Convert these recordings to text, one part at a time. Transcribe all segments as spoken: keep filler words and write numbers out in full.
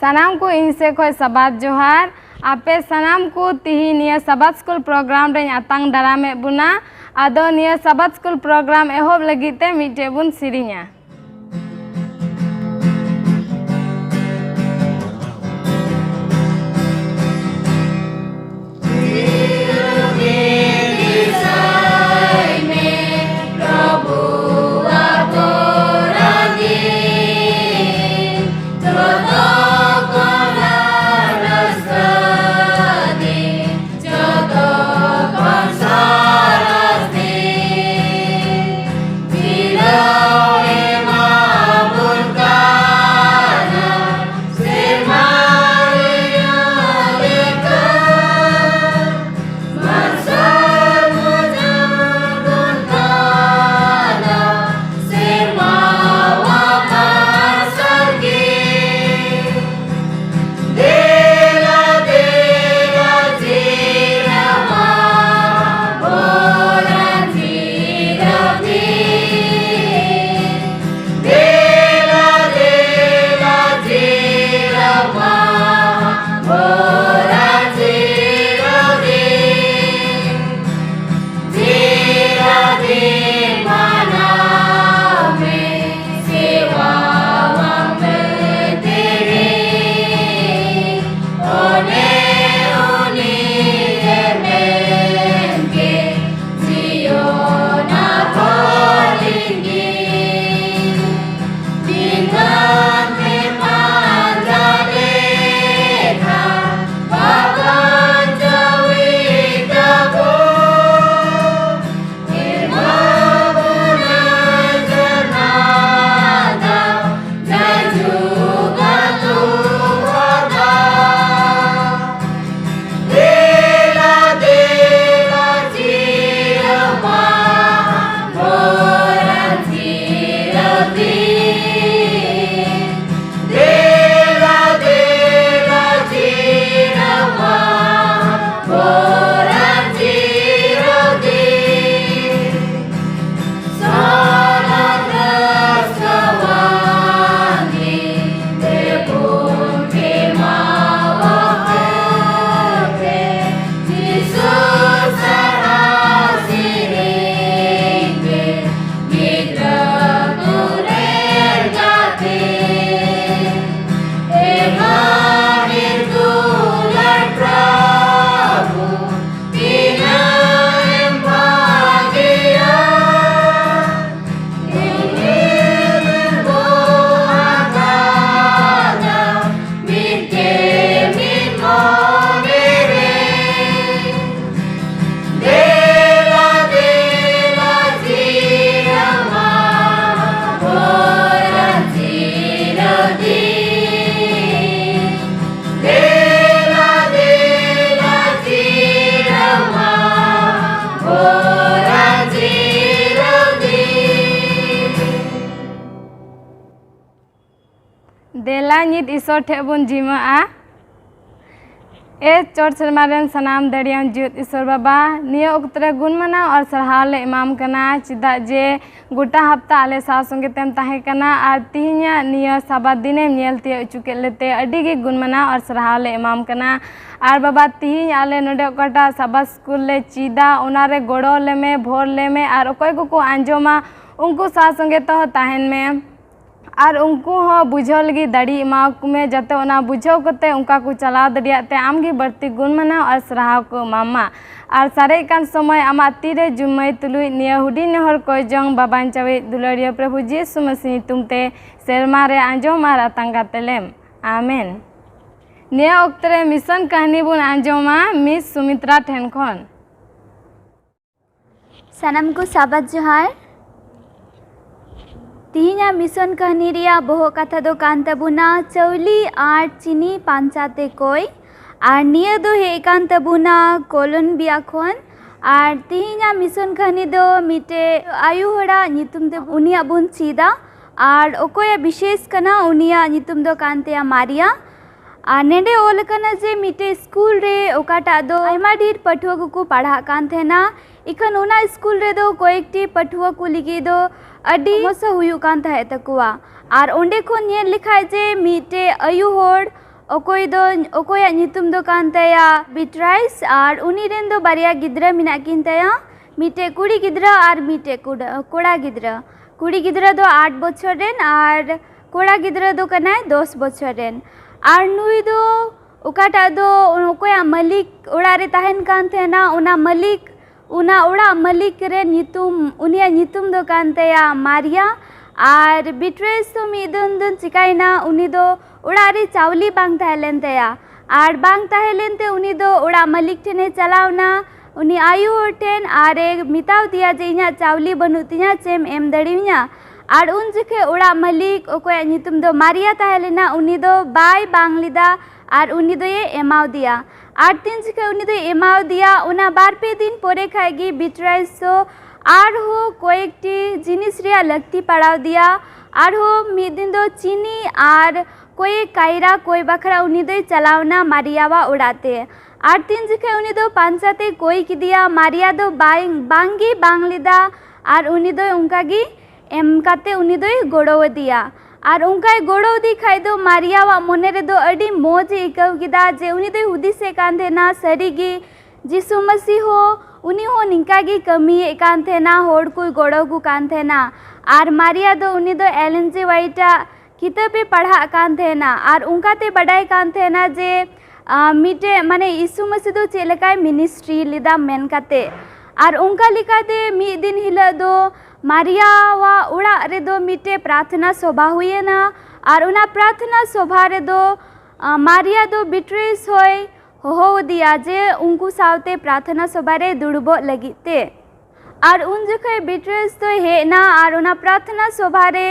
ᱥᱟᱱᱟᱢ ᱠᱚ ᱤᱧ ᱥᱮᱫ ᱠᱷᱚᱱ ᱥᱟᱵᱟᱫ ᱡᱚᱦᱟᱨ᱾ ᱟᱯᱮ ᱥᱟᱱᱟᱢ ᱠᱚ ᱛᱤᱦᱤᱧ ᱱᱤᱭᱟᱹ ᱥᱟᱵᱟᱫ ᱥᱠᱩᱞ ᱯᱨᱳᱜᱨᱟᱢ ᱨᱮᱧ ᱟᱛᱟᱝ ᱫᱟᱨᱟᱢᱮᱫ ᱵᱚᱱᱟ᱾ ᱟᱫᱚ ᱱᱤᱭᱟᱹ ᱥᱟᱵᱟᱫ ᱥᱠᱩᱞ ᱯᱨᱳᱜᱨᱟᱢ ᱮᱦᱚᱵ ᱞᱟᱹᱜᱤᱫ ᱛᱮ ᱢᱤᱫᱴᱮᱡ ᱵᱚᱱ ᱥᱮᱨᱮᱧᱟ᱾ ᱫᱮᱞᱟ ᱧᱤᱛ ᱤᱥᱚᱨ ᱴᱷᱮᱡ ᱵᱚᱱ ᱡᱤᱢᱟᱹᱜᱼᱟ᱾ ᱮ ᱪᱚᱴ ᱥᱮᱨᱢᱟ ᱨᱮᱱ ᱥᱟᱱᱟᱢ ᱫᱟᱲᱮᱭᱟᱱ ᱡᱤᱭᱟᱹᱛ ᱤᱥᱚᱨ ᱵᱟᱵᱟ, ᱱᱤᱭᱟᱹ ᱚᱠᱛᱚ ᱨᱮ ᱜᱩᱱ ᱢᱟᱱᱟᱣ ᱟᱨ ᱥᱟᱨᱦᱟᱣ ᱞᱮ ᱮᱢᱟᱢ ᱠᱟᱱᱟ, ᱪᱮᱫᱟᱜ ᱡᱮ ᱜᱚᱴᱟ ᱦᱟᱯᱛᱟ ᱟᱞᱮ ᱥᱟᱶ ᱥᱚᱸᱜᱮ ᱛᱮᱢ ᱛᱟᱦᱮᱸ ᱠᱟᱱᱟ ᱟᱨ ᱛᱤᱦᱤᱧᱟᱜ ᱱᱤᱭᱟᱹ ᱥᱟᱵᱟᱫ ᱫᱤᱱᱮᱢ ᱧᱮᱞ ᱛᱤᱭᱳᱜ ᱦᱚᱪᱚ ᱠᱮᱫ ᱞᱮᱛᱮ ᱟᱹᱰᱤ ᱜᱮ ᱜᱩᱱ ᱢᱟᱱᱟᱣ ᱟᱨ ᱥᱟᱨᱦᱟᱣ ᱞᱮ ᱮᱢᱟᱢ ᱠᱟᱱᱟ᱾ ᱟᱨ ᱵᱟᱵᱟ, ᱛᱤᱦᱤᱧ ᱟᱞᱮ ᱱᱚᱰᱮ ᱚᱠᱟᱴᱟᱜ ᱥᱟᱵᱟᱫ ᱥᱠᱩᱞ ᱞᱮ ᱪᱮᱫᱟ, ᱚᱱᱟ ᱨᱮ ᱜᱚᱲᱚ ᱞᱮᱢᱮ, ᱵᱷᱳᱨ ᱞᱮᱢᱮ ᱟᱨ ᱚᱠᱚᱭ ᱠᱚᱠᱚ ᱟᱸᱡᱚᱢᱟ, ᱩᱱᱠᱩ ᱥᱟᱶ ᱥᱚᱸᱜᱮ ᱛᱮᱦᱚᱸ ᱛᱟᱦᱮᱱ ᱢᱮ᱾ ᱟᱨ ᱩᱱᱠᱩ ᱦᱚᱸ ᱵᱩᱡᱷᱟᱹᱣ ᱞᱟᱹᱜᱤᱫ ᱫᱟᱲᱮ ᱮᱢᱟ ᱠᱚ ᱢᱮ, ᱡᱟᱛᱮ ᱚᱱᱟ ᱵᱩᱡᱷᱟᱹᱣ ᱠᱟᱛᱮ ᱚᱱᱠᱟ ᱠᱚ ᱪᱟᱞᱟᱣ ᱫᱟᱲᱮᱭᱟᱜ ᱛᱮ ᱟᱢ ᱜᱮ ᱵᱟᱹᱲᱛᱤ ᱜᱩᱱ ᱢᱟᱱᱟᱣ ᱟᱨ ᱥᱟᱨᱦᱟᱣ ᱠᱚ ᱮᱢᱟᱢ ᱢᱟ᱾ ᱟᱨ ᱥᱟᱨᱮᱡ ᱠᱟᱱ ᱥᱚᱢᱚᱭ ᱟᱢᱟᱜ ᱛᱤ ᱨᱮ ᱡᱩᱢᱟᱹᱭ ᱛᱩᱞᱩᱡ ᱱᱤᱭᱟᱹ ᱦᱩᱰᱤᱧ ᱱᱮᱦᱚᱨ ᱠᱚᱭ ᱡᱚᱝ ᱵᱟᱵᱟᱧ ᱪᱟᱣᱤᱡ ᱫᱩᱞᱟᱹᱲᱤᱭᱟᱹ ᱯᱨᱚᱵᱷᱩ ᱡᱤᱥᱩ ᱢᱟᱹᱥᱤ ᱧᱩᱛᱩᱢ ᱛᱮ ᱥᱮᱨᱢᱟ ᱨᱮ ᱟᱸᱡᱚᱢ ᱟᱨ ᱟᱛᱟᱝ ᱠᱟᱛᱮ ᱞᱮᱢ᱾ ᱟᱢᱮᱱ᱾ ᱱᱤᱭᱟᱹ ᱚᱠᱛᱮ ᱨᱮ ᱢᱤᱥᱚᱱ ᱠᱟᱹᱦᱱᱤ ᱵᱚᱱ ᱟᱸᱡᱚᱢᱟ ᱢᱤᱥ ᱥᱩᱢᱤᱛᱨᱟ ᱴᱷᱮᱱ ᱠᱷᱚᱱ᱾ ᱥᱟᱱᱟᱢ ᱠᱚ ᱥᱟᱵᱟᱫ ᱡᱚᱦᱟᱨ᱾ ᱛᱤᱦᱤᱧᱟᱜ ᱢᱤᱥᱚᱱ ᱠᱟᱹᱦᱱᱤ ᱨᱮᱭᱟᱜ ᱵᱚᱦᱚᱜ ᱠᱟᱛᱷᱟ ᱫᱚ ᱠᱟᱱ ᱛᱟᱵᱚᱱᱟ ᱪᱟᱣᱞᱤ ᱟᱨ ᱪᱤᱱᱤ ᱯᱟᱧᱪᱟ ᱛᱮ ᱠᱚᱭ᱾ ᱟᱨ ᱱᱤᱭᱟᱹ ᱫᱚ ᱦᱮᱡ ᱠᱟᱱ ᱛᱟᱵᱚᱱᱟ ᱠᱚᱞᱚᱢᱵᱤᱭᱟ ᱠᱷᱚᱱ᱾ ᱟᱨ ᱛᱤᱦᱤᱧᱟᱜ ᱢᱤᱥᱚᱱ ᱠᱟᱹᱦᱱᱤ ᱫᱚ ᱢᱤᱫᱴᱮᱡ ᱟᱭᱳ ᱦᱚᱲᱟᱜ ᱧᱩᱛᱩᱢ ᱛᱮ ᱩᱱᱤᱭᱟᱜ ᱵᱚᱱ ᱪᱮᱫᱟ᱾ ᱟᱨ ᱚᱠᱚᱭᱟᱜ ᱵᱤᱥᱮᱥ ᱠᱟᱱᱟ, ᱩᱱᱤᱭᱟᱜ ᱧᱩᱛᱩᱢ ᱫᱚ ᱠᱟᱱ ᱛᱟᱭᱟ ᱢᱟᱨᱤᱭᱟ᱾ ᱟᱨ ᱱᱮᱰᱮ ᱚᱞ ᱟᱠᱟᱱᱟ ᱡᱮ ᱢᱤᱫᱴᱮᱡ ᱥᱠᱩᱞ ᱨᱮ ᱚᱠᱟᱴᱟᱜ ᱫᱚ ᱟᱭᱢᱟ ᱰᱷᱮᱨ ᱯᱟᱹᱴᱷᱩᱣᱟᱹ ᱠᱚᱠᱚ ᱯᱟᱲᱦᱟᱜ ᱠᱟᱱ ᱛᱟᱦᱮᱱᱟ᱾ ᱤᱠᱷᱟᱹᱱ ᱚᱱᱟ ᱥᱠᱩᱞ ᱨᱮᱫᱚ ᱠᱚᱭᱮᱠᱴᱤ ᱯᱟᱹᱴᱷᱩᱣᱟᱹ ᱠᱚ ᱞᱟᱹᱜᱤᱫ ᱫᱚ ᱟᱹᱰᱤ ᱥᱚᱢᱚᱥᱥᱟ ᱦᱩᱭᱩᱜ ᱠᱟᱱ ᱛᱟᱦᱮᱸᱫ ᱛᱟᱠᱚᱣᱟ᱾ ᱟᱨ ᱚᱸᱰᱮ ᱠᱷᱚᱱ ᱧᱮᱞ ᱞᱮᱠᱷᱟᱡ ᱡᱮ ᱢᱤᱫᱴᱮᱡ ᱟᱭᱳ ᱦᱚᱲ ᱚᱠᱚᱭ ᱫᱚ, ᱚᱠᱚᱭᱟᱜ ᱧᱩᱛᱩᱢ ᱫᱚ ᱠᱟᱱ ᱛᱟᱭᱟ ᱵᱤᱴᱨᱟᱭᱤᱥ, ᱟᱨ ᱩᱱᱤ ᱨᱮᱱ ᱫᱚ ᱵᱟᱨᱭᱟ ᱜᱤᱫᱽᱨᱟᱹ ᱢᱮᱱᱟᱜ ᱠᱤᱱ ᱛᱟᱭᱟ, ᱢᱤᱫᱴᱮᱡ ᱠᱩᱲᱤ ᱜᱤᱫᱽᱨᱟᱹ ᱟᱨ ᱢᱤᱫᱴᱮᱡ ᱠᱩᱰᱟᱹ-, ᱠᱚᱲᱟ ᱜᱤᱫᱽᱨᱟᱹ᱾ ᱠᱩᱲᱤ ᱜᱤᱫᱽᱨᱟᱹ ᱫᱚ ᱟᱴ ᱵᱚᱪᱷᱚᱨ ᱨᱮᱱ ᱟᱨ ᱠᱚᱲᱟ ᱜᱤᱫᱽᱨᱟᱹ ᱫᱚ ᱠᱟᱱᱟᱭ ᱫᱚᱥ ᱵᱚᱪᱷᱚᱨ ᱨᱮᱱ᱾ ᱟᱨ ᱱᱩᱭ ᱫᱚ ᱚᱠᱟᱴᱟᱜ ᱫᱚ ᱚᱠᱚᱭᱟᱜ ᱢᱟᱹᱞᱤᱠ ᱚᱲᱟᱜ ᱨᱮ ᱛᱟᱦᱮᱱ ᱠᱟᱱ ᱛᱟᱦᱮᱱᱟ, ᱚᱱᱟ ᱢᱟᱹᱞᱤᱠ, ᱚᱱᱟ ᱚᱲᱟᱜ ᱢᱟᱹᱞᱤᱠ ᱨᱮᱱ ᱧᱩᱛᱩᱢ, ᱩᱱᱤᱭᱟᱜ ᱧᱩᱛᱩᱢ ᱫᱚ ᱠᱟᱱ ᱛᱟᱭᱟ ᱢᱟᱨᱤᱭᱟ᱾ ᱟᱨ ᱵᱤᱴᱨᱮᱥ ᱫᱚ ᱢᱤᱫ ᱫᱤᱱ ᱫᱚ ᱪᱤᱠᱟᱭᱮᱱᱟ, ᱩᱱᱤ ᱫᱚ ᱚᱲᱟᱜ ᱨᱮ ᱪᱟᱣᱞᱮ ᱵᱟᱝ ᱛᱟᱦᱮᱸ ᱞᱮᱱ ᱛᱟᱭᱟ᱾ ᱟᱨ ᱵᱟᱝ ᱛᱟᱦᱮᱸ ᱞᱮᱱᱛᱮ ᱩᱱᱤ ᱫᱚ ᱚᱲᱟᱜ ᱢᱟᱹᱞᱤᱠ ᱴᱷᱮᱱᱮ ᱪᱟᱞᱟᱣᱱᱟ, ᱩᱱᱤ ᱟᱭᱳ ᱦᱚᱲ ᱴᱷᱮᱱ, ᱟᱨᱮ ᱢᱮᱛᱟᱣ ᱫᱮᱭᱟ ᱡᱮ, "ᱤᱧᱟᱹᱜ ᱪᱟᱣᱞᱮ ᱵᱟᱹᱱᱩᱜ ᱛᱤᱧᱟ, ᱪᱮᱢ ᱮᱢ ᱫᱟᱲᱮᱭᱟᱹᱧᱟ?" ᱟᱨ ᱩᱱ ᱡᱚᱠᱷᱮᱡ ᱚᱲᱟᱜ ᱢᱟᱹᱞᱤᱠ, ᱚᱠᱚᱭᱟᱜ ᱧᱩᱛᱩᱢ ᱫᱚ ᱢᱟᱨᱤᱭᱟ ᱛᱟᱦᱮᱸ ᱞᱮᱱᱟ, ᱩᱱᱤ ᱫᱚ ᱵᱟᱭ ᱵᱟᱝ ᱞᱮᱫᱟ ᱟᱨ ᱩᱱᱤ ᱫᱚᱭᱮ ᱮᱢᱟᱣ ᱫᱮᱭᱟ᱾ ᱟᱨ ᱛᱤᱱ ᱡᱚᱠᱷᱮᱡ ᱩᱱᱤ ᱫᱚᱭ ᱮᱢᱟᱣ ᱫᱮᱭᱟ, ᱚᱱᱟ ᱵᱟᱨ ᱯᱮ ᱫᱤᱱ ᱯᱚᱨᱮ ᱠᱷᱟᱡ ᱜᱮ ᱵᱤᱴᱨᱟᱭᱤᱥ ᱫᱚ ᱟᱨᱦᱚᱸ ᱠᱚᱭᱮᱠᱴᱤ ᱡᱤᱱᱤᱥ ᱨᱮᱭᱟᱜ ᱞᱟᱹᱠᱛᱤ ᱯᱟᱲᱟᱣ ᱫᱮᱭᱟ᱾ ᱟᱨᱦᱚᱸ ᱢᱤᱫ ᱫᱤᱱ ᱫᱚ ᱪᱤᱱᱤ ᱟᱨ ᱠᱚᱭᱮ ᱠᱟᱭᱨᱟ ᱠᱚᱭ ᱵᱟᱠᱷᱨᱟ ᱩᱱᱤ ᱫᱚᱭ ᱪᱟᱞᱟᱣ ᱮᱱᱟ ᱢᱟᱨᱤᱭᱟᱣᱟᱜ ᱚᱲᱟᱜ ᱛᱮ᱾ ᱟᱨ ᱛᱤᱱ ᱡᱚᱠᱷᱮᱡ ᱩᱱᱤ ᱫᱚ ᱯᱟᱧᱪᱟ ᱛᱮᱭ ᱠᱚᱭ ᱠᱮᱫᱮᱭᱟ, ᱢᱟᱨᱤᱭᱟ ᱫᱚ ᱵᱟᱭ, ᱵᱟᱝ ᱜᱮ ᱵᱟᱝ ᱞᱮᱫᱟ᱾ ᱟᱨ ᱩᱱᱤ ᱫᱚ ᱚᱱᱠᱟ ᱜᱮ ᱮᱢ ᱠᱟᱛᱮ ᱩᱱᱤ ᱫᱚᱭ ᱜᱚᱲᱚ ᱟᱫᱮᱭᱟ᱾ ᱟᱨ ᱚᱱᱠᱟᱭ ᱜᱚᱲᱚ ᱟᱫᱮ ᱠᱷᱟᱡ ᱫᱚ ᱢᱟᱨᱤᱭᱟᱣᱟᱜ ᱢᱚᱱᱮ ᱨᱮᱫᱚ ᱟᱹᱰᱤ ᱢᱚᱡᱽ ᱮ ᱟᱹᱭᱠᱟᱹᱣ ᱠᱮᱫᱟ, ᱡᱮ ᱩᱱᱤ ᱫᱚᱭ ᱦᱩᱫᱤᱥᱮᱫ ᱠᱟᱱ ᱛᱟᱦᱮᱱᱟ, ᱥᱟᱹᱨᱤ ᱜᱮ ᱡᱤᱥᱩ ᱢᱟᱹᱥᱤ ᱦᱚᱸ, ᱩᱱᱤ ᱦᱚᱸ ᱱᱤᱝᱠᱟ ᱜᱮ ᱠᱟᱹᱢᱤᱭᱮᱫ ᱠᱟᱱ ᱛᱟᱦᱮᱱᱟ, ᱦᱚᱲ ᱠᱚᱭ ᱜᱚᱲᱚ ᱟᱠᱚ ᱠᱟᱱ ᱛᱟᱦᱮᱱᱟ᱾ ᱟᱨ ᱢᱟᱨᱤᱭᱟ ᱫᱚ ᱩᱱᱤ ᱫᱚ ᱮᱞ ᱮᱱ ᱡᱤ ᱣᱟᱭᱤᱴᱟᱜ ᱠᱤᱛᱟᱹᱵ ᱮ ᱯᱟᱲᱦᱟᱜ ᱠᱟᱱ ᱛᱟᱦᱮᱱᱟ᱾ ᱟᱨ ᱚᱱᱠᱟᱛᱮ ᱵᱟᱰᱟᱭ ᱠᱟᱱ ᱛᱟᱦᱮᱱᱟ ᱡᱮ, ᱟᱸ, ᱢᱤᱫᱴᱮᱡ, ᱢᱟᱱᱮ, ᱭᱤᱥᱩ ᱢᱟᱹᱥᱤ ᱫᱚ ᱪᱮᱫ ᱞᱮᱠᱟᱭ ᱢᱤᱱᱤᱥᱴᱨᱤ ᱞᱮᱫᱟ ᱢᱮᱱ ᱠᱟᱛᱮ᱾ ᱟᱨ ᱚᱱᱠᱟ ᱞᱮᱠᱟᱛᱮ ᱢᱤᱫ ᱫᱤᱱ ᱦᱤᱞᱳᱜ ᱫᱚ ᱢᱟᱨᱤᱭᱟᱣᱟᱜ ᱚᱲᱟᱜ ᱨᱮᱫᱚ ᱢᱤᱫᱴᱮᱡ ᱯᱨᱟᱨᱛᱷᱱᱟ ᱥᱚᱵᱷᱟ ᱦᱩᱭᱮᱱᱟ᱾ ᱟᱨ ᱚᱱᱟ ᱯᱨᱟᱨᱛᱷᱱᱟ ᱥᱚᱵᱷᱟ ᱨᱮᱫᱚ, ᱟᱸ, ᱢᱟᱨᱤᱭᱟ ᱫᱚ ᱵᱤᱴᱨᱮᱥ ᱦᱚᱸᱭ ᱦᱚᱦᱚ ᱟᱫᱮᱭᱟ ᱡᱮ ᱩᱱᱠᱩ ᱥᱟᱶᱛᱮ ᱯᱨᱟᱨᱛᱷᱱᱟ ᱥᱚᱵᱷᱟ ᱨᱮ ᱫᱩᱲᱩᱵᱚᱜ ᱞᱟᱹᱜᱤᱫ ᱛᱮ᱾ ᱟᱨ ᱩᱱ ᱡᱚᱠᱷᱮᱡ ᱵᱤᱴᱨᱮᱥ ᱫᱚᱭ ᱦᱮᱡ ᱮᱱᱟ ᱟᱨ ᱚᱱᱟ ᱯᱨᱟᱨᱛᱷᱱᱟ ᱥᱚᱵᱷᱟ ᱨᱮ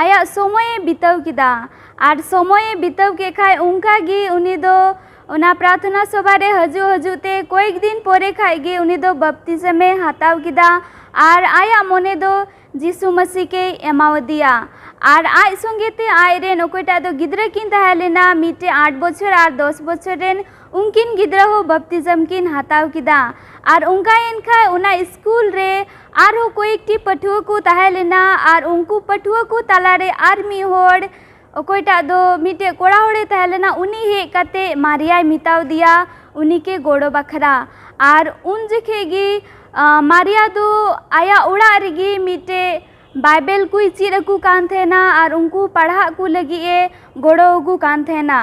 ᱟᱭᱟᱜ ᱥᱚᱢᱚᱭᱮ ᱵᱤᱛᱟᱹᱣ ᱠᱮᱫᱟ᱾ ᱟᱨ ᱥᱚᱢᱚᱭᱮ ᱵᱤᱛᱟᱹᱣ ᱠᱮᱫ ᱠᱷᱟᱡ, ᱚᱱᱠᱟ ᱜᱮ ᱩᱱᱤ ᱫᱚ ᱚᱱᱟ ᱯᱨᱟᱨᱛᱷᱱᱟ ᱥᱚᱵᱷᱟ ᱨᱮ ᱦᱤᱡᱩᱜ ᱦᱤᱡᱩᱜ ᱛᱮ ᱠᱚᱭᱮᱠ ᱫᱤᱱ ᱯᱚᱨᱮ ᱠᱷᱟᱡ ᱜᱮ ᱩᱱᱤ ᱫᱚ ᱵᱟᱯᱛᱤᱥᱢᱮ ᱦᱟᱛᱟᱣ ᱠᱮᱫᱟ᱾ ᱟᱨ ᱟᱭᱟᱜ ᱢᱚᱱᱮ ᱫᱚ ᱡᱤᱥᱩ ᱢᱟᱹᱥᱤ ᱠᱮ ᱮᱢᱟᱣᱟᱫᱮᱭᱟ᱾ ᱟᱨ ᱟᱡ ᱥᱚᱸᱜᱮ ᱛᱮ ᱟᱡ ᱨᱮᱱ ᱚᱠᱚᱭᱴᱟᱜ ᱫᱚ ᱜᱤᱫᱽᱨᱟᱹ ᱠᱤᱱ ᱛᱟᱦᱮᱸ ᱞᱮᱱᱟ, ᱢᱤᱫᱴᱮᱡ ᱟᱴ ᱵᱚᱪᱷᱚᱨ ᱟᱨ ᱫᱚᱥ ᱵᱚᱪᱷᱚᱨ ᱨᱮᱱ, ᱩᱱᱠᱤᱱ ᱜᱤᱫᱽᱨᱟᱹ ᱦᱚᱸ ᱵᱟᱯᱛᱤᱡᱚᱢ ᱠᱤᱱ ᱦᱟᱛᱟᱣ ᱠᱮᱫᱟ᱾ ᱟᱨ ᱚᱱᱠᱟᱭᱮᱱ ᱠᱷᱟᱡ ᱚᱱᱟ ᱥᱠᱩᱞ ᱨᱮ ᱟᱨᱦᱚᱸ ᱠᱚᱭᱮᱠᱴᱤ ᱯᱟᱹᱴᱷᱩᱣᱟᱹ ᱠᱚ ᱛᱟᱦᱮᱸ ᱞᱮᱱᱟ, ᱟᱨ ᱩᱱᱠᱩ ᱯᱟᱹᱴᱷᱩᱣᱟᱹ ᱠᱚ ᱛᱟᱞᱟᱨᱮ ᱟᱨ ᱢᱤᱫ ᱦᱚᱲ, ᱚᱠᱚᱭᱴᱟᱜ ᱫᱚ ᱢᱤᱫᱴᱮᱡ ᱠᱚᱲᱟ ᱦᱚᱲᱮ ᱛᱟᱦᱮᱸ ᱞᱮᱱᱟ, ᱩᱱᱤ ᱦᱮᱡ ᱠᱟᱛᱮ ᱢᱟᱨᱤᱭᱟᱭ ᱢᱮᱛᱟᱣᱫᱮᱭᱟ ᱩᱱᱤ ᱠᱮ ᱜᱚᱲᱚ ᱵᱟᱠᱷᱨᱟ᱾ ᱟᱨ ᱩᱱ ᱡᱚᱠᱷᱮᱡ ᱜᱮ, ᱟᱸ, ᱢᱟᱨᱤᱭᱟ ᱫᱚ ᱟᱭᱟᱜ ᱚᱲᱟᱜ ᱨᱮᱜᱮ ᱢᱤᱫᱴᱮᱡ ᱵᱟᱭᱵᱮᱞ ᱠᱚᱭ ᱪᱮᱫ ᱟᱠᱚ ᱠᱟᱱ ᱛᱟᱦᱮᱱᱟ ᱟᱨ ᱩᱱᱠᱩ ᱯᱟᱲᱦᱟᱜ ᱠᱚ ᱞᱟᱹᱜᱤᱫ ᱮ ᱜᱚᱲᱚ ᱟᱠᱚ ᱠᱟᱱ ᱛᱟᱦᱮᱱᱟ᱾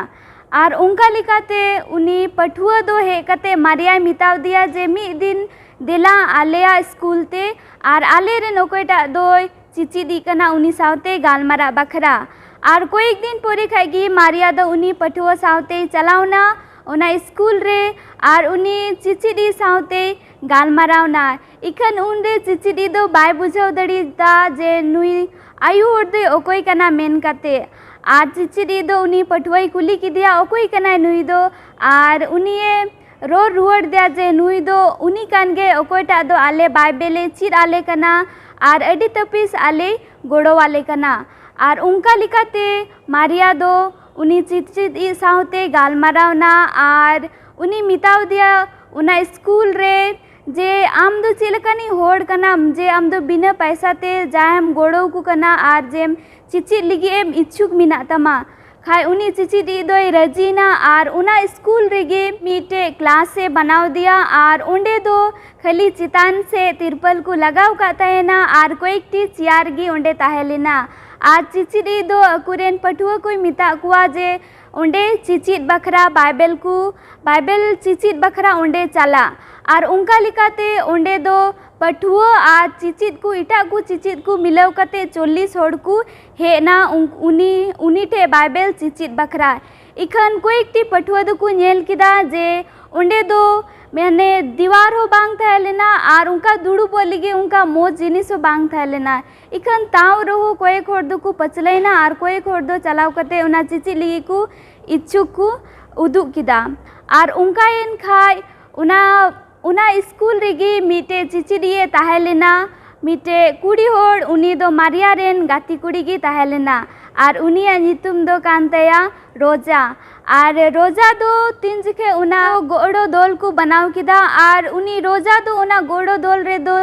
ᱟᱨ ᱚᱱᱠᱟ ᱞᱮᱠᱟᱛᱮ ᱩᱱᱤ ᱯᱟᱹᱴᱷᱩᱣᱟᱹ ᱫᱚ ᱦᱮᱡ ᱠᱟᱛᱮ ᱢᱟᱨᱤᱭᱟᱭ ᱢᱮᱛᱟᱣᱫᱮᱭᱟ ᱡᱮ, ᱢᱤᱫ ᱫᱤᱱ ᱫᱮᱞᱟ ᱟᱞᱮᱭᱟᱜ ᱥᱠᱩᱞ ᱛᱮ, ᱟᱨ ᱟᱞᱮ ᱨᱮᱱ ᱚᱠᱚᱭᱴᱟᱜ ᱫᱚᱭ ᱪᱮᱪᱮᱫᱤᱜ ᱠᱟᱱᱟ ᱩᱱᱤ ᱥᱟᱶᱛᱮ ᱜᱟᱞᱢᱟᱨᱟᱜ ᱵᱟᱠᱷᱨᱟ᱾ ᱟᱨ ᱠᱚᱭᱮᱠ ᱫᱤᱱ ᱯᱚᱨᱮ ᱠᱷᱟᱡ ᱜᱮ ᱢᱟᱨᱤᱭᱟ ᱫᱚ ᱩᱱᱤ ᱯᱟᱹᱴᱷᱩᱣᱟᱹ ᱥᱟᱶᱛᱮᱭ ᱪᱟᱞᱟᱣᱱᱟ ᱚᱱᱟ ᱥᱠᱩᱞ ᱨᱮ, ᱟᱨ ᱩᱱᱤ ᱪᱮᱪᱮᱫᱤᱡ ᱥᱟᱶᱛᱮᱭ ᱜᱟᱞᱢᱟᱨᱟᱣᱱᱟ᱾ ᱤᱠᱷᱟᱹᱱ ᱩᱱᱨᱮ ᱪᱮᱪᱮᱫᱤᱡ ᱫᱚ ᱵᱟᱭ ᱵᱩᱡᱷᱟᱹᱣ ᱫᱟᱲᱮᱭᱟᱫᱟ ᱡᱮ ᱱᱩᱭ ᱟᱭᱳ ᱦᱚᱲ ᱫᱚᱭ ᱚᱠᱚᱭ ᱠᱟᱱᱟ ᱢᱮᱱ ᱠᱟᱛᱮ᱾ ᱟᱨ ᱪᱮᱪᱮᱫᱤᱡ ᱫᱚ ᱩᱱᱤ ᱯᱟᱹᱴᱷᱩᱣᱟᱹᱭ ᱠᱩᱞᱤ ᱠᱮᱫᱮᱭᱟ, "ᱚᱠᱚᱭ ᱠᱟᱱᱟᱭ ᱱᱩᱭ ᱫᱚ?" ᱟᱨ ᱩᱱᱤᱭᱮ ᱨᱚᱲ ᱨᱩᱣᱟᱹᱲ ᱫᱮᱭᱟ ᱡᱮ, "ᱱᱩᱭ ᱫᱚ ᱩᱱᱤ ᱠᱟᱱ ᱜᱮ, ᱚᱠᱚᱭᱴᱟᱜ ᱫᱚ ᱟᱞᱮ ᱵᱟᱭᱵᱮᱞᱮ ᱪᱮᱫ ᱟᱞᱮ ᱠᱟᱱᱟ ᱟᱨ ᱟᱹᱰᱤ ᱛᱟᱹᱯᱤᱥ ᱟᱞᱮᱭ ᱜᱚᱲᱚ ᱟᱞᱮ ᱠᱟᱱᱟ᱾" ᱟᱨ ᱚᱱᱠᱟ ᱞᱮᱠᱟᱛᱮ ᱢᱟᱨᱤᱭᱟ ᱫᱚ ᱩᱱᱤ ᱪᱤᱪᱤᱫᱤᱡ ᱥᱟᱶᱛᱮ ᱜᱟᱞᱢᱟᱨᱟᱣ ᱮᱱᱟ ᱟᱨ ᱩᱱᱤ ᱢᱮᱛᱟᱣ ᱫᱮᱭᱟ ᱚᱱᱟ ᱥᱠᱩᱞ ᱨᱮ ᱡᱮ, "ᱟᱢ ᱫᱚ ᱪᱮᱫ ᱞᱮᱠᱟᱱᱤᱡ ᱦᱚᱲ ᱠᱟᱱᱟᱢ ᱡᱮ ᱟᱢ ᱫᱚ ᱵᱤᱱᱟᱹ ᱯᱟᱭᱥᱟ ᱛᱮ ᱡᱟᱦᱟᱸᱭᱮᱢ ᱜᱚᱲᱚ ᱟᱠᱚ ᱠᱟᱱᱟ ᱟᱨ ᱡᱮᱢ ᱪᱤᱪᱤᱫ ᱞᱟᱹᱜᱤᱫ ᱮᱢ ᱤᱪᱪᱷᱩᱠ ᱢᱮᱱᱟᱜ ᱛᱟᱢᱟ?" ᱠᱷᱟᱡ ᱩᱱᱤ ᱪᱤᱪᱤᱫᱤᱡ ᱫᱚᱭ ᱨᱟᱹᱡᱤᱭᱮᱱᱟ ᱟᱨ ᱚᱱᱟ ᱥᱠᱩᱞ ᱨᱮᱜᱮ ᱢᱤᱫᱴᱮᱡ ᱠᱞᱟᱥ ᱮ ᱵᱮᱱᱟᱣ ᱫᱮᱭᱟ ᱟᱨ ᱚᱸᱰᱮ ᱫᱚ ᱠᱷᱟᱹᱞᱤ ᱪᱮᱛᱟᱱ ᱥᱮᱫ ᱛᱤᱨᱯᱟᱞ ᱠᱚ ᱞᱟᱜᱟᱣ ᱠᱟᱜ ᱛᱟᱦᱮᱱᱟ ᱟᱨ ᱠᱚᱭᱮᱠᱴᱤ ᱪᱮᱭᱟᱨ ᱜᱮ ᱚᱸᱰᱮ ᱛᱟᱦᱮᱸ ᱞᱮᱱᱟ᱾ ᱟᱨ ᱪᱤᱪᱤᱫᱤᱡ ᱫᱚ ᱟᱠᱚᱨᱮᱱ ᱯᱟᱹᱴᱷᱩᱣᱟᱹ ᱠᱚᱭ ᱢᱮᱛᱟᱜ ᱠᱚᱣᱟ ᱡᱮ ᱚᱸᱰᱮ ᱪᱤᱪᱤᱫ ᱵᱟᱠᱷᱨᱟ ᱵᱟᱭᱵᱮᱞ ᱠᱚ, ᱵᱟᱭᱵᱮᱞ ᱪᱤᱪᱤᱫ ᱵᱟᱠᱷᱨᱟ ᱚᱸᱰᱮ ᱪᱟᱞᱟᱜ᱾ ᱟᱨ ᱚᱱᱠᱟ ᱞᱮᱠᱟᱛᱮ ᱚᱸᱰᱮ ᱫᱚ ᱯᱟᱹᱴᱷᱩᱣᱟᱹ ᱟᱨ ᱪᱤᱪᱤᱫ ᱠᱚ, ᱮᱴᱟᱜ ᱠᱚ ᱪᱤᱪᱤᱫ ᱠᱚ ᱢᱤᱞᱟᱹᱣ ᱠᱟᱛᱮ ᱪᱚᱞᱞᱤᱥ ᱦᱚᱲ ᱠᱚ ᱦᱮᱡ ᱮᱱᱟ ᱩᱱ-, ᱩᱱᱤ, ᱩᱱᱤ ᱴᱷᱮᱡ ᱵᱟᱭᱵᱮᱞ ᱪᱤᱪᱤᱫ ᱵᱟᱠᱷᱨᱟ᱾ ᱤᱠᱷᱟᱹᱱ ᱠᱚᱭᱮᱠᱴᱤ ᱯᱟᱹᱴᱷᱩᱣᱟᱹ ᱫᱚᱠᱚ ᱧᱮᱞ ᱠᱮᱫᱟ ᱡᱮ ᱚᱸᱰᱮ ᱫᱚ ᱢᱟᱱᱮ ᱫᱤᱣᱟᱨ ᱦᱚᱸ ᱵᱟᱝ ᱛᱟᱦᱮᱸ ᱞᱮᱱᱟ ᱟᱨ ᱚᱱᱠᱟ ᱫᱩᱲᱩᱵᱚᱜ ᱞᱟᱹᱜᱤᱫ ᱚᱱᱠᱟ ᱢᱚᱡᱽ ᱡᱤᱱᱤᱥ ᱦᱚᱸ ᱵᱟᱝ ᱛᱟᱦᱮᱸ ᱞᱮᱱᱟ᱾ ᱤᱠᱷᱟᱹᱱ ᱛᱟᱣ ᱨᱮᱦᱚᱸ ᱠᱚᱭᱮᱠ ᱦᱚᱲ ᱫᱚᱠᱚ ᱯᱟᱹᱪᱷᱞᱟᱹᱭᱮᱱᱟ ᱟᱨ ᱠᱚᱭᱮᱠ ᱦᱚᱲ ᱫᱚ ᱪᱟᱞᱟᱣ ᱠᱟᱛᱮ ᱚᱱᱟ ᱪᱤᱪᱤᱫ ᱞᱟᱹᱜᱤᱫ ᱠᱚ ᱤᱪᱪᱷᱩᱠ ᱠᱚ ᱩᱫᱩᱜ ᱠᱮᱫᱟ᱾ ᱟᱨ ᱚᱱᱠᱟᱭᱮᱱ ᱠᱷᱟᱡ ᱚᱱᱟ, ᱚᱱᱟ ᱥᱠᱩᱞ ᱨᱮᱜᱮ ᱢᱤᱫᱴᱮᱡ ᱪᱤᱪᱤᱫᱤᱭᱮ ᱛᱟᱦᱮᱸ ᱞᱮᱱᱟ, ᱢᱤᱫᱴᱮᱡ ᱠᱩᱲᱤ ᱦᱚᱲ, ᱩᱱᱤ ᱫᱚ ᱢᱟᱨᱤᱭᱟ ᱨᱮᱱ ᱜᱟᱛᱮ ᱠᱩᱲᱤ ᱜᱮ ᱛᱟᱦᱮᱸ ᱞᱮᱱᱟ᱾ ᱟᱨ ᱩᱱᱤᱭᱟᱜ ᱧᱩᱛᱩᱢ ᱫᱚ ᱠᱟᱱ ᱛᱟᱭᱟ ᱨᱳᱡᱟ᱾ ᱟᱨ ᱨᱳᱡᱟ ᱫᱚ ᱛᱤᱱ ᱡᱚᱠᱷᱮᱡ ᱚᱱᱟ ᱜᱚᱲᱚ ᱫᱚᱞ ᱠᱚ ᱵᱮᱱᱟᱣ ᱠᱮᱫᱟ, ᱟᱨ ᱩᱱᱤ ᱨᱳᱡᱟ ᱫᱚ ᱚᱱᱟ ᱜᱚᱲᱚ ᱫᱚᱞ ᱨᱮᱫᱚ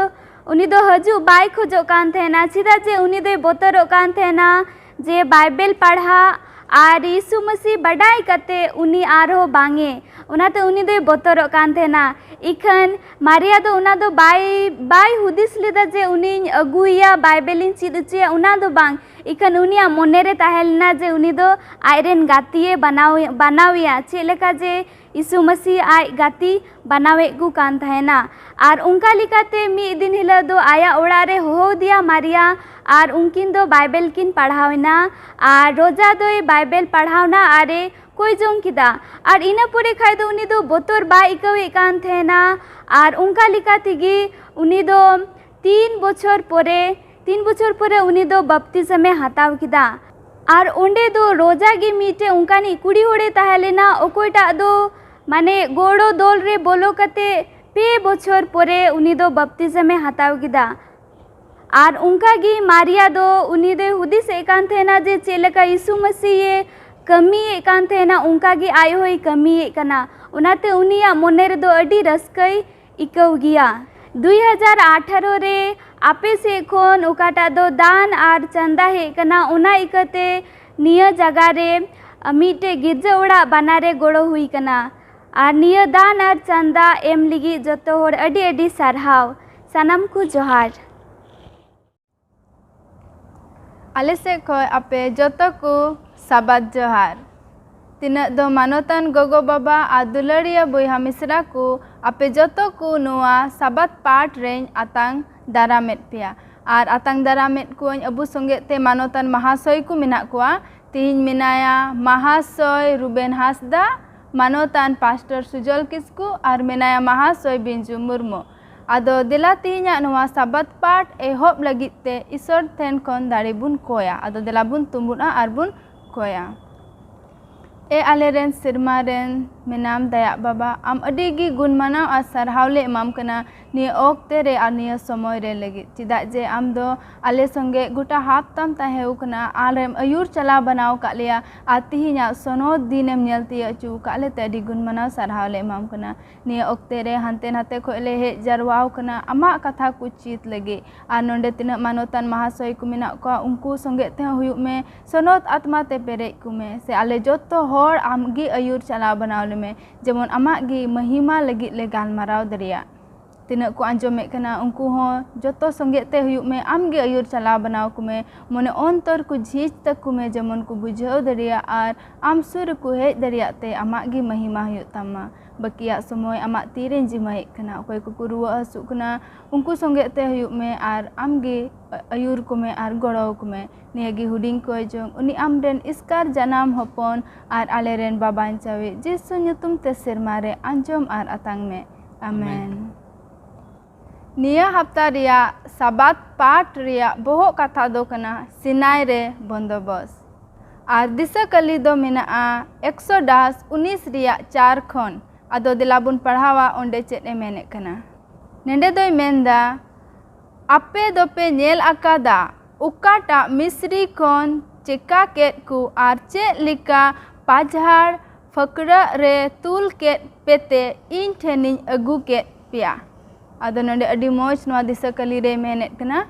ᱩᱱᱤ ᱫᱚ ᱦᱤᱡᱩᱜ ᱵᱟᱭ ᱠᱷᱚᱡᱚᱜ ᱠᱟᱱ ᱛᱟᱦᱮᱱᱟ, ᱪᱮᱫᱟᱜ ᱡᱮ ᱩᱱᱤ ᱫᱚᱭ ᱵᱚᱛᱚᱨᱚᱜ ᱠᱟᱱ ᱛᱟᱦᱮᱱᱟ ᱡᱮ ᱵᱟᱭᱵᱮᱞ ᱯᱟᱲᱦᱟᱜ ᱟᱨ ᱭᱤᱥᱩ ᱢᱟᱹᱥᱤ ᱵᱟᱰᱟᱭ ᱠᱟᱛᱮ ᱩᱱᱤ ᱟᱨᱦᱚᱸ ᱵᱟᱝᱮ, ᱚᱱᱟᱛᱮ ᱩᱱᱤ ᱫᱚᱭ ᱵᱚᱛᱚᱨᱚᱜ ᱠᱟᱱ ᱛᱟᱦᱮᱱᱟ᱾ ᱤᱠᱷᱟᱹᱱ ᱢᱟᱨᱤᱭᱟ ᱫᱚ ᱚᱱᱟ ᱫᱚ ᱵᱟᱭ, ᱵᱟᱭ ᱦᱩᱫᱤᱥ ᱞᱮᱫᱟ ᱡᱮ ᱩᱱᱤᱧ ᱟᱹᱜᱩᱭᱮᱭᱟ, ᱵᱟᱭᱵᱮᱞᱤᱧ ᱪᱮᱫ ᱦᱚᱪᱚᱭᱟ, ᱚᱱᱟ ᱫᱚ ᱵᱟᱝ᱾ ᱤᱠᱷᱟᱹᱱ ᱩᱱᱤᱭᱟᱜ ᱢᱚᱱᱮ ᱨᱮ ᱛᱟᱦᱮᱸ ᱞᱮᱱᱟ ᱡᱮ ᱩᱱᱤ ᱫᱚ ᱟᱡᱨᱮᱱ ᱜᱟᱛᱮᱭ ᱵᱮᱱᱟᱣ, ᱵᱮᱱᱟᱣᱮᱭᱟ, ᱪᱮᱫ ᱞᱮᱠᱟ ᱡᱮ ᱭᱤᱥᱩ ᱢᱟᱹᱥᱤ ᱟᱡ ᱜᱟᱛᱮ ᱵᱮᱱᱟᱣᱮᱫ ᱠᱚ ᱠᱟᱱ ᱛᱟᱦᱮᱱᱟ᱾ ᱟᱨ ᱚᱱᱠᱟ ᱞᱮᱠᱟᱛᱮ ᱢᱤᱫ ᱫᱤᱱ ᱦᱤᱞᱳᱜ ᱫᱚ ᱟᱭᱟᱜ ᱚᱲᱟᱜ ᱨᱮ ᱦᱚᱦᱚ ᱟᱫᱮᱭᱟ ᱢᱟᱨᱤᱭᱟ, ᱟᱨ ᱩᱱᱠᱤᱱ ᱫᱚ ᱵᱟᱭᱵᱮᱞ ᱠᱤᱱ ᱯᱟᱲᱦᱟᱣ ᱮᱱᱟ᱾ ᱟᱨ ᱨᱳᱡᱟ ᱫᱚᱭ ᱵᱟᱭᱵᱮᱞ ᱯᱟᱲᱦᱟᱣᱱᱟ ᱟᱨᱮ ᱠᱚᱭ ᱡᱚᱝ ᱠᱮᱫᱟ᱾ ᱟᱨ ᱤᱱᱟᱹ ᱯᱚᱨᱮ ᱠᱷᱟᱡ ᱫᱚ ᱩᱱᱤ ᱫᱚ ᱵᱚᱛᱚᱨ ᱵᱟᱭ ᱟᱹᱭᱠᱟᱹᱣᱮᱫ ᱠᱟᱱ ᱛᱟᱦᱮᱱᱟ᱾ ᱟᱨ ᱚᱱᱠᱟ ᱞᱮᱠᱟ ᱛᱮᱜᱮ ᱩᱱᱤ ᱫᱚ ᱛᱤᱱ ᱵᱚᱪᱷᱚᱨ ᱯᱚᱨᱮ, ᱛᱤᱱ ᱵᱚᱪᱷᱚᱨ ᱯᱚᱨᱮ ᱩᱱᱤ ᱫᱚ ᱵᱟᱯᱛᱤᱥᱢᱮ ᱦᱟᱛᱟᱣ ᱠᱮᱫᱟ᱾ ᱟᱨ ᱚᱸᱰᱮ ᱫᱚ ᱨᱳᱡᱟ ᱜᱮ ᱢᱤᱫᱴᱮᱡ ᱚᱱᱠᱟᱱᱤᱡ ᱠᱩᱲᱤ ᱦᱚᱲᱮ ᱛᱟᱦᱮᱸ ᱞᱮᱱᱟ, ᱚᱠᱚᱭᱴᱟᱜ ᱫᱚ ᱢᱟᱱᱮ ᱜᱚᱲᱚ ᱫᱚᱞ ᱨᱮ ᱵᱚᱞᱚ ᱠᱟᱛᱮ ᱯᱮ ᱵᱚᱪᱷᱚᱨ ᱯᱚᱨᱮ ᱩᱱᱤ ᱫᱚ ᱵᱟᱯᱛᱤᱥᱢᱮ ᱦᱟᱛᱟᱣ ᱠᱮᱫᱟ᱾ ᱟᱨ ᱚᱱᱠᱟ ᱜᱮ ᱢᱟᱨᱤᱭᱟ ᱫᱚ ᱩᱱᱤ ᱫᱚᱭ ᱦᱩᱫᱤᱥᱮᱫ ᱠᱟᱱ ᱛᱟᱦᱮᱱᱟ ᱡᱮ ᱪᱮᱫ ᱞᱮᱠᱟ ᱭᱤᱥᱩ ᱢᱟᱹᱥᱤᱭᱮ ᱠᱟᱹᱢᱤᱭᱮᱫ ᱠᱟᱱ ᱛᱟᱦᱮᱱᱟ, ᱚᱱᱠᱟ ᱜᱮ ᱟᱡ ᱦᱚᱸᱭ ᱠᱟᱹᱢᱤᱭᱮᱫ ᱠᱟᱱᱟ᱾ ᱚᱱᱟᱛᱮ ᱩᱱᱤᱭᱟᱜ ᱢᱚᱱᱮ ᱨᱮᱫᱚ ᱟᱹᱰᱤ ᱨᱟᱹᱥᱠᱟᱹᱭ ᱟᱹᱭᱠᱟᱹᱣ ᱜᱮᱭᱟ᱾ ᱫᱩᱭ ᱦᱟᱡᱟᱨ ᱟᱴᱷᱟᱨᱚ ᱨᱮ ᱟᱯᱮ ᱥᱮᱫ ᱠᱷᱚᱱ ᱚᱠᱟᱴᱟᱜ ᱫᱚ ᱫᱟᱱ ᱟᱨ ᱪᱟᱸᱫᱟ ᱦᱮᱡ ᱠᱟᱱᱟ, ᱚᱱᱟ ᱤᱠᱟᱹᱛᱮ ᱱᱤᱭᱟᱹ ᱡᱟᱭᱜᱟ ᱨᱮ ᱢᱤᱫᱴᱮᱡ ᱜᱤᱨᱡᱟᱹ ᱚᱲᱟᱜ ᱵᱟᱱᱟᱨ ᱨᱮ ᱜᱚᱲᱚ ᱦᱩᱭ ᱠᱟᱱᱟ᱾ ᱟᱨ ᱱᱤᱭᱟᱹ ᱫᱟᱱ ᱟᱨ ᱪᱟᱸᱫᱟ ᱮᱢ ᱞᱟᱹᱜᱤᱫ ᱡᱚᱛᱚ ᱦᱚᱲ ᱟᱹᱰᱤ ᱟᱹᱰᱤ ᱥᱟᱨᱦᱟᱣ᱾ ᱥᱟᱱᱟᱢ ᱠᱚ ᱡᱚᱦᱟᱨ᱾ ᱟᱞᱮ ᱥᱮᱫ ᱠᱷᱚᱱ ᱟᱯᱮ ᱡᱚᱛᱚ ᱠᱚ ᱥᱟᱵᱟᱫ ᱡᱚᱦᱟᱨ᱾ ᱛᱤᱱᱟᱹᱜ ᱫᱚ ᱢᱟᱱᱚᱛᱟᱱ ᱜᱚᱜᱚ ᱵᱟᱵᱟ ᱟᱨ ᱫᱩᱞᱟᱹᱲᱤᱭᱟᱹ ᱵᱚᱭᱦᱟ ᱢᱤᱥᱨᱟ ᱠᱚ, ᱟᱯᱮ ᱡᱚᱛᱚ ᱠᱚ ᱱᱚᱣᱟ ᱥᱟᱵᱟᱫ ᱯᱟᱴ ᱨᱮᱧ ᱟᱛᱟᱝ ᱫᱟᱨᱟᱢᱮᱫ ᱯᱮᱭᱟ᱾ ᱟᱨ ᱟᱛᱟᱝ ᱫᱟᱨᱟᱢᱮᱫ ᱠᱚᱣᱟᱧ ᱟᱵᱚ ᱥᱚᱸᱜᱮ ᱛᱮ ᱢᱟᱱᱚᱛᱟᱱ ᱢᱟᱦᱟᱥᱚᱭ ᱠᱚ ᱢᱮᱱᱟᱜ ᱠᱚᱣᱟ᱾ ᱛᱤᱦᱤᱧ ᱢᱮᱱᱟᱭᱟ ᱢᱟᱦᱟᱥᱚᱭ ᱨᱩᱵᱮᱱ ᱦᱟᱸᱥᱫᱟ, ᱢᱟᱱᱚᱛᱟᱱ ᱯᱟᱥᱴᱚᱨ ᱥᱩᱡᱚᱞ ᱠᱤᱥᱠᱩ ᱟᱨ ᱢᱮᱱᱟᱭᱟ ᱢᱟᱦᱟᱥᱚᱭ ᱵᱤᱧᱡᱩ ᱢᱩᱨᱢᱩ᱾ ᱟᱫᱚ ᱫᱮᱞᱟ ᱛᱤᱦᱤᱧᱟᱜ ᱱᱚᱣᱟ ᱥᱟᱵᱟᱫ ᱯᱟᱴ ᱮᱦᱚᱵ ᱞᱟᱹᱜᱤᱫ ᱛᱮ ᱤᱥᱚᱨ ᱴᱷᱮᱱ ᱠᱷᱚᱱ ᱫᱟᱲᱮ ᱵᱚᱱ ᱠᱚᱭᱟ᱾ ᱟᱫᱚ ᱫᱮᱞᱟ ᱵᱚᱱ ᱛᱩᱢᱵᱩᱫᱼᱟ ᱟᱨ ᱵᱚᱱ ᱠᱚᱭᱟ᱾ ᱮ ᱟᱞᱮ ᱨᱮᱱ ᱥᱮᱨᱢᱟ ᱨᱮᱱ ᱢᱮᱱᱟᱢ ᱫᱟᱭᱟᱜ ᱵᱟᱵᱟ, ᱟᱢ ᱟᱹᱰᱤ ᱜᱮ ᱜᱩᱱ ᱢᱟᱱᱟᱣ ᱟᱨ ᱥᱟᱨᱦᱟᱣ ᱞᱮ ᱮᱢᱟᱢ ᱠᱟᱱᱟ ᱱᱤᱭᱟᱹ ᱚᱠᱛᱮ ᱨᱮ ᱟᱨ ᱱᱤᱭᱟᱹ ᱥᱚᱢᱚᱭ ᱨᱮ ᱞᱟᱹᱜᱤᱫ, ᱪᱮᱫᱟᱜ ᱡᱮ ᱟᱢ ᱫᱚ ᱟᱞᱮ ᱥᱚᱸᱜᱮ ᱜᱚᱴᱟ ᱦᱟᱯᱛᱟᱢ ᱛᱟᱦᱮᱸ ᱠᱟᱱᱟ, ᱟᱨᱮᱢ ᱟᱹᱭᱩᱨ ᱪᱟᱞᱟᱣ ᱵᱟᱱᱟᱣ ᱟᱠᱟᱫ ᱞᱮᱭᱟ ᱟᱨ ᱛᱤᱦᱤᱧᱟᱜ ᱥᱚᱱᱚᱛ ᱫᱤᱱᱮᱢ ᱧᱮᱞ ᱛᱤᱭᱟᱹᱜ ᱦᱚᱪᱚ ᱟᱠᱟᱫ ᱞᱮᱛᱮ ᱟᱹᱰᱤ ᱜᱩᱱ ᱢᱟᱱᱟᱣ ᱥᱟᱨᱦᱟᱣ ᱞᱮ ᱮᱢᱟᱢ ᱠᱟᱱᱟ᱾ ᱱᱤᱭᱟᱹ ᱚᱠᱛᱮ ᱨᱮ ᱦᱟᱱᱛᱮ ᱱᱟᱛᱮ ᱠᱷᱚᱱ ᱞᱮ ᱦᱮᱡ ᱡᱟᱨᱣᱟᱣ ᱠᱟᱱᱟ ᱟᱢᱟᱜ ᱠᱟᱛᱷᱟ ᱠᱚ ᱪᱮᱫ ᱞᱟᱹᱜᱤᱫ᱾ ᱟᱨ ᱱᱚᱰᱮ ᱛᱤᱱᱟᱹᱜ ᱢᱟᱱᱚᱛᱟᱱ ᱢᱟᱦᱟᱥᱚᱭ ᱠᱚ ᱢᱮᱱᱟᱜ ᱠᱚᱣᱟ, ᱩᱱᱠᱩ ᱥᱚᱸᱜᱮ ᱛᱮᱦᱚᱸ ᱦᱩᱭᱩᱜ ᱢᱮ, ᱥᱚᱱᱚᱛ ᱟᱛᱢᱟ ᱛᱮ ᱯᱮᱨᱮᱡ ᱠᱚᱢᱮ, ᱥᱮ ᱟᱞᱮ ᱡᱚᱛᱚ ᱦᱚᱲ ᱟᱢᱜᱮ ᱟᱹᱭᱩᱨ ᱪᱟᱞᱟᱣ ᱵᱟᱱᱟᱣ ᱞᱮᱢᱮ, ᱡᱮᱢᱚᱱ ᱟᱢᱟᱜ ᱜᱮ ᱢᱟᱹᱦᱤᱢᱟ ᱞᱟᱹᱜᱤᱫ ᱞᱮ ᱜᱟᱞᱢᱟᱨᱟᱣ ᱫᱟᱲᱮᱭᱟᱜ᱾ ᱛᱤᱱᱟᱹᱜ ᱠᱚ ᱟᱸᱡᱚᱢᱮᱫ ᱠᱟᱱᱟ, ᱩᱱᱠᱩ ᱦᱚᱸ ᱡᱚᱛᱚ ᱥᱚᱸᱜᱮ ᱛᱮ ᱦᱩᱭᱩᱜ ᱢᱮ, ᱟᱢᱜᱮ ᱟᱹᱭᱩᱨ ᱪᱟᱞᱟᱣ ᱵᱟᱱᱟᱣ ᱠᱚᱢᱮ, ᱢᱚᱱᱮ ᱚᱱᱛᱚᱨ ᱠᱚ ᱡᱷᱤᱡ ᱛᱟᱠᱚ ᱢᱮ, ᱡᱮᱢᱚᱱ ᱠᱚ ᱵᱩᱡᱷᱟᱹᱣ ᱫᱟᱲᱮᱭᱟᱜ ᱟᱨ ᱟᱢ ᱥᱩᱨ ᱨᱮᱠᱚ ᱦᱮᱡ ᱫᱟᱲᱮᱭᱟᱜ ᱛᱮ ᱟᱢᱟᱜ ᱜᱮ ᱢᱟᱹᱦᱤᱢᱟ ᱦᱩᱭᱩᱜ ᱛᱟᱢᱟ᱾ ᱵᱟᱹᱠᱤᱭᱟᱜ ᱥᱚᱢᱚᱭ ᱟᱢᱟᱜ ᱛᱤᱨᱮᱧ ᱡᱤᱢᱟᱹᱭᱮᱫ ᱠᱟᱱᱟ᱾ ᱚᱠᱚᱭ ᱠᱚᱠᱚ ᱨᱩᱣᱟᱹ ᱦᱟᱹᱥᱩᱜ ᱠᱟᱱᱟ, ᱩᱱᱠᱩ ᱥᱚᱸᱜᱮ ᱛᱮ ᱦᱩᱭᱩᱜ ᱢᱮ ᱟᱨ ᱟᱢᱜᱮ ᱟᱹᱭᱩᱨ ᱠᱚᱢᱮ ᱟᱨ ᱜᱚᱲᱚ ᱠᱚᱢᱮ᱾ ᱱᱤᱭᱟᱹᱜᱮ ᱦᱩᱰᱤᱧ ᱠᱚᱭ ᱡᱚᱝ ᱩᱱᱤ ᱟᱢᱨᱮᱱ ᱮᱥᱠᱟᱨ ᱡᱟᱱᱟᱢ ᱦᱚᱯᱚᱱ ᱟᱨ ᱟᱞᱮᱨᱮᱱ ᱵᱟᱵᱟᱧ ᱪᱟᱣᱤᱡ ᱡᱤᱥᱩ ᱧᱩᱛᱩᱢ ᱛᱮ ᱥᱮᱨᱢᱟ ᱨᱮ ᱟᱸᱡᱚᱢ ᱟᱨ ᱟᱛᱟᱝ ᱢᱮ᱾ ᱟᱢᱮᱱ᱾ ᱟᱢᱮᱱ᱾ ᱱᱤᱭᱟᱹ ᱦᱟᱯᱛᱟ ᱨᱮᱭᱟᱜ ᱥᱟᱵᱟᱫ ᱯᱟᱴ ᱨᱮᱭᱟᱜ ᱵᱚᱦᱚᱜ ᱠᱟᱛᱷᱟ ᱫᱚ ᱠᱟᱱᱟ ᱥᱤᱱᱟᱭ ᱨᱮ ᱵᱚᱱᱫᱚᱵᱚᱥ᱾ ᱟᱨ ᱫᱤᱥᱟᱹ ᱠᱟᱹᱞᱤ ᱫᱚ ᱢᱮᱱᱟᱜᱼᱟ ᱮᱠᱥᱚᱰᱟᱥ ᱩᱱᱤᱥ ᱨᱮᱭᱟᱜ ᱪᱟᱨ ᱠᱷᱚᱱ᱾ ᱟᱫᱚ ᱫᱮᱞᱟ ᱵᱚᱱ ᱯᱟᱲᱦᱟᱣᱟ ᱚᱸᱰᱮ ᱪᱮᱫ ᱮ ᱢᱮᱱᱮᱫ ᱠᱟᱱᱟ᱾ ᱱᱮᱰᱮ ᱫᱚᱭ ᱢᱮᱱᱫᱟ, ᱟᱯᱮ ᱫᱚᱯᱮ ᱧᱮᱞ ᱟᱠᱟᱫᱟ ᱚᱠᱟᱴᱟᱜ ᱢᱤᱥᱨᱤ ᱠᱷᱚᱱ ᱪᱮᱠᱟ ᱠᱮᱫ ᱠᱚ ᱟᱨ ᱪᱮᱫ ᱞᱮᱠᱟ ᱯᱟᱡᱷᱟᱲ ᱯᱷᱟᱹᱠᱲᱟᱹᱜ ᱨᱮ ᱛᱩᱞ ᱠᱮᱫ ᱯᱮᱛᱮ ᱤᱧ ᱴᱷᱮᱱᱤᱧ ᱟᱹᱜᱩ ᱠᱮᱫ ᱯᱮᱭᱟ᱾ ᱟᱫᱚ ᱱᱚᱰᱮ ᱟᱹᱰᱤ ᱢᱚᱡᱽ ᱱᱚᱣᱟ ᱫᱤᱥᱟᱹ ᱠᱟᱹᱞᱤ ᱨᱮ ᱢᱮᱱᱮᱫ ᱠᱟᱱᱟ᱾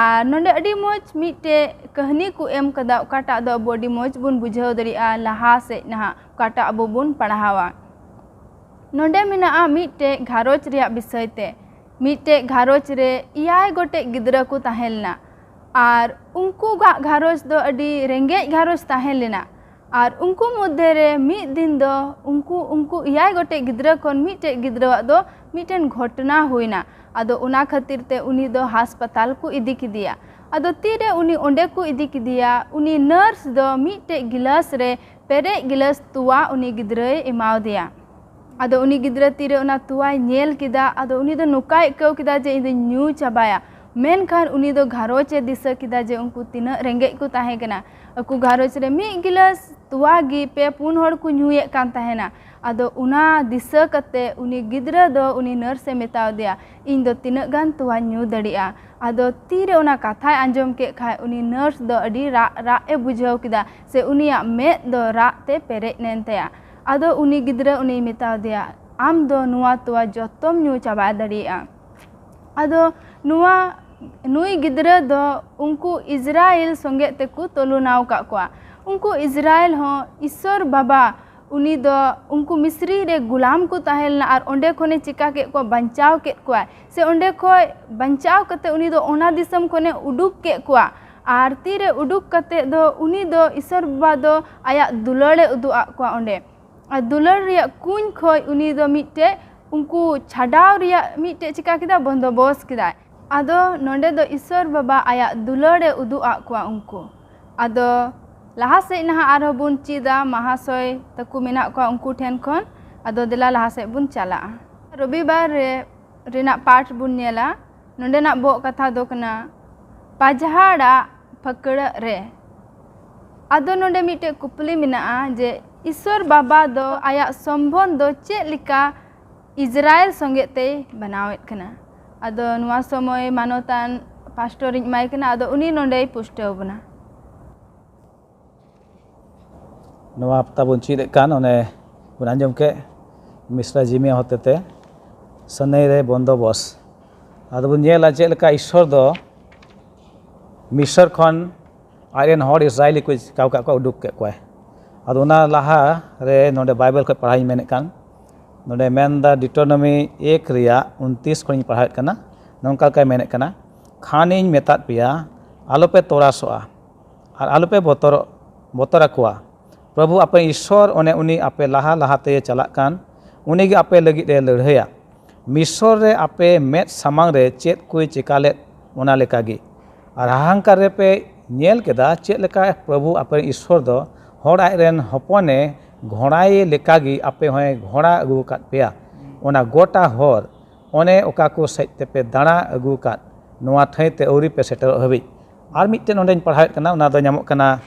ᱟᱨ ᱱᱚᱰᱮ ᱟᱹᱰᱤ ᱢᱚᱡᱽ ᱢᱤᱫᱴᱮᱡ ᱠᱟᱹᱦᱱᱤ ᱠᱚ ᱮᱢ ᱠᱟᱫᱟ, ᱚᱠᱟᱴᱟᱜ ᱫᱚ ᱟᱵᱚ ᱟᱹᱰᱤ ᱢᱚᱡᱽ ᱵᱚᱱ ᱵᱩᱡᱷᱟᱹᱣ ᱫᱟᱲᱮᱭᱟᱜᱼᱟ ᱞᱟᱦᱟ ᱥᱮᱫ ᱱᱟᱦᱟᱜ, ᱚᱠᱟᱴᱟᱜ ᱟᱵᱚ ᱵᱚᱱ ᱯᱟᱲᱦᱟᱣᱟ᱾ ᱱᱚᱰᱮ ᱢᱮᱱᱟᱜᱼᱟ ᱢᱤᱫᱴᱮᱡ ᱜᱷᱟᱨᱚᱸᱡᱽ ᱨᱮᱭᱟᱜ ᱵᱤᱥᱚᱭ ᱛᱮ᱾ ᱢᱤᱫᱴᱮᱡ ᱜᱷᱟᱨᱚᱸᱡᱽ ᱨᱮ ᱮᱭᱟᱭ ᱜᱚᱴᱮᱡ ᱜᱤᱫᱽᱨᱟᱹ ᱠᱚ ᱛᱟᱦᱮᱸ ᱞᱮᱱᱟ᱾ ᱟᱨ ᱩᱱᱠᱩᱣᱟᱜ ᱜᱷᱟᱨᱚᱸᱡᱽ ᱫᱚ ᱟᱹᱰᱤ ᱨᱮᱸᱜᱮᱡ ᱜᱷᱟᱨᱚᱸᱡᱽ ᱛᱟᱦᱮᱸ ᱞᱮᱱᱟ᱾ ᱟᱨ ᱩᱱᱠᱩ ᱢᱚᱫᱽᱫᱷᱮ ᱨᱮ ᱢᱤᱫ ᱫᱤᱱ ᱫᱚ ᱩᱱᱠᱩ, ᱩᱱᱠᱩ ᱮᱭᱟᱭ ᱜᱚᱴᱮᱡ ᱜᱤᱫᱽᱨᱟᱹ ᱠᱷᱚᱱ ᱢᱤᱫᱴᱮᱡ ᱜᱤᱫᱽᱨᱟᱹᱣᱟᱜ ᱫᱚ ᱢᱤᱫᱴᱮᱱ ᱜᱷᱚᱴᱚᱱᱟ ᱦᱩᱭᱱᱟ᱾ ᱟᱫᱚ ᱚᱱᱟ ᱠᱷᱟᱹᱛᱤᱨ ᱛᱮ ᱩᱱᱤ ᱫᱚ ᱦᱟᱥᱯᱟᱛᱟᱞ ᱠᱚ ᱤᱫᱤ ᱠᱮᱫᱮᱭᱟ᱾ ᱟᱫᱚ ᱛᱤᱨᱮ ᱩᱱᱤ ᱚᱸᱰᱮ ᱠᱚ ᱤᱫᱤ ᱠᱮᱫᱮᱭᱟ, ᱩᱱᱤ ᱱᱟᱨᱥ ᱫᱚ ᱢᱤᱫᱴᱮᱡ ᱜᱤᱞᱟᱹᱥ ᱨᱮ ᱯᱮᱨᱮᱡ ᱜᱤᱞᱟᱹᱥ ᱛᱚᱣᱟ ᱩᱱᱤ ᱜᱤᱫᱽᱨᱟᱹᱭ ᱮᱢᱟᱣᱟᱫᱮᱭᱟ᱾ ᱟᱫᱚ ᱩᱱᱤ ᱜᱤᱫᱽᱨᱟᱹ ᱛᱤᱨᱮ ᱚᱱᱟ ᱛᱚᱣᱟᱭ ᱧᱮᱞ ᱠᱮᱫᱟ, ᱟᱫᱚ ᱩᱱᱤ ᱫᱚ ᱱᱚᱝᱠᱟᱭ ᱟᱹᱭᱠᱟᱹᱣ ᱠᱮᱫᱟ ᱡᱮ ᱤᱧ ᱫᱚᱧ ᱧᱩ ᱪᱟᱵᱟᱭᱟ᱾ ᱢᱮᱱᱠᱷᱟᱱ ᱩᱱᱤ ᱫᱚ ᱜᱷᱟᱨᱚᱸᱡᱽ ᱮ ᱫᱤᱥᱟᱹ ᱠᱮᱫᱟ ᱡᱮ ᱩᱱᱠᱩ ᱛᱤᱱᱟᱹᱜ ᱨᱮᱸᱜᱮᱡ ᱠᱚ ᱛᱟᱦᱮᱸ ᱠᱟᱱᱟ᱾ ᱟᱠᱚ ᱜᱷᱟᱨᱚᱸᱡᱽ ᱨᱮ ᱢᱤᱫ ᱜᱤᱞᱟᱹᱥ ᱛᱚᱣᱟ ᱜᱮ ᱯᱮ ᱯᱩᱱ ᱦᱚᱲ ᱠᱚ ᱧᱩᱭᱮᱫ ᱠᱟᱱ ᱛᱟᱦᱮᱱᱟ᱾ ᱟᱫᱚ ᱚᱱᱟ ᱫᱤᱥᱟᱹ ᱠᱟᱛᱮ ᱩᱱᱤ ᱜᱤᱫᱽᱨᱟᱹ ᱫᱚ ᱩᱱᱤ ᱱᱟᱨᱥ ᱮ ᱢᱮᱛᱟᱣ ᱫᱮᱭᱟ, "ᱤᱧ ᱫᱚ ᱛᱤᱱᱟᱹᱜ ᱜᱟᱱ ᱛᱚᱣᱟᱧ ᱧᱩ ᱫᱟᱲᱮᱭᱟᱜᱼᱟ?" ᱟᱫᱚ ᱛᱤᱨᱮ ᱚᱱᱟ ᱠᱟᱛᱷᱟᱭ ᱟᱸᱡᱚᱢ ᱠᱮᱫ ᱠᱷᱟᱡ ᱩᱱᱤ ᱱᱟᱨᱥ ᱫᱚ ᱟᱹᱰᱤ ᱨᱟᱜ ᱨᱟᱜ ᱮ ᱵᱩᱡᱷᱟᱹᱣ ᱠᱮᱫᱟ, ᱥᱮ ᱩᱱᱤᱭᱟᱜ ᱢᱮᱫ ᱫᱚ ᱨᱟᱜ ᱛᱮ ᱯᱮᱨᱮᱡ ᱞᱮᱱ ᱛᱟᱭᱟ᱾ ᱟᱫᱚ ᱩᱱᱤ ᱜᱤᱫᱽᱨᱟᱹ ᱩᱱᱤᱭ ᱢᱮᱛᱟᱣ ᱫᱮᱭᱟ, "ᱟᱢ ᱫᱚ ᱱᱚᱣᱟ ᱛᱚᱣᱟ ᱡᱚᱛᱚᱢ ᱧᱩ ᱪᱟᱵᱟ ᱫᱟᱲᱮᱭᱟᱜᱼᱟ᱾" ᱟᱫᱚ ᱱᱚᱣᱟ, ᱱᱩᱭ ᱜᱤᱫᱽᱨᱟᱹ ᱫᱚ ᱩᱱᱠᱩ ᱤᱥᱨᱟᱭᱮᱞ ᱥᱚᱸᱜᱮ ᱛᱮᱠᱚ ᱛᱩᱞᱚᱱᱟᱣ ᱟᱠᱟᱫ ᱠᱚᱣᱟ᱾ ᱩᱱᱠᱩ ᱤᱥᱨᱟᱭᱮᱞ ᱦᱚᱸ ᱤᱥᱥᱚᱨ ᱵᱟᱵᱟ, ᱩᱱᱤ ᱫᱚ ᱩᱱᱠᱩ ᱢᱤᱥᱨᱤ ᱨᱮ ᱜᱩᱞᱟᱢ ᱠᱚ ᱛᱟᱦᱮᱸ ᱞᱮᱱᱟ ᱟᱨ ᱚᱸᱰᱮ ᱠᱷᱚᱱᱮ ᱪᱤᱠᱟ ᱠᱮᱫ ᱠᱚᱣᱟ, ᱵᱟᱧᱪᱟᱣ ᱠᱮᱫ ᱠᱚᱣᱟᱭ, ᱥᱮ ᱚᱸᱰᱮ ᱠᱷᱚᱡ ᱵᱟᱧᱪᱟᱣ ᱠᱟᱛᱮ ᱩᱱᱤ ᱫᱚ ᱚᱱᱟ ᱫᱤᱥᱚᱢ ᱠᱷᱚᱱᱮ ᱩᱰᱩᱠ ᱠᱮᱫ ᱠᱚᱣᱟ᱾ ᱟᱨ ᱛᱤᱨᱮ ᱩᱰᱩᱠ ᱠᱟᱛᱮ ᱫᱚ ᱩᱱᱤ ᱫᱚ ᱤᱥᱥᱚᱨ ᱵᱟᱵᱟ ᱫᱚ ᱟᱭᱟᱜ ᱫᱩᱞᱟᱹᱲᱮ ᱩᱫᱩᱜ ᱟᱫ ᱠᱚᱣᱟ ᱚᱸᱰᱮ᱾ ᱟᱨ ᱫᱩᱞᱟᱹᱲ ᱨᱮᱭᱟᱜ ᱠᱩᱧ ᱠᱷᱚᱡ ᱩᱱᱤ ᱫᱚ ᱢᱤᱫᱴᱮᱡ ᱩᱱᱠᱩ ᱪᱷᱟᱰᱟᱣ ᱨᱮᱭᱟᱜ ᱢᱤᱫᱴᱮᱡ ᱪᱤᱠᱟ ᱠᱮᱫᱟ, ᱵᱚᱱᱫᱚᱵᱚᱥ ᱠᱮᱫᱟᱭ᱾ ᱟᱫᱚ ᱱᱚᱰᱮ ᱫᱚ ᱤᱥᱥᱚᱨ ᱵᱟᱵᱟ ᱟᱭᱟᱜ ᱫᱩᱞᱟᱹᱲᱮ ᱩᱫᱩᱜ ᱟᱫ ᱠᱚᱣᱟ ᱩᱱᱠᱩ᱾ ᱟᱫᱚ ᱞᱟᱦᱟ ᱥᱮᱫ ᱱᱟᱦᱟᱜ ᱟᱨᱦᱚᱸ ᱵᱚᱱ ᱪᱮᱫᱟ, ᱢᱟᱦᱟᱥᱚᱭ ᱛᱟᱠᱚ ᱢᱮᱱᱟᱜ ᱠᱚᱣᱟ ᱩᱱᱠᱩ ᱴᱷᱮᱱ ᱠᱷᱚᱱ᱾ ᱟᱫᱚ ᱫᱮᱞᱟ ᱞᱟᱦᱟ ᱥᱮᱫ ᱵᱚᱱ ᱪᱟᱞᱟᱜᱼᱟ᱾ ᱨᱚᱵᱤᱵᱟᱨ ᱨᱮ ᱨᱮᱱᱟᱜ ᱯᱟᱴ ᱵᱚᱱ ᱧᱮᱞᱟ᱾ ᱱᱚᱰᱮᱱᱟᱜ ᱵᱚᱦᱚᱜ ᱠᱟᱛᱷᱟ ᱫᱚ ᱠᱟᱱᱟ ᱯᱟᱡᱷᱟᱲᱟᱜ ᱯᱷᱟᱹᱠᱲᱟᱹᱜ ᱨᱮ᱾ ᱟᱫᱚ ᱱᱚᱰᱮ ᱢᱤᱫᱴᱮᱡ ᱠᱩᱠᱞᱤ ᱢᱮᱱᱟᱜᱼᱟ ᱡᱮ ᱤᱥᱥᱚᱨ ᱵᱟᱵᱟ ᱫᱚ ᱟᱭᱟᱜ ᱥᱚᱢᱵᱚᱱᱫᱷ ᱫᱚ ᱪᱮᱫ ᱞᱮᱠᱟ ᱤᱥᱨᱟᱭᱮᱞ ᱥᱚᱸᱜᱮ ᱛᱮᱭ ᱵᱮᱱᱟᱣᱮᱫ ᱠᱟᱱᱟ? ᱟᱫᱚ ᱱᱚᱣᱟ ᱥᱚᱢᱚᱭ ᱢᱟᱱᱚᱛᱟᱱ ᱯᱟᱥᱴᱚᱨᱤᱧ ᱮᱢᱟᱭ ᱠᱟᱱᱟ, ᱟᱫᱚ ᱩᱱᱤ ᱱᱚᱰᱮᱭ ᱯᱩᱥᱴᱟᱹᱣ ᱵᱚᱱᱟ᱾ ᱱᱚᱣᱟ ᱦᱟᱯᱛᱟ ᱵᱚᱱ ᱪᱮᱫ ᱮᱫ ᱠᱟᱱ, ᱚᱱᱮ ᱵᱚᱱ ᱟᱸᱡᱚᱢ ᱠᱮᱫ ᱢᱤᱥᱨᱟ ᱡᱤᱢᱤᱭᱟ ᱦᱚᱛᱮᱛᱮ ᱥᱟᱹᱱᱟᱹᱭ ᱨᱮ ᱵᱚᱱᱫᱚᱵᱚᱥ᱾ ᱟᱫᱚ ᱵᱚᱱ ᱧᱮᱞᱟ ᱪᱮᱫ ᱞᱮᱠᱟ ᱤᱥᱥᱚᱨ ᱫᱚ ᱢᱤᱥᱚᱨ ᱠᱷᱚᱱ ᱟᱡ ᱨᱮᱱ ᱦᱚᱲ ᱤᱥᱨᱟᱭᱮᱞᱤ ᱠᱚ ᱪᱤᱠᱟᱹᱣ ᱠᱟᱜ ᱠᱚᱣᱟ, ᱩᱰᱩᱠ ᱠᱮᱫ ᱠᱚᱣᱟᱭ᱾ ᱟᱫᱚ ᱚᱱᱟ ᱞᱟᱦᱟ ᱨᱮ ᱱᱚᱰᱮ ᱵᱟᱭᱵᱮᱞ ᱠᱷᱚᱱ ᱯᱟᱲᱦᱟᱣ ᱤᱧ ᱢᱮᱱᱮᱫ ᱠᱟᱱ, ᱱᱚᱰᱮ ᱢᱮᱱᱫᱟ ᱰᱤᱴᱳᱱᱚᱢᱤ ᱮᱠ ᱨᱮᱭᱟᱜ ᱩᱱᱛᱤᱥ ᱠᱷᱚᱱᱤᱧ ᱯᱟᱲᱦᱟᱣᱮᱫ ᱠᱟᱱᱟ᱾ ᱱᱚᱝᱠᱟ ᱞᱮᱠᱟᱭ ᱢᱮᱱᱮᱫ ᱠᱟᱱᱟ, ᱠᱷᱟᱱᱤᱧ ᱢᱮᱛᱟᱫ ᱯᱮᱭᱟ, ᱟᱞᱚᱯᱮ ᱛᱚᱨᱟᱥᱚᱜᱼᱟ ᱟᱨ ᱟᱞᱚᱯᱮ ᱵᱚᱛᱚᱨᱚᱜ ᱵᱚᱛᱚᱨ ᱟᱠᱚᱣᱟ᱾ ᱯᱨᱚᱵᱷᱩ ᱟᱯᱮ ᱤᱥᱥᱚᱨ, ᱚᱱᱮ ᱩᱱᱤ ᱟᱯᱮ ᱞᱟᱦᱟ ᱞᱟᱦᱟ ᱛᱮᱭ ᱪᱟᱞᱟᱜ ᱠᱟᱱ, ᱩᱱᱤ ᱜᱮ ᱟᱯᱮ ᱞᱟᱹᱜᱤᱫ ᱮ ᱞᱟᱹᱲᱦᱟᱹᱭᱟ᱾ ᱢᱤᱥᱚᱨ ᱨᱮ ᱟᱯᱮ ᱢᱮᱫ ᱥᱟᱢᱟᱝ ᱨᱮ ᱪᱮᱫ ᱠᱚᱭ ᱪᱮᱠᱟ ᱞᱮᱫ, ᱚᱱᱟ ᱞᱮᱠᱟ ᱜᱮ᱾ ᱟᱨ ᱦᱟᱦᱟᱝᱠᱟᱨ ᱨᱮᱯᱮ ᱧᱮᱞ ᱠᱮᱫᱟ ᱪᱮᱫ ᱞᱮᱠᱟ ᱯᱨᱚᱵᱷᱩ ᱟᱯᱮ ᱨᱮᱱ ᱤᱥᱥᱚᱨ ᱫᱚ ᱦᱚᱲ ᱟᱡ ᱨᱮᱱ ᱦᱚᱯᱚᱱᱮ ᱜᱷᱚᱲᱟᱭᱮ ᱞᱮᱠᱟ ᱜᱮ ᱟᱯᱮ ᱦᱚᱸᱭ ᱜᱷᱚᱲᱟ ᱟᱹᱜᱩ ᱟᱠᱟᱫ ᱯᱮᱭᱟ᱾ ᱚᱱᱟ ᱜᱚᱴᱟ ᱦᱚᱨ ᱚᱱᱮ ᱚᱠᱟ ᱠᱚ ᱥᱮᱫ ᱛᱮᱯᱮ ᱫᱟᱬᱟ ᱟᱹᱜᱩ ᱟᱠᱟᱫ, ᱱᱚᱣᱟ ᱴᱷᱟᱹᱭ ᱛᱮ ᱟᱹᱣᱨᱤ ᱯᱮ ᱥᱮᱴᱮᱨᱚᱜ ᱦᱟᱹᱵᱤᱡ᱾ ᱟᱨ ᱢᱤᱫᱴᱮᱱ ᱚᱸᱰᱮᱧ ᱯᱟᱲᱦᱟᱣᱮᱫ ᱠᱟᱱᱟ, ᱚᱱᱟ ᱫᱚ ᱧᱟᱢᱚᱜ ᱠᱟᱱᱟ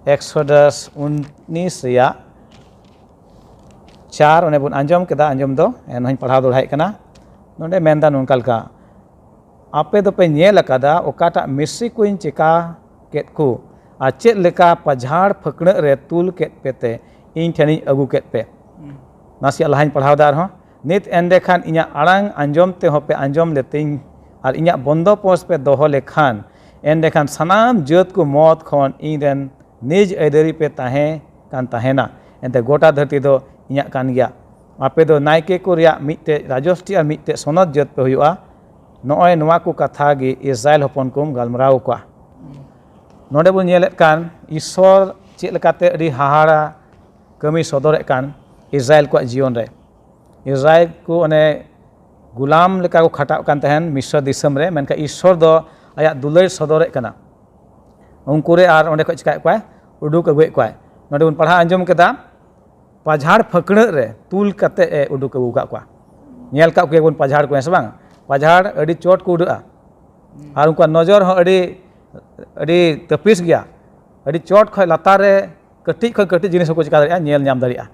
ᱮᱠᱥᱚᱰᱟᱥ ᱩᱱᱤᱥ ᱨᱮᱭᱟᱜ ᱪᱟᱨ, ᱚᱱᱮ ᱵᱚᱱ ᱟᱸᱡᱚᱢ ᱠᱮᱫᱟ, ᱟᱸᱡᱚᱢ ᱫᱚ ᱮᱱᱦᱚᱸᱧ ᱯᱟᱲᱦᱟᱣ ᱫᱚᱦᱲᱟᱭᱮᱫ ᱠᱟᱱᱟ᱾ ᱱᱚᱰᱮ ᱢᱮᱱᱫᱟ ᱱᱚᱝᱠᱟ ᱞᱮᱠᱟ, ᱟᱯᱮ ᱫᱚᱯᱮ ᱧᱮᱞ ᱟᱠᱟᱫᱟ ᱚᱠᱟᱴᱟᱜ ᱢᱤᱥᱨᱤ ᱠᱚᱧ ᱪᱮᱠᱟ ᱠᱮᱫ ᱠᱚ, ᱟᱨ ᱪᱮᱫ ᱞᱮᱠᱟ ᱯᱟᱡᱷᱟᱲ ᱯᱷᱟᱹᱠᱲᱟᱹᱜ ᱨᱮ ᱛᱩᱞ ᱠᱮᱫ ᱯᱮ ᱛᱮ ᱤᱧ ᱴᱷᱮᱱᱤᱧ ᱟᱹᱜᱩ ᱠᱮᱫ ᱯᱮ᱾ ᱱᱟᱥᱮᱭᱟᱜ ᱞᱟᱦᱟᱧ ᱯᱟᱲᱦᱟᱣ ᱮᱫᱟ ᱟᱨᱦᱚᱸ᱾ ᱱᱤᱛ ᱮᱸᱰᱮᱠᱷᱟᱱ ᱤᱧᱟᱹᱜ ᱟᱲᱟᱝ ᱟᱸᱡᱚᱢ ᱛᱮᱦᱚᱸ ᱯᱮ ᱟᱸᱡᱚᱢ ᱞᱮᱛᱤᱧ ᱟᱨ ᱤᱧᱟᱹᱜ ᱵᱚᱱᱫᱚᱵᱚᱥ ᱯᱮ ᱫᱚᱦᱚ ᱞᱮᱠᱷᱟᱱ, ᱮᱸᱰᱮᱠᱷᱟᱱ ᱥᱟᱱᱟᱢ ᱡᱟᱹᱛ ᱠᱚ ᱢᱚᱛ ᱠᱷᱚᱱ ᱤᱧ ᱨᱮᱱ ᱱᱤᱡᱽ ᱟᱹᱭᱫᱟᱹᱨᱤ ᱯᱮ ᱛᱟᱦᱮᱸ ᱠᱟᱱ ᱛᱟᱦᱮᱱᱟ᱾ ᱮᱱᱛᱮ ᱜᱚᱴᱟ ᱫᱷᱟᱹᱨᱛᱤ ᱫᱚ ᱤᱧᱟᱹᱜ ᱠᱟᱱ ᱜᱮᱭᱟ᱾ ᱟᱯᱮ ᱫᱚ ᱱᱟᱭᱠᱮ ᱠᱚ ᱨᱮᱭᱟᱜ ᱢᱤᱫᱴᱮᱡ ᱨᱟᱡᱚᱥᱴᱤ ᱟᱨ ᱢᱤᱫᱴᱮᱡ ᱥᱚᱱᱚᱛ ᱡᱟᱹᱛ ᱯᱮ ᱦᱩᱭᱩᱜᱼᱟ᱾ ᱱᱚᱜᱼᱚᱭ ᱱᱚᱣᱟ ᱠᱚ ᱠᱟᱛᱷᱟ ᱜᱮ ᱤᱥᱨᱟᱭᱮᱞ ᱦᱚᱯᱚᱱ ᱠᱚᱢ ᱜᱟᱞᱢᱟᱨᱟᱣ ᱟᱠᱚᱣᱟ᱾ ᱱᱚᱰᱮ ᱵᱚᱱ ᱧᱮᱞᱮᱫ ᱠᱟᱱ ᱤᱥᱥᱚᱨ ᱪᱮᱫ ᱞᱮᱠᱟᱛᱮ ᱟᱹᱰᱤ ᱦᱟᱦᱟᱲᱟ ᱠᱟᱹᱢᱤ ᱥᱚᱫᱚᱨᱮᱫ ᱠᱟᱱ ᱤᱥᱨᱟᱭᱮᱞ ᱠᱚᱣᱟᱜ ᱡᱤᱭᱚᱱ ᱨᱮ᱾ ᱤᱥᱨᱟᱭᱮᱞ ᱠᱚ ᱚᱱᱮ ᱜᱩᱞᱟᱢ ᱞᱮᱠᱟ ᱠᱚ ᱠᱷᱟᱴᱟᱜ ᱠᱟᱱ ᱛᱟᱦᱮᱱ ᱢᱤᱥᱨᱚ ᱫᱤᱥᱚᱢ ᱨᱮ, ᱢᱮᱱᱠᱷᱟᱱ ᱤᱥᱥᱚᱨ ᱫᱚ ᱟᱭᱟᱜ ᱫᱩᱞᱟᱹᱲ ᱥᱚᱫᱚᱨᱮᱫ ᱠᱟᱱᱟ᱾ ᱩᱱᱠᱩ ᱨᱮ ᱟᱨ ᱚᱸᱰᱮ ᱠᱷᱚᱱ ᱪᱤᱠᱟᱭᱮᱫ ᱠᱚᱣᱟᱭ? ᱩᱰᱩᱠ ᱟᱹᱜᱩᱭᱮᱫ ᱠᱚᱣᱟᱭ᱾ ᱱᱚᱰᱮ ᱵᱚᱱ ᱯᱟᱲᱦᱟᱣ ᱟᱸᱡᱚᱢ ᱠᱮᱫᱟ, ᱯᱟᱡᱷᱟᱲ ᱯᱷᱟᱹᱠᱲᱟᱹᱜ ᱨᱮ ᱛᱩᱞ ᱠᱟᱛᱮ ᱮ ᱩᱰᱩᱠ ᱟᱹᱜᱩ ᱟᱠᱟᱫ ᱠᱚᱣᱟ᱾ ᱧᱮᱞ ᱠᱟᱜ ᱠᱚᱜᱮᱭᱟ ᱵᱚᱱ ᱯᱟᱡᱷᱟᱲ ᱠᱚ, ᱦᱮᱸ ᱥᱮ ᱵᱟᱝ? ᱯᱟᱡᱷᱟᱲ ᱟᱹᱰᱤ ᱪᱚᱴ ᱠᱚ ᱩᱰᱟᱹᱜᱼᱟ᱾ ᱟᱨ ᱩᱱᱠᱩᱣᱟᱜ ᱱᱚᱡᱚᱨ ᱦᱚᱸ ᱟᱹᱰᱤ, ᱟᱹᱰᱤ ᱛᱟᱹᱯᱤᱥ ᱜᱮᱭᱟ᱾ ᱟᱹᱰᱤ ᱪᱚᱴ ᱠᱷᱚᱱ ᱞᱟᱛᱟᱨ ᱨᱮ ᱠᱟᱹᱴᱤᱡ ᱠᱷᱚᱱ ᱠᱟᱹᱴᱤᱡ ᱡᱤᱱᱤᱥ ᱦᱚᱸᱠᱚ ᱪᱤᱠᱟ ᱫᱟᱲᱮᱭᱟᱜᱼᱟ, ᱧᱮᱞ ᱧᱟᱢ ᱫᱟᱲᱮᱭᱟᱜᱼᱟ᱾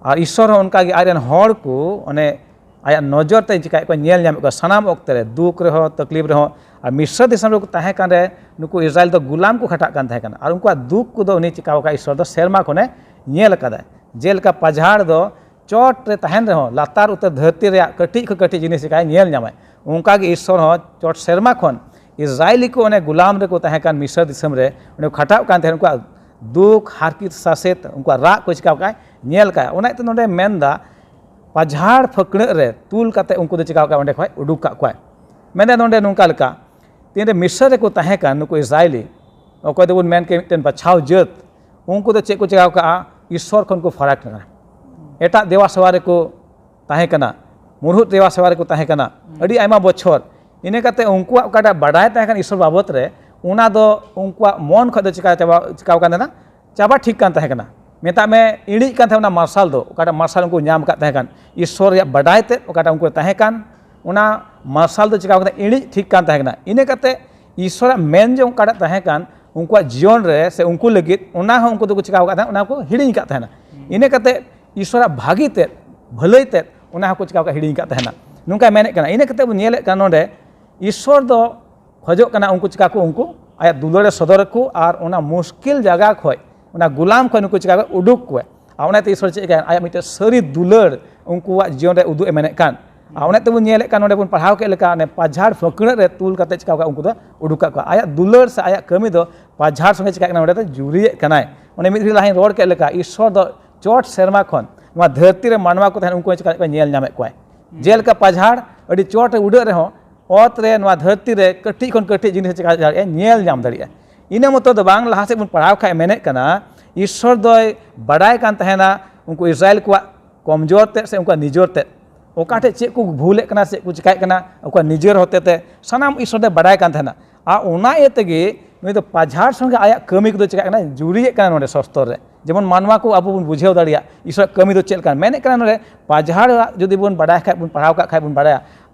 ᱟᱨ ᱤᱥᱥᱚᱨ ᱦᱚᱸ ᱚᱱᱠᱟᱜᱮ ᱟᱡ ᱨᱮᱱ ᱦᱚᱲ ᱠᱚ ᱚᱱᱮ ᱟᱭᱟᱜ ᱱᱚᱡᱚᱨ ᱛᱮ ᱪᱤᱠᱟᱹᱭᱮᱫ ᱠᱚᱣᱟ, ᱧᱮᱞ ᱧᱟᱢᱮᱫ ᱠᱚᱣᱟ ᱥᱟᱱᱟᱢ ᱚᱠᱛᱮ ᱨᱮ, ᱫᱩᱠ ᱨᱮᱦᱚᱸ, ᱛᱟᱠᱞᱤᱯ ᱨᱮᱦᱚᱸ᱾ ᱟᱨ ᱢᱤᱥᱨᱟ ᱫᱤᱥᱚᱢ ᱨᱮᱠᱚ ᱛᱟᱦᱮᱸ ᱠᱟᱱ ᱨᱮ ᱱᱩᱠᱩ ᱤᱥᱨᱟᱭᱮᱞ ᱫᱚ ᱜᱩᱞᱟᱢ ᱠᱚ ᱠᱷᱟᱴᱟᱜ ᱠᱟᱱ ᱛᱟᱦᱮᱸ ᱠᱟᱱᱟ, ᱟᱨ ᱩᱱᱠᱩᱣᱟᱜ ᱫᱩᱠ ᱠᱚᱫᱚ ᱩᱱᱤ ᱪᱤᱠᱟᱹᱣ ᱟᱠᱟᱫ ᱤᱥᱥᱚᱨ ᱫᱚ ᱥᱮᱨᱢᱟ ᱠᱷᱚᱱᱮ ᱧᱮᱞ ᱟᱠᱟᱫᱟᱭ᱾ ᱡᱮᱞᱮᱠᱟ ᱯᱟᱡᱷᱟᱲ ᱫᱚ ᱪᱚᱴ ᱨᱮ ᱛᱟᱦᱮᱱ ᱨᱮᱦᱚᱸ ᱞᱟᱛᱟᱨ ᱩᱛᱟᱹᱨ ᱫᱷᱟᱹᱨᱛᱤ ᱨᱮᱭᱟᱜ ᱠᱟᱹᱴᱤᱡ ᱠᱷᱚᱱ ᱠᱟᱹᱴᱤᱡ ᱡᱤᱱᱤᱥ ᱪᱤᱠᱟᱹᱭ ᱧᱮᱞ ᱧᱟᱢᱟᱭ, ᱚᱱᱠᱟᱜᱮ ᱤᱥᱥᱚᱨ ᱦᱚᱸ ᱪᱚᱴ ᱥᱮᱨᱢᱟ ᱠᱷᱚᱱ ᱤᱥᱨᱟᱭᱮᱞᱤ ᱠᱚ ᱚᱱᱮ ᱜᱩᱞᱟᱢ ᱨᱮᱠᱚ ᱛᱟᱦᱮᱸ ᱠᱟᱱ ᱢᱤᱥᱨᱟ ᱫᱤᱥᱚᱢ ᱨᱮ, ᱚᱸᱰᱮ ᱠᱚ ᱠᱷᱟᱴᱟᱜ ᱠᱟᱱ ᱛᱟᱦᱮᱸᱱ, ᱩᱱᱠᱩᱣᱟᱜ ᱫᱩᱠ ᱦᱟᱨᱠᱮᱛ ᱥᱟᱥᱮᱛ, ᱩᱱᱠᱩᱣᱟᱜ ᱨᱟᱜ ᱠᱚ ᱪᱤᱠᱟᱹᱣ ᱠᱟᱜᱼᱟᱭ, ᱧᱮᱞ ᱠᱟᱜᱼᱟᱭ᱾ ᱚᱱᱟ ᱤᱭᱟᱹᱛᱮ ᱱᱚᱰᱮ ᱢᱮᱱᱫᱟ, ᱯᱟᱡᱷᱟᱲ ᱯᱷᱟᱹᱠᱲᱟᱹᱜ ᱨᱮ ᱛᱩᱞ ᱠᱟᱛᱮ ᱩᱱᱠᱩ ᱫᱚ ᱪᱤᱠᱟᱹᱣ ᱠᱟᱜᱼᱟᱭ, ᱚᱸᱰᱮ ᱠᱷᱚᱱ ᱩᱰᱩᱠ ᱠᱟᱜ ᱠᱚᱣᱟᱭ᱾ ᱢᱮᱱᱫᱟ ᱱᱚᱰᱮ ᱱᱚᱝᱠᱟ ᱞᱮᱠᱟ, ᱛᱤᱱᱨᱮ ᱢᱤᱥᱨᱟ ᱨᱮᱠᱚ ᱛᱟᱦᱮᱸ ᱠᱟᱱ ᱱᱩᱠᱩ ᱤᱥᱨᱟᱭᱮᱞᱤ, ᱚᱠᱚᱭ ᱫᱚᱵᱚᱱ ᱢᱮᱱ ᱠᱮᱫ ᱢᱤᱫᱴᱮᱱ ᱵᱟᱪᱷᱟᱣ ᱡᱟᱹᱛ, ᱩᱱᱠᱩ ᱫᱚ ᱪᱮᱫ ᱠᱚ ᱪᱤᱠᱟᱹᱣ ᱠᱟᱜᱼᱟ? ᱤᱥᱥᱚᱨ ᱠᱷᱚᱱ ᱠᱚ ᱯᱷᱟᱨᱟᱠ ᱟᱠᱟᱱᱟ, ᱮᱴᱟᱜ ᱫᱮᱵᱟ ᱥᱮᱵᱟ ᱨᱮᱠᱚ ᱛᱟᱦᱮᱸ ᱠᱟᱱᱟ, ᱢᱩᱲᱦᱩᱫ ᱫᱮᱵᱟ ᱥᱮᱵᱟ ᱨᱮᱠᱚ ᱛᱟᱦᱮᱸ ᱠᱟᱱᱟ ᱟᱹᱰᱤ ᱟᱭᱢᱟ ᱵᱚᱪᱷᱚᱨ᱾ ᱤᱱᱟᱹ ᱠᱟᱛᱮ ᱩᱱᱠᱩᱣᱟᱜ ᱚᱠᱟᱴᱟᱜ ᱵᱟᱰᱟᱭ ᱛᱟᱦᱮᱸ ᱠᱟᱱᱟ ᱤᱥᱥᱚᱨ ᱵᱟᱵᱚᱫ ᱨᱮ, ᱚᱱᱟ ᱫᱚ ᱩᱱᱠᱩᱣᱟᱜ ᱢᱚᱱ ᱠᱷᱚᱱ ᱫᱚ ᱪᱤᱠᱟ ᱪᱟᱵᱟ, ᱪᱤᱠᱟᱣ ᱠᱟᱱ ᱛᱟᱦᱮᱱᱟ? ᱪᱟᱵᱟ ᱴᱷᱤᱠ ᱠᱟᱱ ᱛᱟᱦᱮᱸ ᱠᱟᱱᱟ᱾ ᱢᱮᱛᱟᱜ ᱢᱮ, ᱤᱬᱤᱡ ᱠᱟᱱ ᱛᱟᱦᱮᱸ ᱚᱱᱟ ᱢᱟᱨᱥᱟᱞ ᱫᱚ, ᱚᱠᱟᱴᱟᱜ ᱢᱟᱨᱥᱟᱞ ᱩᱱᱠᱩ ᱧᱟᱢ ᱟᱠᱟᱫ ᱛᱟᱦᱮᱸ ᱠᱟᱱ, ᱤᱥᱥᱚᱨ ᱨᱮᱭᱟᱜ ᱵᱟᱰᱟᱭ ᱛᱮᱫ ᱚᱠᱟᱴᱟᱜ ᱩᱱᱠᱩ ᱨᱮ ᱛᱟᱦᱮᱸ ᱠᱟᱱ, ᱚᱱᱟ ᱢᱟᱨᱥᱟᱞ ᱫᱚ ᱪᱤᱠᱟᱣ ᱠᱟᱱᱟ? ᱤᱬᱤᱡ ᱴᱷᱤᱠ ᱠᱟᱱ ᱛᱟᱦᱮᱸ ᱠᱟᱱᱟ᱾ ᱤᱱᱟᱹ ᱠᱟᱛᱮ ᱤᱥᱥᱚᱨᱟᱜ ᱢᱮᱱ ᱡᱚᱝ ᱚᱠᱟᱴᱟᱜ ᱛᱟᱦᱮᱸ ᱠᱟᱱ ᱩᱱᱠᱩᱣᱟᱜ ᱡᱤᱭᱚᱱ ᱨᱮ ᱥᱮ ᱩᱱᱠᱩ ᱞᱟᱹᱜᱤᱫ, ᱚᱱᱟ ᱦᱚᱸ ᱩᱱᱠᱩ ᱫᱚᱠᱚ ᱪᱤᱠᱟᱣ ᱟᱠᱟᱫ ᱛᱟᱦᱮᱸᱱᱟ, ᱚᱱᱟ ᱠᱚ ᱦᱤᱲᱤᱧ ᱟᱠᱟᱫ ᱛᱟᱦᱮᱱᱟ᱾ ᱤᱱᱟᱹ ᱠᱟᱛᱮ ᱤᱥᱥᱚᱨᱟᱜ ᱵᱷᱟᱹᱜᱤ ᱛᱮᱫ, ᱵᱷᱟᱹᱞᱟᱹᱭ ᱛᱮᱫ, ᱚᱱᱟ ᱦᱚᱸᱠᱚ ᱪᱤᱠᱟᱣ ᱟᱠᱟᱫ, ᱦᱤᱲᱤᱧ ᱟᱠᱟᱫ ᱛᱟᱦᱮᱱᱟ᱾ ᱱᱚᱝᱠᱟᱭ ᱢᱮᱱᱮᱫ ᱠᱟᱱᱟ᱾ ᱤᱱᱟᱹ ᱠᱟᱛᱮ ᱵᱚᱱ ᱧᱮᱞᱮᱫ ᱠᱟᱱᱟ ᱱᱚᱰᱮ ᱤᱥᱥᱚᱨ ᱫᱚ ᱠᱷᱚᱡᱚᱜ ᱠᱟᱱᱟ ᱩᱱᱠᱩ ᱪᱤᱠᱟ ᱠᱚ, ᱩᱱᱠᱩ ᱟᱭᱟᱜ ᱫᱩᱞᱟᱹᱲ ᱮ ᱥᱚᱫᱚᱨ ᱟᱠᱚ ᱟᱨ ᱚᱱᱟ ᱢᱩᱥᱠᱤᱞ ᱡᱟᱭᱜᱟ ᱠᱷᱚᱱ, ᱚᱱᱟ ᱜᱩᱞᱟᱢ ᱠᱷᱚᱱ ᱱᱩᱠᱩ ᱪᱤᱠᱟ ᱠᱚ ᱩᱰᱩᱠ ᱠᱚᱣᱟ᱾ ᱟᱨ ᱚᱱᱟᱛᱮ ᱤᱥᱥᱚᱨ ᱪᱮᱫ ᱪᱤᱠᱟᱹᱭᱟ? ᱟᱭᱟᱜ ᱢᱤᱫᱴᱮᱱ ᱥᱟᱹᱨᱤ ᱫᱩᱞᱟᱹᱲ ᱩᱱᱠᱩᱣᱟᱜ ᱡᱤᱭᱚᱱ ᱨᱮ ᱩᱫᱩᱜ ᱮ ᱢᱮᱱᱮᱫ ᱠᱟᱱ᱾ ᱟᱨ ᱚᱱᱮ ᱛᱮᱵᱚᱱ ᱧᱮᱞᱮᱫ ᱠᱟᱱ, ᱱᱚᱰᱮ ᱵᱚᱱ ᱯᱟᱲᱦᱟᱣ ᱠᱮᱫ ᱞᱮᱠᱟ, ᱚᱱᱮ ᱯᱟᱡᱷᱟᱲ ᱯᱷᱟᱹᱠᱲᱟᱹᱜ ᱨᱮ ᱛᱩᱞ ᱠᱟᱛᱮ ᱪᱤᱠᱟ ᱠᱟᱜ, ᱩᱱᱠᱩ ᱫᱚ ᱩᱰᱩᱠ ᱠᱟᱜ ᱠᱚᱣᱟ᱾ ᱟᱭᱟᱜ ᱫᱩᱞᱟᱹᱲ ᱥᱮ ᱟᱭᱟᱜ ᱠᱟᱹᱢᱤ ᱫᱚ ᱯᱟᱡᱷᱟᱲ ᱥᱚᱸᱜᱮ ᱪᱤᱠᱟᱹᱜ ᱠᱟᱱᱟ, ᱚᱸᱰᱮ ᱫᱚ ᱡᱩᱨᱤᱭᱮᱫ ᱠᱟᱱᱟᱭ᱾ ᱚᱱᱮ ᱢᱤᱫ ᱜᱷᱟᱹᱲᱤ ᱞᱟᱦᱟᱧ ᱨᱚᱲ ᱠᱮᱫ ᱞᱮᱠᱟ, ᱤᱥᱥᱚᱨ ᱫᱚ ᱪᱚᱴ ᱥᱮᱨᱢᱟ ᱠᱷᱚᱱ ᱱᱚᱣᱟ ᱫᱷᱟᱹᱨᱛᱤ ᱨᱮ ᱢᱟᱱᱣᱟ ᱠᱚ ᱛᱟᱦᱮᱱ, ᱩᱱᱠᱩ ᱦᱚᱸ ᱪᱤᱠᱟ ᱠᱚ ᱧᱮᱞ ᱧᱟᱢᱮᱫ ᱠᱚᱣᱟᱭ᱾ ᱡᱮᱞᱮᱠᱟ ᱯᱟᱡᱷᱟᱲ ᱟᱹᱰᱤ ᱪᱚᱴ ᱨᱮ ᱩᱰᱟᱹᱜ ᱨᱮᱦᱚᱸ, ᱚᱛ ᱨᱮ, ᱱᱚᱣᱟ ᱫᱷᱟᱹᱨᱛᱤ ᱨᱮ ᱠᱟᱹᱴᱤᱡ ᱠᱷᱚᱱ ᱠᱟᱹᱴᱤᱡ ᱡᱤᱱᱤᱥ ᱪᱤᱠᱟ ᱫᱟᱲᱮᱭᱟᱜᱼᱟ, ᱧᱮᱞ ᱧᱟᱢ ᱫᱟᱲᱮᱭᱟᱜᱼᱟ᱾ ᱤᱱᱟᱹ ᱢᱚᱛᱚ ᱫᱚ ᱵᱟᱝ, ᱞᱟᱦᱟ ᱥᱮᱫ ᱵᱚᱱ ᱯᱟᱲᱦᱟᱣ ᱠᱷᱟᱡ ᱢᱮᱱᱮᱫ ᱠᱟᱱᱟ, ᱤᱥᱥᱚᱨ ᱫᱚᱭ ᱵᱟᱰᱟᱭ ᱠᱟᱱ ᱛᱟᱦᱮᱱᱟ ᱩᱱᱠᱩ ᱤᱥᱨᱟᱭᱮᱞ ᱠᱚᱣᱟᱜ ᱠᱚᱢᱡᱳᱨ ᱛᱮᱫ ᱥᱮ ᱩᱱᱠᱩᱣᱟᱜ ᱱᱤᱡᱚᱨ ᱛᱮᱫ, ᱚᱠᱟ ᱴᱷᱮᱡ ᱪᱮᱫ ᱠᱚ ᱵᱷᱩᱞᱮᱫ ᱠᱟᱱᱟ, ᱪᱮᱫ ᱠᱚ ᱪᱤᱠᱟᱭᱮᱫ ᱠᱟᱱᱟ, ᱩᱱᱠᱩᱣᱟᱜ ᱱᱤᱡᱮᱨ ᱦᱚᱛᱮ ᱛᱮ ᱥᱟᱱᱟᱢ ᱤᱥᱥᱚᱨ ᱫᱚᱭ ᱵᱟᱰᱟᱭ ᱠᱟᱱ ᱛᱟᱦᱮᱱᱟ᱾ ᱟᱨ ᱚᱱᱟ ᱤᱭᱟᱹ ᱛᱮᱜᱮ ᱱᱩᱭ ᱫᱚ ᱯᱟᱡᱷᱟᱲ ᱥᱚᱸᱜᱮ ᱟᱭᱟᱜ ᱠᱟᱹᱢᱤ ᱠᱚᱫᱚ ᱪᱤᱠᱟᱜ ᱠᱟᱱᱟ, ᱡᱩᱨᱤᱭᱮᱫ ᱠᱟᱱᱟ ᱱᱚᱰᱮ ᱥᱚᱥᱛᱚᱨ ᱨᱮ᱾ ᱡᱮᱢᱚᱱ ᱢᱟᱱᱣᱟ ᱠᱚ ᱟᱵᱚ ᱵᱚᱱ ᱵᱩᱡᱷᱟᱹᱣ ᱫᱟᱲᱮᱭᱟᱜ ᱤᱥᱥᱚᱨᱟᱜ ᱠᱟᱹᱢᱤ ᱫᱚ ᱪᱮᱫ ᱞᱮᱠᱟ᱾ ᱢᱮᱱᱮᱫ ᱠᱟᱱᱟ ᱱᱚᱰᱮ, ᱯᱟᱡᱷᱟᱲᱟᱜ ᱡᱩᱫᱤ ᱵᱚᱱ ᱵᱟᱰᱟᱭ ᱠᱷᱟᱡ, ᱵᱚᱱ ᱯᱟᱲᱦᱟᱣ ᱠᱟᱜ ᱠᱷᱟᱡ ᱵᱚᱱ ᱵᱟᱰᱟᱭᱟ,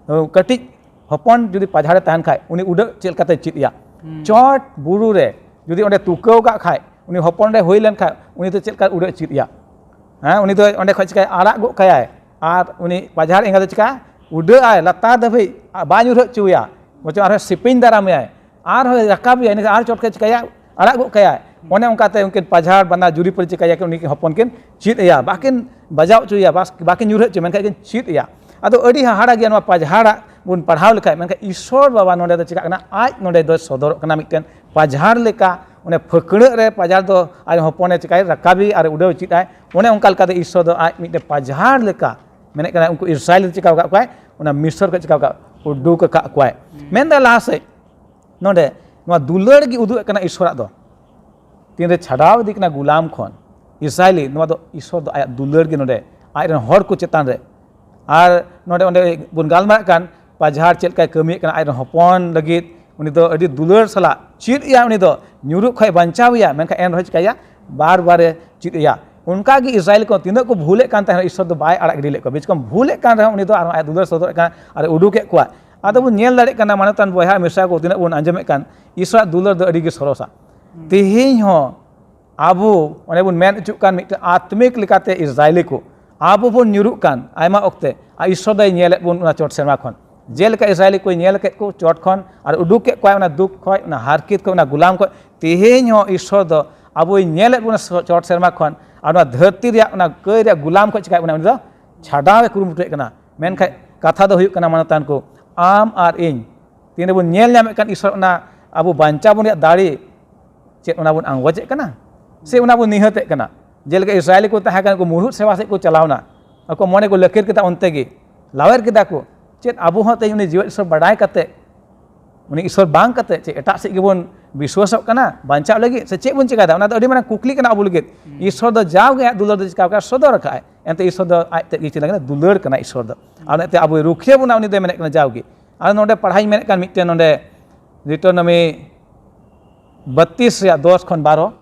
ᱠᱟᱹᱴᱤᱡ ᱦᱚᱯᱚᱱ ᱡᱩᱫᱤ ᱯᱟᱡᱷᱟᱲᱮ ᱛᱟᱦᱮᱱ ᱠᱷᱟᱡ, ᱩᱱᱤ ᱩᱰᱟᱹᱜ ᱪᱮᱫ ᱞᱮᱠᱟᱛᱮ ᱪᱮᱫ ᱮᱭᱟ? ᱪᱚᱴ ᱵᱩᱨᱩ ᱨᱮ ᱡᱩᱫᱤ ᱚᱸᱰᱮ ᱛᱩᱠᱟᱹᱣ ᱠᱟᱜ ᱠᱷᱟᱡ, ᱩᱱᱤ ᱦᱚᱯᱚᱱ ᱨᱮ ᱦᱩᱭ ᱞᱮᱱ ᱠᱷᱟᱡ, ᱩᱱᱤ ᱫᱚ ᱪᱮᱫ ᱞᱮᱠᱟ ᱩᱰᱟᱹᱜ ᱪᱮᱫ ᱮᱭᱟ? ᱦᱮᱸ, ᱩᱱᱤ ᱫᱚ ᱚᱸᱰᱮ ᱠᱷᱚᱡ ᱪᱤᱠᱟᱭ ᱟᱲᱟᱜ ᱜᱚᱜ ᱠᱟᱭᱟᱭ᱾ ᱟᱨ ᱩᱱᱤ ᱯᱟᱡᱷᱟᱲ ᱮᱸᱜᱟ ᱫᱚ ᱪᱤᱠᱟ? ᱩᱰᱟᱹᱜ ᱟᱭ ᱞᱟᱛᱟᱨ ᱫᱷᱟᱹᱵᱤᱡ, ᱵᱟᱭ ᱧᱩᱨᱦᱟᱹ ᱦᱚᱪᱚᱣᱟᱭᱟ, ᱵᱚᱪᱚᱝ ᱟᱨᱦᱚᱸ ᱥᱤᱯᱤᱧ ᱫᱟᱨᱟᱢᱮᱭᱟᱭ, ᱟᱨᱦᱚᱸ ᱨᱟᱠᱟᱵᱮᱭᱟᱭ, ᱤᱱᱟᱹ ᱟᱨ ᱪᱚᱴ ᱠᱷᱚᱡ ᱪᱤᱠᱟᱭᱟ? ᱟᱲᱟᱜ ᱜᱚᱫ ᱠᱟᱭᱟᱭ᱾ ᱚᱱᱮ ᱚᱱᱠᱟᱛᱮ ᱩᱱᱠᱤᱱ ᱯᱟᱡᱷᱟᱲ ᱵᱟᱱᱟᱨ ᱡᱩᱨᱤ ᱯᱟᱹᱨᱤ ᱪᱤᱠᱟᱭᱟ, ᱩᱱᱤ ᱦᱚᱯᱚᱱ ᱠᱤᱱ ᱪᱮᱫ ᱟᱭᱟ, ᱵᱟᱠᱤᱱ ᱵᱟᱡᱟᱣ ᱦᱚᱪᱚᱭᱟ, ᱵᱟᱥ ᱵᱟᱠᱤᱱ ᱧᱩᱨᱦᱟᱹ ᱦᱚᱪᱚᱭᱟ, ᱢᱮᱱᱠᱷᱟᱱ ᱠᱤᱱ ᱪᱮᱫ ᱟᱭᱟ᱾ ᱟᱫᱚ ᱟᱹᱰᱤ ᱦᱟᱦᱟᱲᱟ ᱜᱮᱭᱟ ᱱᱚᱣᱟ ᱯᱟᱡᱷᱟᱲᱟᱜ ᱵᱚᱱ ᱯᱟᱲᱦᱟᱣ ᱞᱮᱠᱷᱟᱡ, ᱢᱮᱱᱠᱷᱟᱱ ᱤᱥᱥᱚᱨ ᱵᱟᱵᱟ ᱱᱚᱰᱮ ᱫᱚ ᱪᱤᱠᱟᱜ ᱠᱟᱱᱟ? ᱟᱡ ᱱᱚᱰᱮ ᱫᱚ ᱥᱚᱫᱚᱨᱚᱜ ᱠᱟᱱᱟ ᱢᱤᱫᱴᱮᱱ ᱯᱟᱡᱷᱟᱲ ᱞᱮᱠᱟ᱾ ᱚᱱᱮ ᱯᱷᱟᱹᱠᱲᱟᱹᱜ ᱨᱮ ᱯᱟᱡᱷᱟᱲ ᱫᱚ ᱟᱡ ᱦᱚᱯᱚᱱᱮ ᱪᱤᱠᱟᱭ ᱨᱟᱠᱟᱵᱮ ᱟᱨ ᱩᱰᱟᱹᱣ ᱪᱮᱫ ᱟᱭ, ᱚᱱᱮ ᱚᱱᱠᱟ ᱞᱮᱠᱟᱛᱮ ᱤᱥᱥᱚᱨ ᱫᱚ ᱟᱡ ᱢᱤᱫᱴᱮᱱ ᱯᱟᱡᱷᱟᱲ ᱞᱮᱠᱟ ᱢᱮᱱᱮᱫ ᱠᱟᱱᱟ, ᱩᱱᱠᱩ ᱤᱥᱨᱟᱭᱮᱞ ᱪᱤᱠᱟ ᱟᱠᱟᱫ ᱠᱚᱣᱟᱭ? ᱚᱱᱟ ᱢᱤᱥᱚᱨ ᱠᱷᱚᱱ ᱪᱤᱠᱟ ᱟᱠᱟᱫ? ᱩᱰᱩᱠ ᱟᱠᱟᱫ ᱠᱚᱣᱟᱭ᱾ ᱢᱮᱱᱫᱟᱭ ᱞᱟᱦᱟ ᱥᱮᱫ ᱱᱚᱰᱮ ᱱᱚᱣᱟ ᱫᱩᱞᱟᱹᱲ ᱜᱮ ᱩᱫᱩᱜ ᱮᱫ ᱠᱟᱱᱟ ᱤᱥᱥᱚᱨᱟᱜ ᱫᱚ᱾ ᱛᱤᱱᱨᱮ ᱪᱷᱟᱰᱟᱣ ᱤᱫᱤ ᱠᱟᱱᱟ ᱜᱩᱞᱟᱢ ᱠᱷᱚᱱ ᱤᱥᱨᱟᱭᱮᱞᱤ, ᱱᱚᱣᱟ ᱫᱚ ᱤᱥᱥᱚᱨ ᱫᱚ ᱟᱭᱟᱜ ᱫᱩᱞᱟᱹᱲ ᱜᱮ ᱱᱚᱰᱮ ᱟᱡ ᱨᱮᱱ ᱦᱚᱲ ᱠᱚ ᱪᱮᱛᱟᱱ ᱨᱮ᱾ ᱟᱨ ᱱᱚᱰᱮ ᱚᱸᱰᱮ ᱵᱚᱱ ᱜᱟᱞᱢᱟᱨᱟᱜ ᱠᱟᱱ ᱯᱟᱡᱷᱟᱲ ᱪᱮᱫ ᱞᱮᱠᱟᱭ ᱠᱟᱹᱢᱤᱭᱮᱫ ᱠᱟᱱᱟ ᱟᱡ ᱨᱮᱱ ᱦᱚᱯᱚᱱ ᱞᱟᱹᱜᱤᱫ, ᱩᱱᱤ ᱫᱚ ᱟᱹᱰᱤ ᱫᱩᱞᱟᱹᱲ ᱥᱟᱞᱟᱜ ᱪᱮᱫ ᱮᱭᱟ, ᱩᱱᱤ ᱫᱚ ᱧᱩᱨᱩᱜ ᱠᱷᱚᱱ ᱵᱟᱧᱪᱟᱣ ᱮᱭᱟ, ᱢᱮᱱᱠᱷᱟᱱ ᱮᱱ ᱨᱮᱦᱚᱸ ᱪᱤᱠᱟᱹᱭᱟ? ᱵᱟᱨ ᱵᱟᱨᱮ ᱪᱮᱫ ᱮᱭᱟ᱾ ᱚᱱᱠᱟ ᱜᱮ ᱤᱥᱨᱟᱭᱮᱞ ᱠᱚ ᱛᱤᱱᱟᱹᱜ ᱠᱚ ᱵᱷᱩᱞᱮᱫ ᱠᱟᱱ ᱛᱟᱦᱮᱸᱱᱟ, ᱤᱥᱥᱚᱨ ᱫᱚ ᱵᱟᱭ ᱟᱲᱟᱜ ᱜᱤᱰᱤ ᱞᱮᱫ ᱠᱚᱣᱟ᱾ ᱵᱮᱥ ᱠᱚᱢ ᱵᱷᱩᱞᱮᱫ ᱠᱟᱱ ᱨᱮᱦᱚᱸ ᱩᱱᱤ ᱫᱚ ᱟᱨᱦᱚᱸ ᱟᱡ ᱫᱩᱞᱟᱹᱲ ᱥᱚᱫᱚᱨᱮᱫ ᱠᱟᱱᱟ ᱟᱨ ᱩᱰᱩᱠᱮᱫ ᱠᱚᱣᱟ᱾ ᱟᱫᱚ ᱵᱚᱱ ᱧᱮᱞ ᱫᱟᱲᱮᱭᱟᱜ ᱠᱟᱱᱟ, ᱢᱟᱱᱚᱛᱟᱱ ᱵᱚᱭᱦᱟ ᱢᱤᱥᱨᱟ ᱠᱚ ᱛᱤᱱᱟᱹᱜ ᱵᱚᱱ ᱟᱸᱡᱚᱢᱮᱫ ᱠᱟᱱ, ᱤᱥᱥᱚᱨᱟᱜ ᱫᱩᱞᱟᱹᱲ ᱫᱚ ᱟᱹᱰᱤ ᱜᱮ ᱥᱚᱨᱚᱥᱟ᱾ ᱛᱮᱦᱮᱧ ᱦᱚᱸ ᱟᱵᱚ ᱚᱱᱮ ᱵᱚᱱ ᱢᱮᱱ ᱦᱚᱪᱚᱜ ᱠᱟᱱ ᱢᱤᱫᱴᱮᱱ ᱟᱛᱢᱤᱠ ᱞᱮᱠᱟᱛᱮ ᱤᱥᱨᱟᱭᱮᱞᱤ ᱠᱚ, ᱟᱵᱚ ᱵᱚᱱ ᱧᱩᱨᱩᱜ ᱠᱟᱱ ᱟᱭᱢᱟ ᱚᱠᱛᱮ, ᱟᱨ ᱤᱥᱥᱚᱨ ᱫᱚᱭ ᱧᱮᱞᱮᱫ ᱵᱚᱱ ᱚᱱᱟ ᱪᱚᱴ ᱥᱮᱨᱢᱟ ᱠᱷᱚᱱ᱾ ᱡᱮᱞᱮᱠᱟ ᱤᱥᱨᱟᱭᱮᱞᱤ ᱠᱚᱭ ᱧᱮᱞ ᱠᱮᱫ ᱠᱚ ᱪᱚᱴ ᱠᱷᱚᱱ ᱟᱨ ᱩᱰᱩᱠ ᱠᱮᱫ ᱠᱚᱣᱟᱭ ᱚᱱᱟ ᱫᱩᱠ ᱠᱷᱚᱱ, ᱚᱱᱟ ᱦᱟᱨᱠᱮᱛ ᱠᱷᱚᱱ, ᱚᱱᱟ ᱜᱩᱞᱟᱢ ᱠᱷᱚᱱ, ᱛᱮᱦᱮᱧ ᱦᱚᱸ ᱤᱥᱥᱚᱨ ᱫᱚ ᱟᱵᱚᱭ ᱧᱮᱞᱮᱫ ᱵᱚᱱᱟ ᱪᱚᱴ ᱥᱮᱨᱢᱟ ᱠᱷᱚᱱ, ᱟᱨ ᱱᱚᱣᱟ ᱫᱷᱟᱹᱨᱛᱤ ᱨᱮᱭᱟᱜ ᱚᱱᱟ ᱠᱟᱹᱭ ᱨᱮᱭᱟᱜ ᱜᱩᱞᱟᱢ ᱠᱷᱚᱱ ᱪᱤᱠᱟᱭᱮᱫ ᱵᱚᱱᱟ? ᱩᱱᱤ ᱫᱚ ᱪᱷᱟᱰᱟᱣ ᱮ ᱠᱩᱨᱩᱢᱩᱴᱩᱭᱮᱫ ᱠᱟᱱᱟ᱾ ᱢᱮᱱᱠᱷᱟᱱ ᱠᱟᱛᱷᱟ ᱫᱚ ᱦᱩᱭᱩᱜ ᱠᱟᱱᱟ, ᱢᱟᱱᱚᱛᱟᱱ ᱠᱚ, ᱟᱢ ᱟᱨ ᱤᱧ ᱛᱤᱱ ᱨᱮᱵᱚᱱ ᱧᱮᱞ ᱧᱟᱢᱮᱫ ᱠᱟᱱ ᱤᱥᱥᱚᱨ ᱚᱱᱟ ᱟᱵᱚ ᱵᱟᱧᱪᱟᱣ ᱵᱚᱱ ᱨᱮᱭᱟᱜ ᱫᱟᱲᱮ, ᱪᱮᱫ ᱚᱱᱟ ᱵᱚᱱ ᱟᱸᱜᱚᱪᱮᱫ ᱠᱟᱱᱟ? ᱥᱮ ᱚᱱᱟ ᱵᱚᱱ ᱱᱤᱦᱟᱹᱛᱮᱫ ᱠᱟᱱᱟ? ᱡᱮᱞᱮᱠᱟ ᱤᱥᱨᱟᱭᱮᱞᱤ ᱠᱚ ᱛᱟᱦᱮᱸ ᱠᱟᱱᱟ, ᱩᱱᱠᱩ ᱢᱩᱨᱩᱫ ᱥᱮᱵᱟ ᱥᱮᱫ ᱠᱚ ᱪᱟᱞᱟᱣᱱᱟ, ᱟᱠᱚ ᱢᱚᱱᱮ ᱠᱚ ᱞᱟᱹᱠᱤᱨ ᱠᱮᱫᱟ, ᱚᱱᱛᱮ ᱜᱮ ᱞᱟᱣᱮᱨ ᱠᱮᱫᱟ ᱠᱚ᱾ ᱪᱮᱫ ᱟᱵᱚ ᱦᱚᱸ ᱛᱮᱦᱮᱧ ᱩᱱᱤ ᱡᱤᱣᱮᱫ ᱤᱥᱥᱚᱨ ᱵᱟᱰᱟᱭ ᱠᱟᱛᱮ, ᱩᱱᱤ ᱤᱥᱥᱚᱨ ᱵᱟᱝ ᱠᱟᱛᱮ ᱪᱮᱫ ᱮᱴᱟᱜ ᱥᱮᱫ ᱜᱮᱵᱚᱱ ᱵᱤᱥᱣᱟᱥᱚᱜ ᱠᱟᱱᱟ ᱵᱟᱧᱪᱟᱜ ᱞᱟᱹᱜᱤᱫ, ᱥᱮ ᱪᱮᱫ ᱵᱚᱱ ᱪᱮᱠᱟᱭᱫᱟ? ᱚᱱᱟ ᱫᱚ ᱟᱹᱰᱤ ᱢᱟᱨᱟᱝ ᱠᱩᱠᱞᱤ ᱠᱟᱱᱟ ᱟᱵᱚ ᱞᱟᱹᱜᱤᱫ᱾ ᱤᱥᱥᱚᱨ ᱫᱚ ᱡᱟᱣᱜᱮ ᱟᱭᱟᱜ ᱫᱩᱞᱟᱹᱲ ᱫᱚ ᱪᱤᱠᱟᱹ ᱠᱟᱜᱼᱟ? ᱥᱚᱫᱚᱨ ᱟᱠᱟᱫᱼᱟᱭ᱾ ᱮᱱᱛᱮ ᱤᱥᱥᱚᱨ ᱫᱚ ᱟᱡ ᱛᱮᱫ ᱜᱮ ᱪᱮᱫ ᱞᱮᱠᱟ ᱫᱩᱞᱟᱹᱲ ᱠᱟᱱᱟ ᱤᱥᱥᱚᱨ ᱫᱚ᱾ ᱟᱨ ᱚᱱᱟᱛᱮ ᱟᱵᱚᱭ ᱨᱩᱠᱷᱤᱭᱟᱹ ᱵᱚᱱᱟ, ᱩᱱᱤ ᱫᱚᱭ ᱢᱮᱱᱮᱫ ᱠᱟᱱᱟ ᱡᱟᱣᱜᱮ᱾ ᱟᱨ ᱱᱚᱰᱮ ᱯᱟᱲᱦᱟᱣᱤᱧ ᱢᱮᱱᱮᱫ ᱠᱟᱱ ᱢᱤᱫᱴᱮᱱ ᱱᱚᱰᱮ ᱰᱤᱴᱳᱱᱚᱢᱤ ᱵᱟᱛᱛᱤᱥ ᱨᱮᱭᱟᱜ ᱫᱚᱥ ᱠᱷᱚᱱ ᱵᱟᱨᱚ,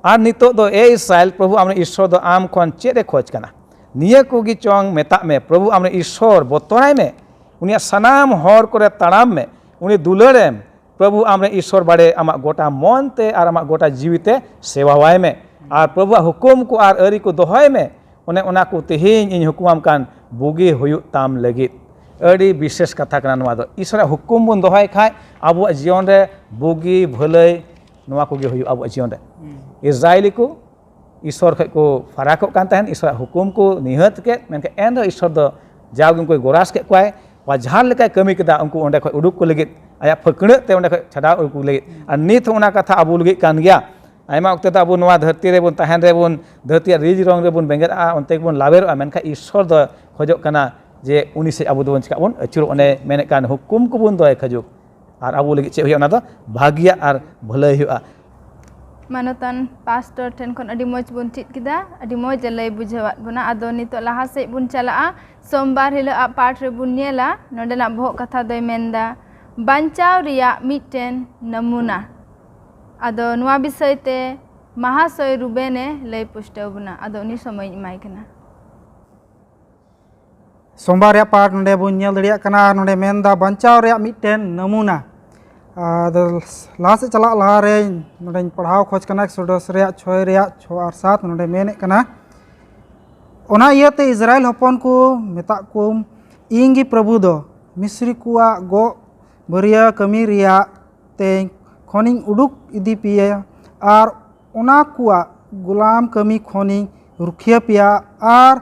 "ᱟᱨ ᱱᱤᱛᱚᱜ ᱫᱚ, ᱮ ᱤᱥᱨᱟᱭᱮᱞ, ᱯᱨᱚᱵᱷᱩ ᱟᱢᱨᱮᱱ ᱤᱥᱥᱚᱨ ᱫᱚ ᱟᱢ ᱠᱷᱚᱱ ᱪᱮᱫ ᱮ ᱠᱷᱚᱡᱽ ᱠᱟᱱᱟ? ᱱᱤᱭᱟᱹ ᱠᱚᱜᱮ ᱪᱚᱝ ᱢᱮᱛᱟᱜ ᱢᱮ, ᱯᱨᱚᱵᱷᱩ ᱟᱢᱨᱮᱱ ᱤᱥᱥᱚᱨ ᱵᱚᱛᱚᱨᱟᱭ ᱢᱮ, ᱩᱱᱤᱭᱟᱜ ᱥᱟᱱᱟᱢ ᱦᱚᱨ ᱠᱚᱨᱮ ᱛᱟᱲᱟᱢ ᱢᱮ, ᱩᱱᱤ ᱫᱩᱞᱟᱹᱲᱮᱢ, ᱯᱨᱚᱵᱷᱩ ᱟᱢᱨᱮᱱ ᱤᱥᱥᱚᱨ ᱵᱟᱲᱮ ᱟᱢᱟᱜ ᱜᱚᱴᱟ ᱢᱚᱱ ᱛᱮ ᱟᱨ ᱟᱢᱟᱜ ᱜᱚᱴᱟ ᱡᱤᱣᱤ ᱛᱮ ᱥᱮᱵᱟᱣᱟᱭ ᱢᱮ, ᱟᱨ ᱯᱨᱚᱵᱷᱩᱣᱟᱜ ᱦᱩᱠᱩᱢ ᱠᱚ ᱟᱨ ᱟᱹᱨᱤ ᱠᱚ ᱫᱚᱦᱚᱭ ᱢᱮ, ᱚᱱᱮ ᱚᱱᱟ ᱠᱚ ᱛᱮᱦᱮᱧ ᱤᱧ ᱦᱩᱠᱩᱢᱟᱢ ᱠᱟᱱ ᱵᱩᱜᱤ ᱦᱩᱭᱩᱜ ᱛᱟᱢ ᱞᱟᱹᱜᱤᱫ᱾ ᱟᱹᱰᱤ ᱵᱤᱥᱮᱥ ᱠᱟᱛᱷᱟ ᱠᱟᱱᱟ ᱱᱚᱣᱟ ᱫᱚ᱾ ᱤᱥᱚᱨᱟᱜ ᱦᱩᱠᱩᱢ ᱵᱚᱱ ᱫᱚᱦᱚᱭ ᱠᱷᱟᱡ ᱟᱵᱚᱣᱟᱜ ᱡᱤᱭᱚᱱ ᱨᱮ ᱵᱩᱜᱤ ᱵᱷᱟᱹᱞᱟᱹᱭ ᱱᱚᱣᱟ ᱠᱚᱜᱮ ᱦᱩᱭᱩᱜᱼᱟ ᱟᱵᱚᱣᱟᱜ ᱡᱤᱭᱚᱱ ᱨᱮ᱾ ᱤᱥᱨᱟᱭᱮᱞᱤ ᱠᱚ ᱤᱥᱚᱨ ᱠᱷᱚᱡ ᱠᱚ ᱯᱷᱟᱨᱟᱠᱚᱜ ᱠᱟᱱ ᱛᱟᱦᱮᱱ, ᱤᱥᱚᱨᱟᱜ ᱦᱩᱠᱩᱢ ᱠᱚ ᱱᱤᱦᱟᱹᱛ ᱠᱮᱫ, ᱢᱮᱱᱠᱷᱟᱱ ᱮᱱᱨᱮᱦᱚᱸ ᱤᱥᱚᱨ ᱫᱚ ᱡᱟᱣᱜᱮ ᱩᱱᱠᱩᱭ ᱜᱚᱨᱟᱥ ᱠᱮᱫ ᱠᱚᱣᱟᱭ᱾ ᱟᱨ ᱡᱟᱦᱟᱸ ᱞᱮᱠᱟᱭ ᱠᱟᱹᱢᱤ ᱠᱮᱫᱟ ᱩᱱᱠᱩ ᱚᱸᱰᱮ ᱠᱷᱚᱡ ᱩᱰᱩᱠ ᱠᱚ ᱞᱟᱹᱜᱤᱫ, ᱟᱭᱟᱜ ᱯᱷᱟᱹᱠᱲᱟᱹᱜ ᱛᱮ ᱚᱸᱰᱮ ᱠᱷᱚᱡ ᱪᱷᱟᱰᱟᱣ ᱩᱰᱩᱠ ᱠᱚ ᱞᱟᱹᱜᱤᱫ᱾ ᱟᱨ ᱱᱤᱛ ᱦᱚᱸ ᱚᱱᱟ ᱠᱟᱛᱷᱟ ᱟᱵᱚ ᱞᱟᱹᱜᱤᱫ ᱠᱟᱱ ᱜᱮᱭᱟ᱾ ᱟᱭᱢᱟ ᱚᱠᱛᱮ ᱫᱚ ᱟᱵᱚ ᱱᱚᱣᱟ ᱫᱷᱟᱹᱨᱛᱤ ᱨᱮᱵᱚᱱ ᱛᱟᱦᱮᱱ ᱨᱮᱵᱚᱱ, ᱫᱷᱟᱹᱨᱛᱤ ᱨᱮᱭᱟᱜ ᱨᱤᱡ ᱨᱚᱝ ᱨᱮᱵᱚᱱ ᱵᱮᱸᱜᱮᱫᱼᱟ, ᱚᱱᱛᱮ ᱜᱮᱵᱚᱱ ᱞᱟᱣᱮᱨᱚᱜᱼᱟ, ᱢᱮᱱᱠᱷᱟᱱ ᱤᱥᱚᱨ ᱫᱚ ᱠᱷᱚᱡᱚᱜ ᱠᱟᱱᱟ ᱡᱮ ᱩᱱᱤ ᱥᱮᱫ ᱟᱵᱚ ᱫᱚᱵᱚᱱ ᱪᱤᱠᱟᱜ ᱵᱚᱱ ᱟᱹᱪᱩᱨᱚᱜ, ᱚᱱᱮ ᱢᱮᱱᱮᱫ ᱠᱟᱱ ᱦᱩᱠᱩᱢ ᱠᱚᱵᱚᱱ ᱫᱚᱦᱚᱭ ᱠᱷᱟᱡᱩᱜ᱾ ᱟᱨ ᱟᱵᱚ ᱞᱟᱹᱜᱤᱫ ᱪᱮᱫ ᱦᱩᱭᱩᱜᱼᱟ? ᱚᱱᱟ ᱫᱚ ᱵᱷᱟᱹᱜᱤᱭᱟᱜ ᱟᱨ ᱵᱷᱟᱹᱞᱟᱹᱭ ᱦᱩᱭᱩᱜᱼᱟ᱾ ᱢᱟᱱᱚᱛᱟᱱ ᱯᱟᱥᱴᱚᱨ ᱴᱷᱮᱱ ᱠᱷᱚᱱ ᱟᱹᱰᱤ ᱢᱚᱡᱽ ᱵᱚᱱ ᱪᱮᱫ ᱠᱮᱫᱟ, ᱟᱹᱰᱤ ᱢᱚᱡᱽ ᱮ ᱞᱟᱹᱭ ᱵᱩᱡᱷᱟᱹᱣᱟᱫ ᱵᱚᱱᱟ᱾ ᱟᱫᱚ ᱱᱤᱛᱚᱜ ᱞᱟᱦᱟ ᱥᱮᱫ ᱵᱚᱱ ᱪᱟᱞᱟᱜᱼᱟ᱾ ᱥᱳᱢᱵᱟᱨ ᱦᱤᱞᱳᱜ ᱟᱜ ᱯᱟᱴ ᱨᱮᱵᱚᱱ ᱧᱮᱞᱟ, ᱱᱚᱰᱮᱱᱟᱜ ᱵᱚᱦᱚᱜ ᱠᱟᱛᱷᱟ ᱫᱚᱭ ᱢᱮᱱᱫᱟ ᱵᱟᱧᱪᱟᱣ ᱨᱮᱭᱟᱜ ᱢᱤᱫᱴᱮᱱ ᱱᱟᱢᱩᱱᱟ᱾ ᱟᱫᱚ ᱱᱚᱣᱟ ᱵᱤᱥᱚᱭ ᱛᱮ ᱢᱟᱦᱟᱥᱚᱭ ᱨᱩᱵᱮᱱ ᱮ ᱞᱟᱹᱭ ᱯᱩᱥᱴᱟᱹᱣ ᱵᱚᱱᱟ᱾ ᱟᱫᱚ ᱩᱱᱤ ᱥᱚᱢᱚᱭ ᱤᱧ ᱮᱢᱟᱭ ᱠᱟᱱᱟ᱾ ᱥᱳᱢᱵᱟᱨ ᱨᱮᱭᱟᱜ ᱯᱟᱴ ᱱᱚᱰᱮ ᱵᱚᱱ ᱧᱮᱞ ᱫᱟᱲᱮᱭᱟᱜ ᱠᱟᱱᱟ, ᱱᱚᱰᱮ ᱢᱮᱱᱫᱟ ᱵᱟᱧᱪᱟᱣ ᱨᱮᱭᱟᱜ ᱢᱤᱫᱴᱮᱱ ᱱᱟᱢᱩᱱᱟ᱾ ᱟᱫᱚ ᱞᱟᱦᱟ ᱥᱮᱫ ᱪᱟᱞᱟᱜ ᱞᱟᱦᱟᱨᱮ ᱱᱚᱰᱮᱧ ᱯᱟᱲᱦᱟᱣ ᱠᱷᱚᱡᱽ ᱠᱟᱱᱟ, ᱮᱠᱥᱳᱰᱚᱥ ᱨᱮᱭᱟᱜ ᱪᱷᱚᱭ ᱨᱮᱭᱟᱜ ᱪᱷᱚ ᱟᱨ ᱥᱟᱛ᱾ ᱱᱚᱰᱮ ᱢᱮᱱᱮᱫ ᱠᱟᱱᱟ, ᱚᱱᱟ ᱤᱭᱟᱹᱛᱮ ᱤᱥᱨᱟᱭᱮᱞ ᱦᱚᱯᱚᱱ ᱠᱚ ᱢᱮᱛᱟᱜ ᱠᱚᱢ, ᱤᱧ ᱜᱮ ᱯᱨᱚᱵᱷᱩ ᱫᱚ ᱢᱤᱥᱨᱤ ᱠᱚᱣᱟᱜ ᱜᱚᱜ ᱵᱟᱹᱨᱭᱟᱹ ᱠᱟᱹᱢᱤ ᱨᱮᱭᱟᱜ ᱛᱮᱧ ᱠᱷᱚᱱᱤᱧ ᱩᱰᱩᱠ ᱤᱫᱤ ᱯᱮᱭᱟ ᱟᱨ ᱚᱱᱟ ᱠᱚᱣᱟᱜ ᱜᱩᱞᱟᱢ ᱠᱟᱹᱢᱤ ᱠᱷᱚᱱᱤᱧ ᱨᱩᱠᱷᱤᱭᱟᱹ ᱯᱮᱭᱟ ᱟᱨ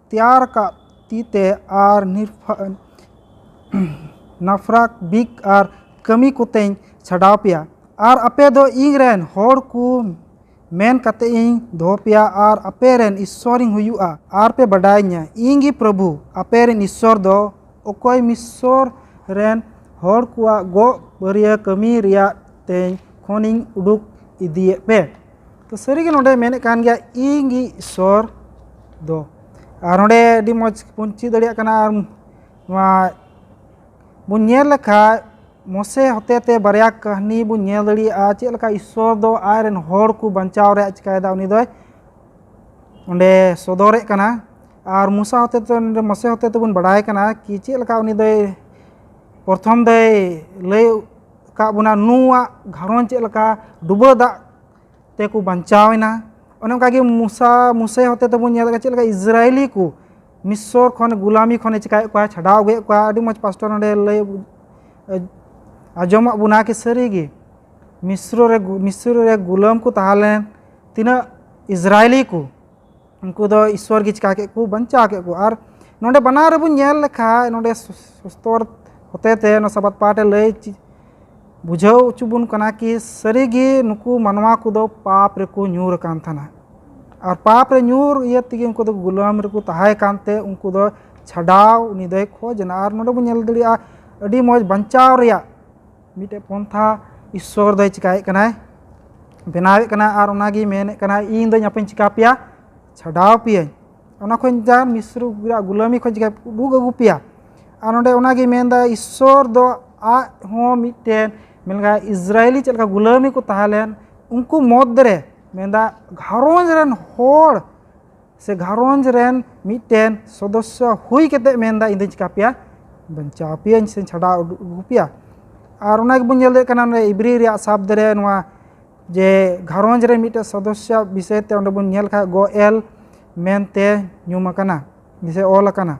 ᱛᱮᱭᱟᱨ ᱟᱠᱟᱫ ᱛᱤ ᱛᱮ ᱟᱨ ᱱᱤᱨᱯᱷᱟ ᱱᱟᱯᱷᱨᱟᱠ ᱵᱤᱠ ᱟᱨ ᱠᱟᱹᱢᱤ ᱠᱚᱛᱮᱧ ᱪᱷᱟᱰᱟᱣ ᱯᱮᱭᱟ᱾ ᱟᱨ ᱟᱯᱮ ᱫᱚ ᱤᱧ ᱨᱮᱱ ᱦᱚᱲ ᱠᱚ ᱢᱮᱱ ᱠᱟᱛᱮ ᱤᱧ ᱫᱚᱦᱚ ᱯᱮᱭᱟ ᱟᱨ ᱟᱯᱮ ᱨᱮᱱ ᱤᱥᱥᱚᱨ ᱤᱧ ᱦᱩᱭᱩᱜᱼᱟ ᱟᱨ ᱯᱮ ᱵᱟᱰᱟᱭᱤᱧᱟ ᱤᱧ ᱜᱮ ᱯᱨᱚᱵᱷᱩ ᱟᱯᱮ ᱨᱮᱱ ᱤᱥᱥᱚᱨ ᱫᱚ ᱚᱠᱚᱭ ᱢᱤᱥᱚᱨ ᱨᱮᱱ ᱦᱚᱲ ᱠᱚᱣᱟᱜ ᱜᱚᱜ ᱵᱟᱹᱨᱭᱟᱹ ᱠᱟᱹᱢᱤ ᱨᱮᱭᱟᱜ ᱛᱮᱧ ᱠᱷᱚᱱᱤᱧ ᱩᱰᱩᱠ ᱤᱫᱤᱭᱮᱫ ᱯᱮ᱾ ᱛᱚ ᱥᱟᱹᱨᱤᱜᱮ ᱱᱚᱰᱮ ᱢᱮᱱᱮᱫ ᱠᱟᱱ ᱜᱮᱭᱟ ᱤᱧ ᱜᱮ ᱤᱥᱥᱚᱨ ᱫᱚ᱾ ᱟᱨ ᱱᱚᱰᱮ ᱟᱹᱰᱤ ᱢᱚᱡᱽ ᱵᱚᱱ ᱪᱮᱫ ᱫᱟᱲᱮᱭᱟᱜ ᱠᱟᱱᱟ᱾ ᱟᱨ ᱱᱚᱣᱟ ᱵᱚᱱ ᱧᱮᱞ ᱞᱮᱠᱷᱟᱡ ᱢᱚᱥᱮ ᱦᱚᱛᱮᱛᱮ ᱵᱟᱨᱭᱟ ᱠᱟᱹᱦᱱᱤ ᱵᱚᱱ ᱧᱮᱞ ᱫᱟᱲᱮᱭᱟᱜᱼᱟ, ᱪᱮᱫ ᱞᱮᱠᱟ ᱤᱥᱥᱚᱨ ᱫᱚ ᱟᱡ ᱨᱮᱱ ᱦᱚᱲ ᱠᱚ ᱵᱟᱧᱪᱟᱣ ᱨᱮᱭᱟᱜ ᱪᱤᱠᱟᱭᱮᱫᱟ, ᱩᱱᱤ ᱫᱚᱭ ᱚᱸᱰᱮ ᱥᱚᱫᱚᱨᱮᱫ ᱠᱟᱱᱟ᱾ ᱟᱨ ᱢᱚᱥᱟ ᱦᱚᱛᱮᱛᱮ ᱢᱚᱥᱮ ᱦᱚᱛᱮᱛᱮ ᱵᱚᱱ ᱵᱟᱲᱟᱭ ᱠᱟᱱᱟ ᱠᱤ ᱪᱮᱫ ᱞᱮᱠᱟ ᱩᱱᱤ ᱫᱚᱭ ᱯᱨᱚᱛᱷᱚᱢ ᱫᱚᱭ ᱞᱟᱹᱭ ᱟᱠᱟᱫ ᱵᱚᱱᱟ ᱱᱩᱣᱟᱜ ᱜᱷᱟᱨᱚᱸᱡᱽ ᱪᱮᱫ ᱞᱮᱠᱟ ᱰᱩᱵᱟᱹ ᱫᱟᱜ ᱛᱮᱠᱚ ᱵᱟᱧᱪᱟᱣ ᱮᱱᱟ᱾ ᱚᱱᱮ ᱚᱱᱠᱟᱜᱮ ᱢᱩᱥᱟ ᱢᱩᱥᱮ ᱦᱚᱛᱮ ᱛᱮᱵᱚᱱ ᱧᱮᱞ ᱠᱟᱫᱟ ᱪᱮᱫ ᱞᱮᱠᱟ ᱤᱥᱨᱟᱭᱮᱞᱤ ᱠᱚ ᱢᱤᱥᱨᱚ ᱠᱷᱚᱱ ᱜᱩᱞᱟᱢᱤ ᱠᱷᱚᱱᱮ ᱪᱤᱠᱟᱭᱮᱫ ᱠᱚᱣᱟ, ᱪᱷᱟᱰᱟᱣ ᱟᱹᱜᱩᱭᱮᱫ ᱠᱚᱣᱟ᱾ ᱟᱹᱰᱤ ᱢᱚᱡᱽ ᱯᱟᱥᱴᱚᱨ ᱱᱚᱰᱮ ᱞᱟᱹᱭ ᱟᱸᱡᱚᱢᱟᱜ ᱵᱚᱱᱟ ᱠᱤ ᱥᱟᱹᱨᱤᱜᱮ ᱢᱤᱥᱨᱚ ᱨᱮ ᱜᱩ- ᱢᱤᱥᱨᱚ ᱨᱮ ᱜᱩᱞᱟᱹᱢ ᱠᱚ ᱛᱟᱦᱮᱸ ᱞᱮᱱ ᱛᱤᱱᱟᱹᱜ ᱤᱥᱨᱟᱭᱮᱞᱤ ᱠᱚ, ᱩᱱᱠᱩ ᱫᱚ ᱤᱥᱥᱚᱨ ᱜᱮ ᱪᱤᱠᱟ ᱠᱮᱫ ᱠᱚ, ᱵᱟᱧᱪᱟᱣ ᱠᱮᱫ ᱠᱚ᱾ ᱟᱨ ᱱᱚᱰᱮ ᱵᱟᱱᱟᱨ ᱨᱮᱵᱚᱱ ᱧᱮᱞ ᱞᱮᱠᱷᱟᱡ ᱱᱚᱰᱮ ᱥᱩᱥᱛᱚᱨ ᱦᱚᱛᱮ ᱛᱮ ᱱᱚᱣᱟ ᱥᱟᱵᱟᱫ ᱯᱟᱴ ᱮ ᱞᱟᱹᱭ ᱪᱮ- ᱵᱩᱡᱷᱟᱹᱣ ᱦᱚᱪᱚ ᱵᱚᱱ ᱠᱟᱱᱟ ᱠᱤ ᱥᱟᱹᱨᱤᱜᱮ ᱱᱩᱠᱩ ᱢᱟᱱᱣᱟ ᱠᱚᱫᱚ ᱯᱟᱯ ᱨᱮᱠᱚ ᱧᱩᱨ ᱟᱠᱟᱱ ᱛᱟᱦᱮᱱᱟ᱾ ᱟᱨ ᱯᱟᱯ ᱨᱮ ᱧᱩᱨ ᱤᱭᱟᱹ ᱛᱮᱜᱮ ᱩᱱᱠᱩ ᱫᱚ ᱜᱩᱞᱟᱹᱢ ᱨᱮᱠᱚ ᱛᱟᱦᱮᱸ ᱠᱟᱱᱛᱮ ᱩᱱᱠᱩ ᱫᱚ ᱪᱷᱟᱰᱟᱣ ᱩᱱᱤ ᱫᱚᱭ ᱠᱷᱚᱡᱽ ᱮᱱᱟ᱾ ᱟᱨ ᱱᱚᱰᱮ ᱵᱚᱱ ᱧᱮᱞ ᱫᱟᱲᱮᱭᱟᱜᱼᱟ ᱟᱹᱰᱤ ᱢᱚᱡᱽ ᱵᱟᱧᱪᱟᱣ ᱨᱮᱭᱟᱜ ᱢᱤᱫᱴᱮᱡ ᱯᱚᱱᱛᱷᱟ ᱤᱥᱥᱚᱨ ᱫᱚᱭ ᱪᱤᱠᱟᱭᱮᱫ ᱠᱟᱱᱟᱭ, ᱵᱮᱱᱟᱣᱮᱫ ᱠᱟᱱᱟ᱾ ᱟᱨ ᱚᱱᱟᱜᱮ ᱢᱮᱱᱮᱫ ᱠᱟᱱᱟ, ᱤᱧ ᱫᱚᱧ ᱟᱯᱮᱧ ᱪᱤᱠᱟ ᱯᱮᱭᱟ, ᱪᱷᱟᱰᱟᱣ ᱯᱮᱭᱟᱹᱧ᱾ ᱚᱱᱟ ᱠᱷᱚᱱ ᱡᱟ ᱢᱤᱥᱨᱩ ᱨᱮᱭᱟᱜ ᱜᱩᱞᱟᱹᱢᱤ ᱠᱷᱚᱱ ᱪᱤᱠᱟ ᱩᱰᱩᱠ ᱟᱹᱜᱩ ᱯᱮᱭᱟ᱾ ᱟᱨ ᱱᱚᱰᱮ ᱚᱱᱟᱜᱮ ᱢᱮᱱᱫᱟ, ᱤᱥᱥᱚᱨ ᱫᱚ ᱟᱡ ᱦᱚᱸ ᱢᱤᱫᱴᱮᱱ ᱢᱮᱱ ᱞᱮᱠᱟ ᱤᱥᱨᱟᱭᱮᱞᱤ ᱪᱮᱫ ᱞᱮᱠᱟ ᱜᱩᱞᱟᱹᱢᱤ ᱠᱚ ᱛᱟᱦᱮᱸ ᱞᱮᱱ, ᱩᱱᱠᱩ ᱢᱚᱫᱽᱫᱷᱮ ᱨᱮ ᱢᱮᱱᱫᱟ ᱜᱷᱟᱨᱚᱸᱡᱽ ᱨᱮᱱ ᱦᱚᱲ ᱥᱮ ᱜᱷᱟᱨᱚᱸᱡᱽ ᱨᱮᱱ ᱢᱤᱫᱴᱮᱱ ᱥᱚᱫᱚᱥᱥᱚ ᱦᱩᱭ ᱠᱟᱛᱮ ᱢᱮᱱᱫᱟ, ᱤᱧ ᱫᱚᱧ ᱪᱤᱠᱟ ᱯᱮᱭᱟ, ᱵᱟᱧᱪᱟᱣ ᱯᱮᱭᱟᱧ ᱥᱮᱧ ᱪᱷᱟᱰᱟᱣ ᱩᱰᱩᱠ ᱟᱹᱜᱩ ᱯᱮᱭᱟ᱾ ᱟᱨ ᱚᱱᱟ ᱜᱮᱵᱚᱱ ᱧᱮᱞ ᱫᱟᱲᱮᱭᱟᱜ ᱠᱟᱱᱟ ᱱᱚᱰᱮ ᱤᱵᱨᱤ ᱨᱮᱭᱟᱜ ᱥᱟᱵᱫ ᱨᱮ ᱱᱚᱣᱟ ᱡᱮ ᱜᱷᱟᱨᱚᱸᱡᱽ ᱨᱮ ᱢᱤᱫᱴᱮᱱ ᱥᱚᱫᱚᱥᱥᱚ ᱵᱤᱥᱚᱭ ᱛᱮ ᱚᱸᱰᱮ ᱵᱚᱱ ᱧᱮᱞ ᱠᱷᱟᱡ ᱜᱚ ᱮᱞ ᱢᱮᱱᱛᱮ ᱧᱩᱢ ᱟᱠᱟᱱᱟ, ᱥᱮ ᱚᱞ ᱟᱠᱟᱱᱟ᱾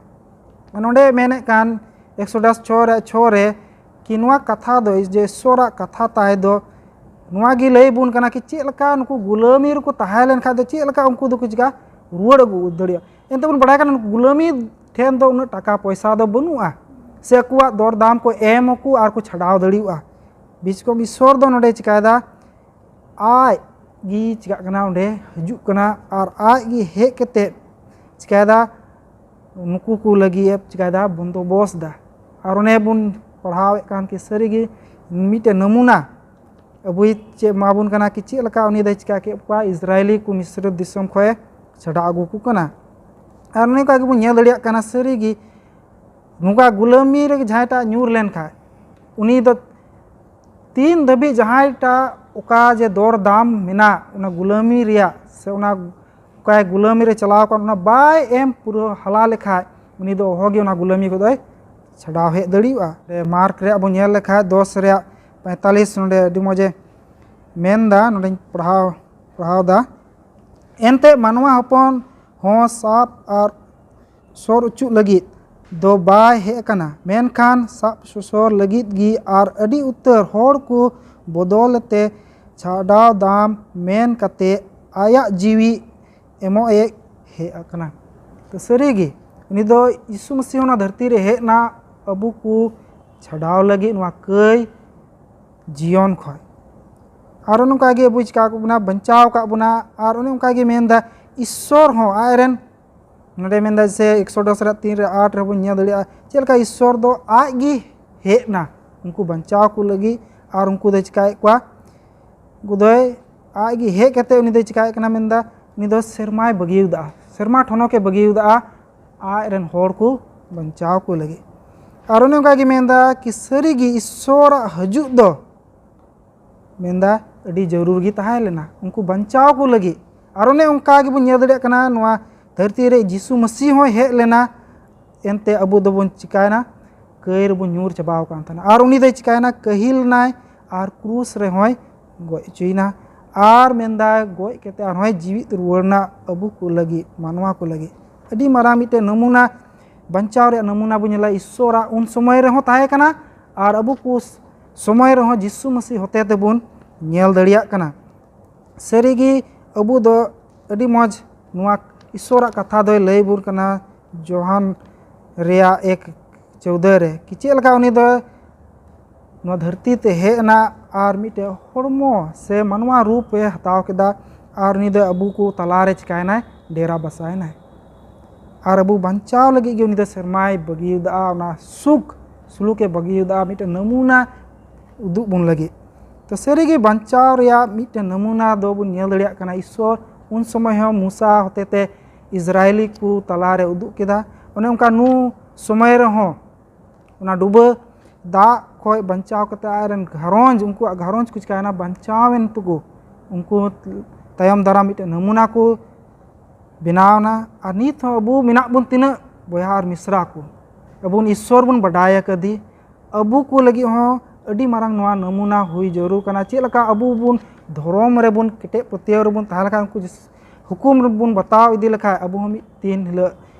ᱱᱚᱰᱮ ᱢᱮᱱᱮᱫ ᱠᱟᱱ ᱮᱠᱥᱚᱰᱟᱥ ᱪᱷᱚ ᱨᱮ ᱪᱷᱚ ᱨᱮ ᱠᱤ ᱱᱚᱣᱟ ᱠᱟᱛᱷᱟ ᱫᱚ ᱡᱮ ᱤᱥᱥᱚᱨᱟᱜ ᱠᱟᱛᱷᱟ ᱛᱟᱭ ᱫᱚ ᱱᱚᱣᱟ ᱜᱮ ᱞᱟᱹᱭ ᱵᱚᱱ ᱠᱟᱱᱟ ᱠᱤ ᱪᱮᱫ ᱞᱮᱠᱟ ᱱᱩᱠᱩ ᱜᱩᱞᱟᱹᱢᱤ ᱨᱮᱠᱚ ᱛᱟᱦᱮᱸ ᱞᱮᱱ ᱠᱷᱟᱡ ᱫᱚ ᱪᱮᱫ ᱞᱮᱠᱟ ᱩᱱᱠᱩ ᱫᱚᱠᱚ ᱪᱤᱠᱟ ᱨᱩᱣᱟᱹᱲ ᱟᱹᱜᱩ ᱫᱟᱲᱮᱭᱟᱜᱼᱟ᱾ ᱮᱱᱛᱮ ᱵᱚᱱ ᱵᱟᱲᱟᱭ ᱠᱟᱱᱟ ᱱᱩᱠᱩ ᱜᱩᱞᱟᱹᱢᱤ ᱴᱷᱮᱱ ᱫᱚ ᱩᱱᱟᱹᱜ ᱴᱟᱠᱟ ᱯᱚᱭᱥᱟ ᱫᱚ ᱵᱟᱹᱱᱩᱜᱼᱟ ᱥᱮ ᱟᱠᱚᱣᱟᱜ ᱫᱚᱨ ᱫᱟᱢ ᱠᱚ ᱮᱢ ᱟᱠᱚ ᱟᱨ ᱠᱚ ᱪᱷᱟᱰᱟᱣ ᱫᱟᱲᱮᱭᱟᱜᱼᱟ᱾ ᱵᱤᱪᱠᱚᱢ ᱤᱥᱥᱚᱨ ᱫᱚ ᱱᱚᱰᱮ ᱪᱤᱠᱟᱭᱮᱫᱟ, ᱟᱡ ᱜᱮ ᱪᱤᱠᱟᱜ ᱠᱟᱱᱟ, ᱚᱸᱰᱮ ᱦᱤᱡᱩᱜ ᱠᱟᱱᱟ ᱟᱨ ᱟᱡ ᱜᱮ ᱦᱮᱡ ᱠᱟᱛᱮ ᱪᱤᱠᱟᱭᱮᱫᱟ, ᱱᱩᱠᱩ ᱠᱚ ᱞᱟᱹᱜᱤᱫ ᱮ ᱪᱤᱠᱟᱭᱮᱫᱟ, ᱵᱚᱱᱫᱳᱵᱚᱥᱛ ᱫᱟ᱾ ᱟᱨ ᱚᱱᱮ ᱵᱚᱱ ᱯᱟᱲᱦᱟᱣᱮᱫ ᱠᱟᱱ ᱠᱤ ᱥᱟᱹᱨᱤᱜᱮ ᱢᱤᱫᱴᱮᱱ ᱱᱟᱢᱩᱱᱟ ᱟᱵᱚᱭ ᱪᱮᱫ ᱮᱢᱟ ᱵᱚᱱ ᱠᱟᱱᱟ ᱠᱤ ᱪᱮᱫ ᱞᱮᱠᱟ ᱩᱱᱤ ᱫᱚᱭ ᱪᱤᱠᱟ ᱠᱮᱫ ᱠᱚᱣᱟ, ᱤᱥᱨᱟᱭᱮᱞᱤ ᱠᱚ ᱢᱤᱥᱨ ᱫᱤᱥᱚᱢ ᱠᱷᱚᱱ ᱮ ᱪᱷᱟᱰᱟᱣ ᱟᱹᱜᱩ ᱠᱚ ᱠᱟᱱᱟ᱾ ᱟᱨ ᱚᱱᱮ ᱚᱱᱠᱟ ᱜᱮᱵᱚᱱ ᱧᱮᱞ ᱫᱟᱲᱮᱭᱟᱜ ᱠᱟᱱᱟ ᱥᱟᱹᱨᱤᱜᱮ ᱱᱚᱝᱠᱟ ᱜᱩᱞᱟᱹᱢᱤ ᱨᱮ ᱡᱟᱦᱟᱸᱭᱴᱟᱜ ᱧᱩᱨ ᱞᱮᱱᱠᱷᱟᱡ ᱩᱱᱤ ᱫᱚ ᱛᱤᱱ ᱫᱷᱟᱹᱵᱤᱡ ᱡᱟᱦᱟᱸᱭᱴᱟᱜ ᱚᱠᱟ ᱡᱮ ᱫᱚᱨ ᱫᱟᱢ ᱢᱮᱱᱟᱜ ᱚᱱᱟ ᱜᱩᱞᱟᱹᱢᱤ ᱨᱮᱭᱟᱜ ᱥᱮ ᱚᱱᱟ ᱚᱠᱟᱭ ᱜᱩᱞᱟᱹᱢᱤ ᱨᱮ ᱪᱟᱞᱟᱣ ᱟᱠᱟᱱ ᱚᱱᱟ ᱵᱟᱭ ᱮᱢ ᱯᱩᱨᱟᱹᱣ ᱦᱟᱞᱟ ᱞᱮᱠᱷᱟᱡ ᱩᱱᱤ ᱫᱚ ᱚᱦᱚᱜᱮ ᱚᱱᱟ ᱜᱩᱞᱟᱹᱢᱤ ᱠᱷᱚᱱ ᱫᱚᱭ ᱪᱷᱟᱰᱟᱣ ᱦᱮᱡ ᱫᱟᱲᱮᱭᱟᱜᱼᱟ᱾ ᱢᱟᱨᱠ ᱨᱮᱭᱟᱜ ᱵᱚᱱ ᱧᱮᱞ ᱞᱮᱠᱷᱟᱡ ᱫᱚᱥ ᱨᱮᱭᱟᱜ ᱯᱚᱸᱭᱛᱟᱞᱤᱥ ᱱᱚᱰᱮ ᱟᱹᱰᱤ ᱢᱚᱡᱮ ᱢᱮᱱᱫᱟ, ᱱᱚᱰᱮᱧ ᱯᱟᱲᱦᱟᱣ ᱯᱟᱲᱦᱟᱣ ᱫᱟ᱾ ᱮᱱᱛᱮ ᱢᱟᱱᱣᱟ ᱦᱚᱯᱚᱱ ᱦᱚᱸ ᱥᱟᱵ ᱟᱨ ᱥᱚᱨ ᱚᱪᱚᱜ ᱞᱟᱹᱜᱤᱫ ᱫᱚ ᱵᱟᱭ ᱦᱮᱡ ᱟᱠᱟᱱᱟ, ᱢᱮᱱᱠᱷᱟᱱ ᱥᱟᱵ ᱥᱚᱥᱚᱨ ᱞᱟᱹᱜᱤᱫ ᱜᱮ ᱟᱨ ᱟᱹᱰᱤ ᱩᱛᱟᱹᱨ ᱦᱚᱲ ᱠᱚ ᱵᱚᱫᱚᱞ ᱛᱮ ᱪᱷᱟᱰᱟᱣ ᱫᱟᱢ ᱢᱮᱱ ᱠᱟᱛᱮ ᱟᱭᱟᱜ ᱡᱤᱣᱤ ᱮᱢᱚᱜ ᱮ ᱦᱮᱡ ᱟᱠᱟᱱᱟ᱾ ᱛᱚ ᱥᱟᱹᱨᱤᱜᱮ ᱩᱱᱤ ᱫᱚ ᱭᱤᱥᱩ ᱢᱟᱹᱥᱤᱦ ᱚᱱᱟ ᱫᱷᱟᱹᱨᱛᱤ ᱨᱮ ᱦᱮᱡ ᱮᱱᱟ ᱟᱵᱚ ᱠᱚ ᱪᱷᱟᱰᱟᱣ ᱞᱟᱹᱜᱤᱫ ᱱᱚᱣᱟ ᱠᱟᱹᱭ ᱡᱤᱭᱚᱱ ᱠᱷᱚᱱ᱾ ᱟᱨ ᱚᱱᱮ ᱚᱱᱠᱟ ᱜᱮ ᱟᱵᱚᱭ ᱪᱤᱠᱟ ᱟᱠᱟᱫ ᱵᱚᱱᱟ, ᱵᱟᱧᱪᱟᱣ ᱟᱠᱟᱫ ᱵᱚᱱᱟ᱾ ᱟᱨ ᱚᱱᱮ ᱚᱱᱠᱟ ᱜᱮ ᱢᱮᱱᱫᱟ ᱤᱥᱥᱚᱨ ᱦᱚᱸ ᱟᱡᱨᱮᱱ, ᱱᱚᱰᱮ ᱢᱮᱱᱫᱟ ᱥᱮ ᱮᱠᱥᱚᱰᱚᱥ ᱨᱮ ᱛᱤᱱ ᱨᱮ ᱟᱴ ᱨᱮᱵᱚᱱ ᱧᱮᱞ ᱫᱟᱲᱮᱭᱟᱜᱼᱟ ᱪᱮᱫ ᱞᱮᱠᱟ ᱤᱥᱥᱚᱨ ᱫᱚ ᱟᱡ ᱜᱮ ᱦᱮᱡ ᱮᱱᱟ ᱩᱱᱠᱩ ᱵᱟᱧᱪᱟᱣ ᱠᱚ ᱞᱟᱹᱜᱤᱫ ᱟᱨ ᱩᱱᱠᱩ ᱫᱚᱭ ᱪᱤᱠᱟᱭᱮᱫ ᱠᱚᱣᱟ᱾ ᱩᱱᱠᱩ ᱫᱚᱭ ᱟᱡ ᱜᱮ ᱦᱮᱡ ᱠᱟᱛᱮ ᱩᱱᱤ ᱫᱚᱭ ᱪᱤᱠᱟᱭᱮᱫ ᱠᱟᱱᱟ ᱢᱮᱱᱫᱟ ᱩᱱᱤ ᱫᱚ ᱥᱮᱨᱢᱟᱭ ᱵᱟᱹᱜᱤ ᱟᱠᱟᱫᱼᱟ, ᱥᱮᱨᱢᱟ ᱴᱷᱚᱱᱚᱠᱮ ᱵᱟᱹᱜᱤ ᱟᱠᱟᱫᱼᱟ ᱟᱡ ᱨᱮᱱ ᱦᱚᱲ ᱠᱚ ᱵᱟᱧᱪᱟᱣ ᱠᱚ ᱞᱟᱹᱜᱤᱫ᱾ ᱟᱨ ᱚᱱᱮ ᱚᱱᱠᱟ ᱜᱮ ᱢᱮᱱᱫᱟ ᱠᱤ ᱥᱟᱹᱨᱤ ᱜᱮ ᱤᱥᱥᱚᱨᱟᱜ ᱦᱤᱡᱩᱜ ᱫᱚ ᱢᱮᱱᱫᱟ ᱟᱹᱰᱤ ᱡᱟᱹᱨᱩᱲ ᱜᱮ ᱛᱟᱦᱮᱸ ᱞᱮᱱᱟ ᱩᱱᱠᱩ ᱵᱟᱧᱪᱟᱣ ᱠᱚ ᱞᱟᱹᱜᱤᱫ᱾ ᱟᱨ ᱚᱱᱮ ᱚᱱᱠᱟ ᱜᱮᱵᱚᱱ ᱧᱮᱞ ᱫᱟᱲᱮᱭᱟᱜ ᱠᱟᱱᱟ ᱱᱚᱣᱟ ᱫᱷᱟᱹᱨᱛᱤ ᱨᱮ ᱡᱤᱥᱩ ᱢᱟᱹᱥᱤᱦ ᱦᱚᱸᱭ ᱦᱮᱡ ᱞᱮᱱᱟ, ᱮᱱᱛᱮ ᱟᱵᱚ ᱫᱚᱵᱚᱱ ᱪᱤᱠᱟᱭᱮᱱᱟ, ᱠᱟᱹᱭ ᱨᱮᱵᱚᱱ ᱧᱩᱨ ᱪᱟᱵᱟᱣ ᱟᱠᱟᱱ ᱛᱟᱦᱮᱱᱟ᱾ ᱟᱨ ᱩᱱᱤ ᱫᱚᱭ ᱪᱤᱠᱟᱭᱮᱱᱟ, ᱠᱟᱹᱦᱤᱞ ᱮᱱᱟᱭ ᱟᱨ ᱠᱨᱩᱥ ᱨᱮᱦᱚᱸᱭ ᱜᱚᱡ ᱦᱚᱪᱚᱭᱮᱱᱟ᱾ ᱟᱨ ᱢᱮᱱᱫᱟᱭ ᱜᱚᱡ ᱠᱟᱛᱮ ᱟᱨᱦᱚᱸᱭ ᱡᱤᱣᱤᱫ ᱨᱩᱣᱟᱹᱲ ᱮᱱᱟ ᱟᱵᱚ ᱠᱚ ᱞᱟᱹᱜᱤᱫ, ᱢᱟᱱᱣᱟ ᱠᱚ ᱞᱟᱹᱜᱤᱫ᱾ ᱟᱹᱰᱤ ᱢᱟᱨᱟᱝ ᱢᱤᱫᱴᱮᱱ ᱱᱟᱢᱩᱱᱟ, ᱵᱟᱧᱪᱟᱣ ᱨᱮᱭᱟᱜ ᱱᱟᱢᱩᱱᱟ ᱵᱚᱱ ᱧᱮᱞᱟ᱾ ᱤᱥᱥᱚᱨᱟᱜ ᱩᱱ ᱥᱚᱢᱚᱭ ᱨᱮᱦᱚᱸ ᱛᱟᱦᱮᱸ ᱠᱟᱱᱟ ᱟᱨ ᱟᱵᱚ ᱠᱚ ᱥᱚᱢᱚᱭ ᱨᱮᱦᱚᱸ ᱡᱤᱥᱩ ᱢᱟᱹᱥᱤ ᱦᱚᱛᱮ ᱛᱮᱵᱚᱱ ᱧᱮᱞ ᱫᱟᱲᱮᱭᱟᱜ ᱠᱟᱱᱟ᱾ ᱥᱟᱹᱨᱤᱜᱮ ᱟᱵᱚ ᱫᱚ ᱟᱹᱰᱤ ᱢᱚᱡᱽ ᱱᱚᱣᱟ ᱤᱥᱥᱚᱨᱟᱜ ᱠᱟᱛᱷᱟ ᱫᱚᱭ ᱞᱟᱹᱭ ᱵᱚᱱ ᱠᱟᱱᱟ ᱡᱳᱦᱟᱱ ᱨᱮᱭᱟᱜ ᱮᱠ ᱪᱳᱣᱫᱟᱹ ᱨᱮ ᱠᱤ ᱪᱮᱫ ᱞᱮᱠᱟ ᱩᱱᱤ ᱫᱚ ᱱᱚᱣᱟ ᱫᱷᱟᱹᱨᱛᱤ ᱛᱮ ᱦᱮᱡ ᱮᱱᱟ ᱟᱨ ᱢᱤᱫᱴᱮᱡ ᱦᱚᱲᱢᱚ ᱥᱮ ᱢᱟᱱᱣᱟ ᱨᱩᱯ ᱮ ᱦᱟᱛᱟᱣ ᱠᱮᱫᱟ᱾ ᱟᱨ ᱩᱱᱤ ᱫᱚ ᱟᱵᱚ ᱠᱚ ᱛᱟᱞᱟᱨᱮ ᱪᱤᱠᱟᱭᱮᱱᱟᱭ? ᱰᱮᱨᱟ ᱵᱟᱥᱟᱭᱮᱱᱟᱭ᱾ ᱟᱨ ᱟᱵᱚ ᱵᱟᱧᱪᱟᱣ ᱞᱟᱹᱜᱤᱫ ᱜᱮ ᱩᱱᱤ ᱫᱚ ᱥᱮᱨᱢᱟᱭ ᱵᱟᱹᱜᱤᱭᱟᱫᱟ, ᱚᱱᱟ ᱥᱩᱠ ᱥᱩᱞᱩᱠᱮ ᱵᱟᱹᱜᱤᱭᱟᱫᱟ, ᱢᱤᱫᱴᱮᱱ ᱱᱟᱢᱩᱱᱟ ᱩᱫᱩᱜ ᱵᱚᱱ ᱞᱟᱹᱜᱤᱫ᱾ ᱛᱚ ᱥᱟᱹᱨᱤᱜᱮ ᱵᱟᱧᱪᱟᱣ ᱨᱮᱭᱟᱜ ᱢᱤᱫᱴᱮᱱ ᱱᱟᱢᱩᱱᱟ ᱫᱚᱵᱚᱱ ᱧᱮᱞ ᱫᱟᱲᱮᱭᱟᱜ ᱠᱟᱱᱟ᱾ ᱤᱥᱥᱚᱨ ᱩᱱ ᱥᱚᱢᱚᱭ ᱦᱚᱸ ᱢᱩᱥᱟ ᱦᱚᱛᱮᱛᱮ ᱤᱥᱨᱟᱭᱮᱞᱤ ᱠᱚ ᱛᱟᱞᱟᱨᱮ ᱩᱫᱩᱜ ᱠᱮᱫᱟ᱾ ᱚᱱᱮ ᱚᱱᱠᱟ ᱱᱩ ᱥᱚᱢᱚᱭ ᱨᱮᱦᱚᱸ ᱚᱱᱟ ᱰᱩᱵᱟᱹ ᱫᱟᱜ ᱠᱷᱚᱡ ᱵᱟᱧᱪᱟᱣ ᱠᱟᱛᱮ ᱟᱡᱨᱮᱱ ᱜᱷᱟᱨᱚᱸᱡᱽ, ᱩᱱᱠᱩᱣᱟᱜ ᱜᱷᱟᱨᱚᱸᱡᱽ ᱠᱚ ᱪᱤᱠᱟᱭᱮᱱᱟ? ᱵᱟᱧᱪᱟᱣᱮᱱ ᱛᱟᱠᱚ᱾ ᱩᱱᱠᱩ ᱛᱟᱭᱚᱢ ᱫᱟᱨᱟᱢ ᱢᱤᱫᱴᱮᱱ ᱱᱟᱢᱩᱱᱟ ᱠᱚ ᱵᱮᱱᱟᱣ ᱮᱱᱟ᱾ ᱟᱨ ᱱᱤᱛ ᱦᱚᱸ ᱟᱵᱚ ᱢᱮᱱᱟᱜ ᱵᱚᱱ ᱛᱤᱱᱟᱹᱜ ᱵᱚᱭᱦᱟ ᱟᱨ ᱢᱤᱥᱨᱟ ᱠᱚ, ᱟᱵᱚ ᱤᱥᱥᱚᱨ ᱵᱚᱱ ᱵᱟᱰᱟᱭ ᱟᱠᱟᱫᱮ, ᱟᱵᱚ ᱠᱚ ᱞᱟᱹᱜᱤᱫ ᱦᱚᱸ ᱟᱹᱰᱤ ᱢᱟᱨᱟᱝ ᱱᱚᱣᱟ ᱱᱟᱢᱩᱱᱟ ᱦᱩᱭ ᱡᱟᱹᱨᱩᱲ ᱠᱟᱱᱟ᱾ ᱪᱮᱫ ᱞᱮᱠᱟ ᱟᱵᱚ ᱵᱚᱱ ᱫᱷᱚᱨᱚᱢ ᱨᱮᱵᱚᱱ ᱠᱮᱴᱮᱡ ᱯᱟᱹᱛᱭᱟᱹᱣ ᱨᱮᱵᱚᱱ ᱛᱟᱦᱮᱸ ᱞᱮᱠᱷᱟᱱ ᱩᱱᱠᱩ ᱡᱤᱥ-, ᱦᱩᱠᱩᱢ ᱵᱚᱱ ᱵᱟᱛᱟᱣ ᱤᱫᱤ ᱞᱮᱠᱷᱟᱡ ᱟᱵᱚ ᱦᱚᱸ ᱢᱤᱫ ᱫᱤᱱ ᱦᱤᱞᱳᱜ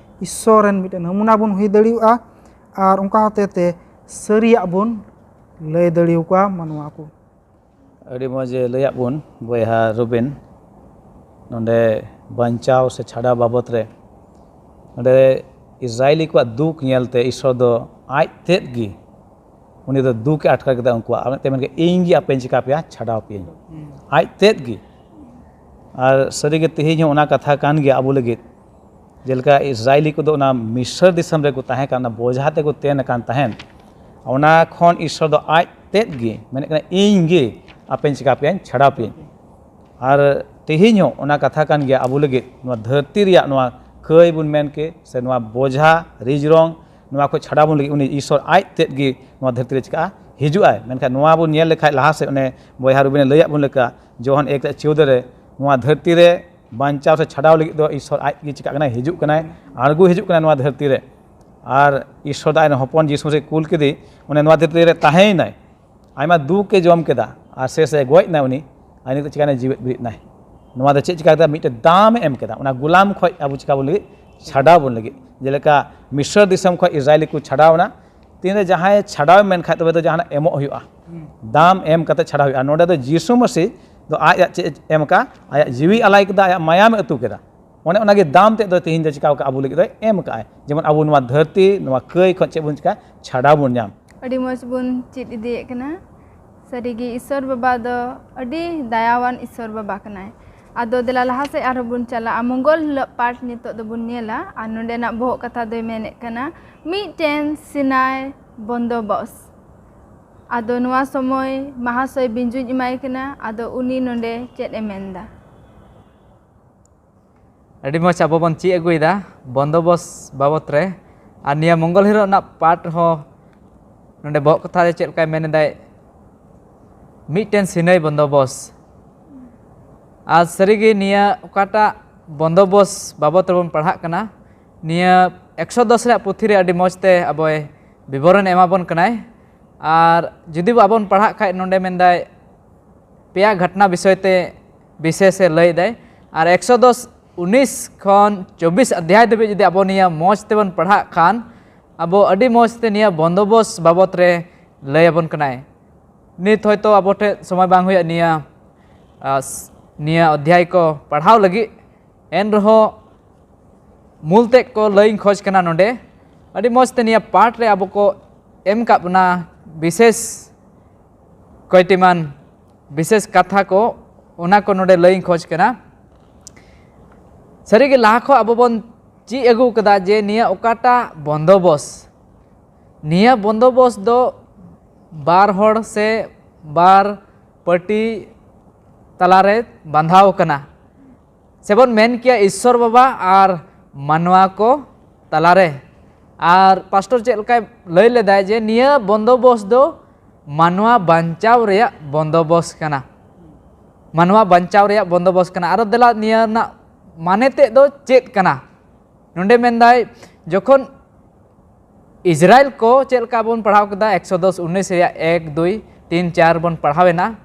ᱤᱥᱥᱚᱨ ᱨᱮᱱ ᱢᱤᱫᱴᱮᱱ ᱱᱟᱢᱩᱱᱟ ᱵᱚᱱ ᱦᱩᱭ ᱫᱟᱲᱮᱭᱟᱜᱼᱟ᱾ ᱟᱨ ᱚᱱᱠᱟ ᱦᱚᱛᱮ ᱛᱮ ᱥᱟᱹᱨᱤᱭᱟᱜ ᱵᱚᱱ ᱞᱟᱹᱭ ᱫᱟᱲᱮᱭᱟᱠᱚᱣᱟ ᱢᱟᱱᱣᱟ ᱠᱚ᱾ ᱟᱹᱰᱤ ᱢᱚᱡᱽ ᱞᱟᱹᱭᱟᱫ ᱵᱚᱱ ᱵᱚᱭᱦᱟ ᱨᱩᱵᱤᱱ᱾ ᱱᱚᱰᱮ ᱵᱟᱧᱪᱟᱣ ᱥᱮ ᱪᱷᱟᱰᱟᱣ ᱵᱟᱵᱚᱛ ᱨᱮ ᱱᱚᱰᱮ ᱤᱥᱨᱟᱭᱮᱞᱤ ᱠᱚᱣᱟᱜ ᱫᱩᱠ ᱧᱮᱞᱛᱮ ᱤᱥᱥᱚᱨ ᱫᱚ ᱟᱡ ᱛᱮᱫ ᱜᱮ ᱩᱱᱤ ᱫᱚ ᱫᱩᱠ ᱮ ᱟᱴᱠᱟᱨ ᱠᱮᱫᱟ ᱩᱱᱠᱩᱣᱟᱜ᱾ ᱟᱨ ᱢᱮᱱᱛᱮ ᱢᱮᱱ ᱠᱮᱫᱟ, "ᱤᱧ ᱜᱮ ᱟᱯᱮᱧ ᱪᱤᱠᱟ ᱯᱮᱭᱟ, ᱪᱷᱟᱰᱟᱣ ᱯᱮᱭᱟᱹᱧ ᱟᱡ ᱛᱮᱫ ᱜᱮ᱾" ᱟᱨ ᱥᱟᱹᱨᱤᱜᱮ ᱛᱮᱦᱮᱧ ᱦᱚᱸ ᱚᱱᱟ ᱠᱟᱛᱷᱟ ᱠᱟᱱ ᱜᱮᱭᱟ ᱟᱵᱚ ᱞᱟᱹᱜᱤᱫ᱾ ᱡᱮᱞᱮᱠᱟ ᱤᱥᱨᱟᱭᱮᱞᱤ ᱠᱚᱫᱚ ᱚᱱᱟ ᱢᱤᱥᱨ ᱫᱤᱥᱚᱢ ᱨᱮᱠᱚ ᱛᱟᱦᱮᱸ ᱠᱟᱱᱟ, ᱚᱱᱟ ᱵᱚᱡᱷᱟ ᱛᱮᱠᱚ ᱛᱮᱱ ᱟᱠᱟᱱ ᱛᱟᱦᱮᱸᱱ᱾ ᱚᱱᱟ ᱠᱷᱚᱱ ᱤᱥᱥᱚᱨ ᱫᱚ ᱟᱡ ᱛᱮᱫ ᱜᱮ ᱢᱮᱱᱮᱫ ᱠᱟᱱᱟ, "ᱤᱧ ᱜᱮ ᱟᱯᱮᱧ ᱪᱤᱠᱟ ᱯᱮᱭᱟᱧ, ᱪᱷᱟᱰᱟᱣ ᱯᱮᱭᱟᱧ᱾" ᱟᱨ ᱛᱮᱦᱮᱧ ᱦᱚᱸ ᱚᱱᱟ ᱠᱟᱛᱷᱟ ᱠᱟᱱ ᱜᱮᱭᱟ ᱟᱵᱚ ᱞᱟᱹᱜᱤᱫ᱾ ᱱᱚᱣᱟ ᱫᱷᱟᱹᱨᱛᱤ ᱨᱮᱭᱟᱜ ᱱᱚᱣᱟ ᱠᱟᱹᱭ ᱵᱚᱱ ᱢᱮᱱ ᱠᱮ ᱥᱮ ᱱᱚᱣᱟ ᱵᱚᱡᱷᱟ ᱨᱤᱡᱽᱨᱚᱝ, ᱱᱚᱣᱟ ᱠᱷᱚᱱ ᱪᱷᱟᱰᱟᱣ ᱵᱚᱱ ᱞᱟᱹᱜᱤᱫ ᱩᱱᱤ ᱤᱥᱥᱚᱨ ᱟᱡ ᱛᱮᱫ ᱜᱮ ᱱᱚᱣᱟ ᱫᱷᱟᱹᱨᱛᱤ ᱨᱮ ᱪᱤᱠᱟᱜᱼᱟ, ᱦᱤᱡᱩᱜ ᱟᱭ᱾ ᱢᱮᱱᱠᱷᱟᱱ ᱱᱚᱣᱟ ᱵᱚᱱ ᱧᱮᱞ ᱞᱮᱠᱷᱟᱡ ᱞᱟᱦᱟ ᱥᱮᱫ ᱚᱱᱮ ᱵᱚᱭᱦᱟ ᱨᱩᱵᱤᱱᱮ ᱞᱟᱹᱭᱟᱫ ᱵᱚᱱ ᱞᱮᱠᱟ, ᱡᱚᱦᱚᱱ ᱮᱠ ᱨᱮᱭᱟᱜ ᱪᱳᱫᱽᱫᱚ ᱨᱮ ᱱᱚᱣᱟ ᱫᱷᱟᱹᱨᱛᱤ ᱨᱮ ᱵᱟᱧᱪᱟᱣ ᱥᱮ ᱪᱷᱟᱰᱟᱣ ᱞᱟᱹᱜᱤᱫ ᱫᱚ ᱤᱥᱥᱚᱨ ᱟᱡ ᱜᱮ ᱪᱤᱠᱟᱜ ᱠᱟᱱᱟᱭ, ᱦᱤᱡᱩᱜ ᱠᱟᱱᱟᱭ, ᱟᱬᱜᱚ ᱦᱤᱡᱩᱜ ᱠᱟᱱᱟᱭ ᱱᱚᱣᱟ ᱫᱷᱟᱹᱨᱛᱤ ᱨᱮ᱾ ᱟᱨ ᱤᱥᱥᱚᱨ ᱫᱚ ᱟᱡ ᱨᱮᱱ ᱦᱚᱯᱚᱱ ᱡᱤᱥᱩ ᱢᱟᱥᱤ ᱠᱩᱞ ᱠᱮᱫᱮ, ᱚᱱᱮ ᱱᱚᱣᱟ ᱫᱷᱟᱹᱨᱛᱤ ᱨᱮ ᱛᱟᱦᱮᱸᱭᱮᱱᱟᱭ᱾ ᱟᱭᱢᱟ ᱫᱩᱠ ᱮ ᱡᱚᱢ ᱠᱮᱫᱟ ᱟᱨ ᱥᱮᱥ ᱨᱮ ᱜᱚᱡ ᱮᱱᱟᱭ ᱩᱱᱤ, ᱟᱨ ᱱᱤᱛᱚᱜ ᱪᱤᱠᱟᱹᱭᱮᱱᱟᱭ? ᱡᱤᱣᱮᱫ ᱵᱮᱨᱮᱫ ᱮᱱᱟᱭ᱾ ᱱᱚᱣᱟ ᱫᱚ ᱪᱮᱫ ᱪᱤᱠᱟ ᱠᱮᱫᱟ? ᱢᱤᱫᱴᱮᱱ ᱫᱟᱢ ᱮ ᱮᱢ ᱠᱮᱫᱟ ᱚᱱᱟ ᱜᱩᱞᱟᱢ ᱠᱷᱚᱡ ᱟᱵᱚ ᱪᱤᱠᱟ ᱵᱚᱱ ᱞᱟᱹᱜᱤᱫ, ᱪᱷᱟᱰᱟᱣ ᱵᱚᱱ ᱞᱟᱹᱜᱤᱫ᱾ ᱡᱮᱞᱮᱠᱟ ᱢᱤᱥᱨᱚ ᱫᱤᱥᱚᱢ ᱠᱷᱚᱡ ᱤᱥᱨᱟᱭᱮᱞᱤ ᱠᱚ ᱪᱷᱟᱰᱟᱣ ᱮᱱᱟ, ᱛᱤᱱᱨᱮ ᱡᱟᱦᱟᱸᱭ ᱪᱷᱟᱰᱟᱣ ᱮᱢ ᱢᱮᱱ ᱠᱷᱟᱡ ᱛᱚᱵᱮ ᱫᱚ ᱡᱟᱦᱟᱱᱟᱜ ᱮᱢᱚᱜ ᱦᱩᱭᱩᱜᱼᱟ, ᱫᱟᱢ ᱮᱢ ᱠᱟᱛᱮ ᱪᱷᱟᱰᱟᱣ ᱦᱩᱭᱩᱜᱼᱟ᱾ ᱱᱚᱰᱮ ᱫᱚ ᱡᱤᱥᱩ ᱢᱟᱹᱥᱤ ᱫᱚ ᱟᱡ ᱟᱡ ᱪᱮᱫ ᱮ ᱮᱢ ᱠᱟᱜᱼᱟ? ᱟᱭᱟᱜ ᱡᱤᱣᱤ ᱟᱞᱟᱭ ᱠᱮᱫᱟ, ᱟᱭᱟᱜ ᱢᱟᱭᱟᱢ ᱮ ᱟᱹᱛᱩ ᱠᱮᱫᱟ᱾ ᱚᱱᱮ ᱚᱱᱟᱜᱮ ᱫᱟᱢ ᱛᱮᱫ ᱫᱚ ᱛᱮᱦᱮᱧ ᱫᱚ ᱪᱤᱠᱟᱹᱣ ᱠᱟᱜᱼᱟ? ᱟᱵᱚ ᱞᱟᱹᱜᱤᱫ ᱫᱚᱭ ᱮᱢ ᱠᱟᱜᱼᱟᱭ, ᱡᱮᱢᱚᱱ ᱟᱵᱚ ᱱᱚᱣᱟ ᱫᱷᱟᱹᱨᱛᱤ ᱱᱚᱣᱟ ᱠᱟᱹᱭ ᱠᱷᱚᱱ ᱪᱮᱫ ᱵᱚᱱ ᱪᱤᱠᱟ? ᱪᱷᱟᱰᱟᱣ ᱵᱚᱱ ᱧᱟᱢ᱾ ᱟᱹᱰᱤ ᱢᱚᱡᱽ ᱵᱚᱱ ᱪᱮᱫ ᱤᱫᱤᱭᱮᱫ ᱠᱟᱱᱟ᱾ ᱥᱟᱹᱨᱤᱜᱮ ᱤᱥᱥᱚᱨ ᱵᱟᱵᱟ ᱫᱚ ᱟᱹᱰᱤ ᱫᱟᱭᱟᱣᱟᱱ ᱤᱥᱥᱚᱨ ᱵᱟᱵᱟ ᱠᱟᱱᱟᱭ᱾ ᱟᱫᱚ ᱫᱮᱞᱟ ᱞᱟᱦᱟ ᱥᱮᱫ ᱟᱨᱦᱚᱸ ᱵᱚᱱ ᱪᱟᱞᱟᱜᱼᱟ᱾ ᱢᱚᱝᱜᱚᱞ ᱦᱤᱞᱳᱜ ᱯᱟᱴ ᱱᱤᱛᱚᱜ ᱫᱚᱵᱚᱱ ᱧᱮᱞᱟ᱾ ᱟᱨ ᱱᱚᱰᱮᱱᱟᱜ ᱵᱚᱦᱚᱜ ᱠᱟᱛᱷᱟ ᱫᱚᱭ ᱢᱮᱱᱮᱫ ᱠᱟᱱᱟ, ᱢᱤᱫᱴᱮᱱ ᱥᱤᱱᱟᱭ ᱵᱚᱱᱫᱚᱵᱚᱥ᱾ ᱟᱫᱚ ᱱᱚᱣᱟ ᱥᱚᱢᱚᱭ ᱢᱟᱦᱟᱥᱚᱭ ᱵᱤᱸᱡᱩᱧ ᱮᱢᱟᱭ ᱠᱟᱱᱟ᱾ ᱟᱫᱚ ᱩᱱᱤ ᱱᱚᱰᱮ ᱪᱮᱫ ᱮ ᱢᱮᱱᱫᱟ? ᱟᱹᱰᱤ ᱢᱚᱡᱽ ᱟᱵᱚ ᱵᱚᱱ ᱪᱮᱫ ᱟᱹᱜᱩᱭᱮᱫᱟ ᱵᱚᱱᱫᱚᱵᱚᱥ ᱵᱟᱵᱚᱛ ᱨᱮ᱾ ᱟᱨ ᱱᱤᱭᱟᱹ ᱢᱚᱝᱜᱚᱞ ᱦᱤᱞᱳᱜ ᱨᱮᱱᱟᱜ ᱯᱟᱴ ᱦᱚᱸ ᱱᱚᱰᱮ ᱵᱚᱦᱚᱜ ᱠᱟᱛᱷᱟ ᱨᱮ ᱪᱮᱫ ᱞᱮᱠᱟᱭ ᱢᱮᱱ ᱮᱫᱟᱭ, ᱢᱤᱫᱴᱮᱱ ᱥᱤᱱᱟᱹᱭ ᱵᱚᱱᱫᱚᱵᱚᱥ᱾ ᱟᱨ ᱥᱟᱹᱨᱤᱜᱮ ᱱᱤᱭᱟᱹ ᱚᱠᱟᱴᱟᱜ ᱵᱚᱱᱫᱚᱵᱚᱥ ᱵᱟᱵᱚᱛ ᱨᱮᱵᱚᱱ ᱯᱟᱲᱦᱟᱜ ᱠᱟᱱᱟ, ᱱᱤᱭᱟᱹ ᱮᱠᱥᱚ ᱫᱚᱥ ᱨᱮᱭᱟᱜ ᱯᱩᱛᱷᱤ ᱨᱮ ᱟᱹᱰᱤ ᱢᱚᱡᱽ ᱛᱮ ᱟᱵᱚᱭ ᱵᱤᱵᱚᱨᱚᱱ ᱮᱢᱟᱵᱚᱱ ᱠᱟᱱᱟᱭ᱾ ᱟᱨ ᱡᱩᱫᱤ ᱟᱵᱚᱱ ᱯᱟᱲᱦᱟᱜ ᱠᱷᱟᱡ ᱱᱚᱰᱮ ᱢᱮᱱᱫᱟᱭ, ᱯᱮᱭᱟ ᱜᱷᱚᱴᱱᱟ ᱵᱤᱥᱚᱭ ᱛᱮ ᱵᱤᱥᱮᱥ ᱮ ᱞᱟᱹᱭ ᱮᱫᱟᱭ᱾ ᱟᱨ ᱮᱠᱥᱚᱫᱚᱥ ᱩᱱᱤᱥ ᱠᱷᱚᱱ ᱪᱚᱵᱵᱤᱥ ᱚᱫᱷᱭᱟᱭ ᱫᱷᱟᱹᱵᱤᱡ ᱡᱩᱫᱤ ᱟᱵᱚ ᱱᱤᱭᱟᱹ ᱢᱚᱡᱽ ᱛᱮᱵᱚᱱ ᱯᱟᱲᱦᱟᱜ ᱠᱷᱟᱱ, ᱟᱵᱚ ᱟᱹᱰᱤ ᱢᱚᱡᱽ ᱛᱮ ᱱᱤᱭᱟᱹ ᱵᱚᱱᱫᱚᱵᱚᱥ ᱵᱟᱵᱚᱛ ᱨᱮ ᱞᱟᱹᱭ ᱟᱵᱚᱱ ᱠᱟᱱᱟᱭ᱾ ᱱᱤᱛ ᱦᱚᱭᱛᱳ ᱟᱵᱚ ᱴᱷᱮᱱ ᱥᱚᱢᱚᱭ ᱵᱟᱝ ᱦᱩᱭᱩᱜᱼᱟ ᱱᱤᱭᱟᱹ, ᱟᱥ, ᱱᱤᱭᱟᱹ ᱚᱫᱷᱭᱟᱭ ᱠᱚ ᱯᱟᱲᱦᱟᱣ ᱞᱟᱹᱜᱤᱫ, ᱮᱱ ᱨᱮᱦᱚᱸ ᱢᱩᱞ ᱛᱮᱫ ᱠᱚ ᱞᱟᱹᱭ ᱤᱧ ᱠᱷᱚᱡᱽ ᱠᱟᱱᱟ ᱱᱚᱰᱮ᱾ ᱟᱹᱰᱤ ᱢᱚᱡᱽ ᱛᱮ ᱱᱤᱭᱟᱹ ᱯᱟᱴ ᱨᱮ ᱟᱵᱚ ᱠᱚ ᱮᱢ ᱠᱟᱜ ᱵᱚᱱᱟ ᱵᱤᱥᱮᱥ ᱠᱚᱭᱴᱤᱢᱟᱱ ᱵᱤᱥᱮᱥ ᱠᱟᱛᱷᱟ ᱠᱚ, ᱚᱱᱟ ᱠᱚ ᱱᱚᱰᱮ ᱞᱟᱹᱭ ᱤᱧ ᱠᱷᱚᱡᱽ ᱠᱟᱱᱟ᱾ ᱥᱟᱹᱨᱤᱜᱮ ᱞᱟᱦᱟ ᱠᱷᱚᱱ ᱟᱵᱚ ᱵᱚᱱ ᱪᱮᱫ ᱟᱹᱜᱩ ᱠᱟᱫᱟ ᱡᱮ ᱱᱤᱭᱟᱹ ᱚᱠᱟᱴᱟᱜ ᱵᱚᱱᱫᱚᱵᱚᱥ, ᱱᱤᱭᱟᱹ ᱵᱚᱱᱫᱚᱵᱚᱥ ᱫᱚ ᱵᱟᱨ ᱦᱚᱲ ᱥᱮ ᱵᱟᱨ ᱯᱟᱹᱴᱤ ᱛᱟᱞᱟᱨᱮ ᱵᱟᱸᱫᱷᱟᱣ ᱠᱟᱱᱟ, ᱥᱮᱵᱚᱱ ᱢᱮᱱ ᱠᱮᱭᱟ ᱤᱥᱥᱚᱨ ᱵᱟᱵᱟ ᱟᱨ ᱢᱟᱱᱣᱟ ᱠᱚ ᱛᱟᱞᱟᱨᱮ᱾ ᱟᱨ ᱯᱟᱥᱴᱚᱨ ᱪᱮᱫ ᱞᱮᱠᱟᱭ ᱞᱟᱹᱭ ᱞᱮᱫᱟᱭ ᱡᱮ ᱱᱤᱭᱟᱹ ᱵᱚᱱᱫᱚᱵᱚᱥ ᱫᱚ ᱢᱟᱱᱣᱟ ᱵᱟᱧᱪᱟᱣ ᱨᱮᱭᱟᱜ ᱵᱚᱱᱫᱚᱵᱚᱥ ᱠᱟᱱᱟ, ᱢᱟᱱᱣᱟ ᱵᱟᱧᱪᱟᱣ ᱨᱮᱭᱟᱜ ᱵᱚᱱᱫᱚᱵᱚᱥ ᱠᱟᱱᱟ᱾ ᱟᱨᱚ ᱫᱮᱞᱟ ᱱᱤᱭᱟᱹ ᱨᱮᱱᱟᱜ ᱢᱟᱱᱮ ᱛᱮᱫ ᱫᱚ ᱪᱮᱫ ᱠᱟᱱᱟ? ᱱᱚᱰᱮ ᱢᱮᱱᱫᱟᱭ ᱡᱚᱠᱷᱚᱱ ᱤᱥᱨᱟᱭᱮᱞ ᱠᱚ ᱪᱮᱫ ᱞᱮᱠᱟ ᱵᱚᱱ ᱯᱟᱲᱦᱟᱣ ᱠᱮᱫᱟ ᱮᱠᱥᱚᱫᱚᱥ ᱩᱱᱤᱥ ᱨᱮᱭᱟᱜ ᱮᱠ, ᱫᱩᱭ, ᱛᱤᱱ, ᱪᱟᱨ ᱵᱚᱱ ᱯᱟᱲᱦᱟᱣ ᱮᱱᱟ᱾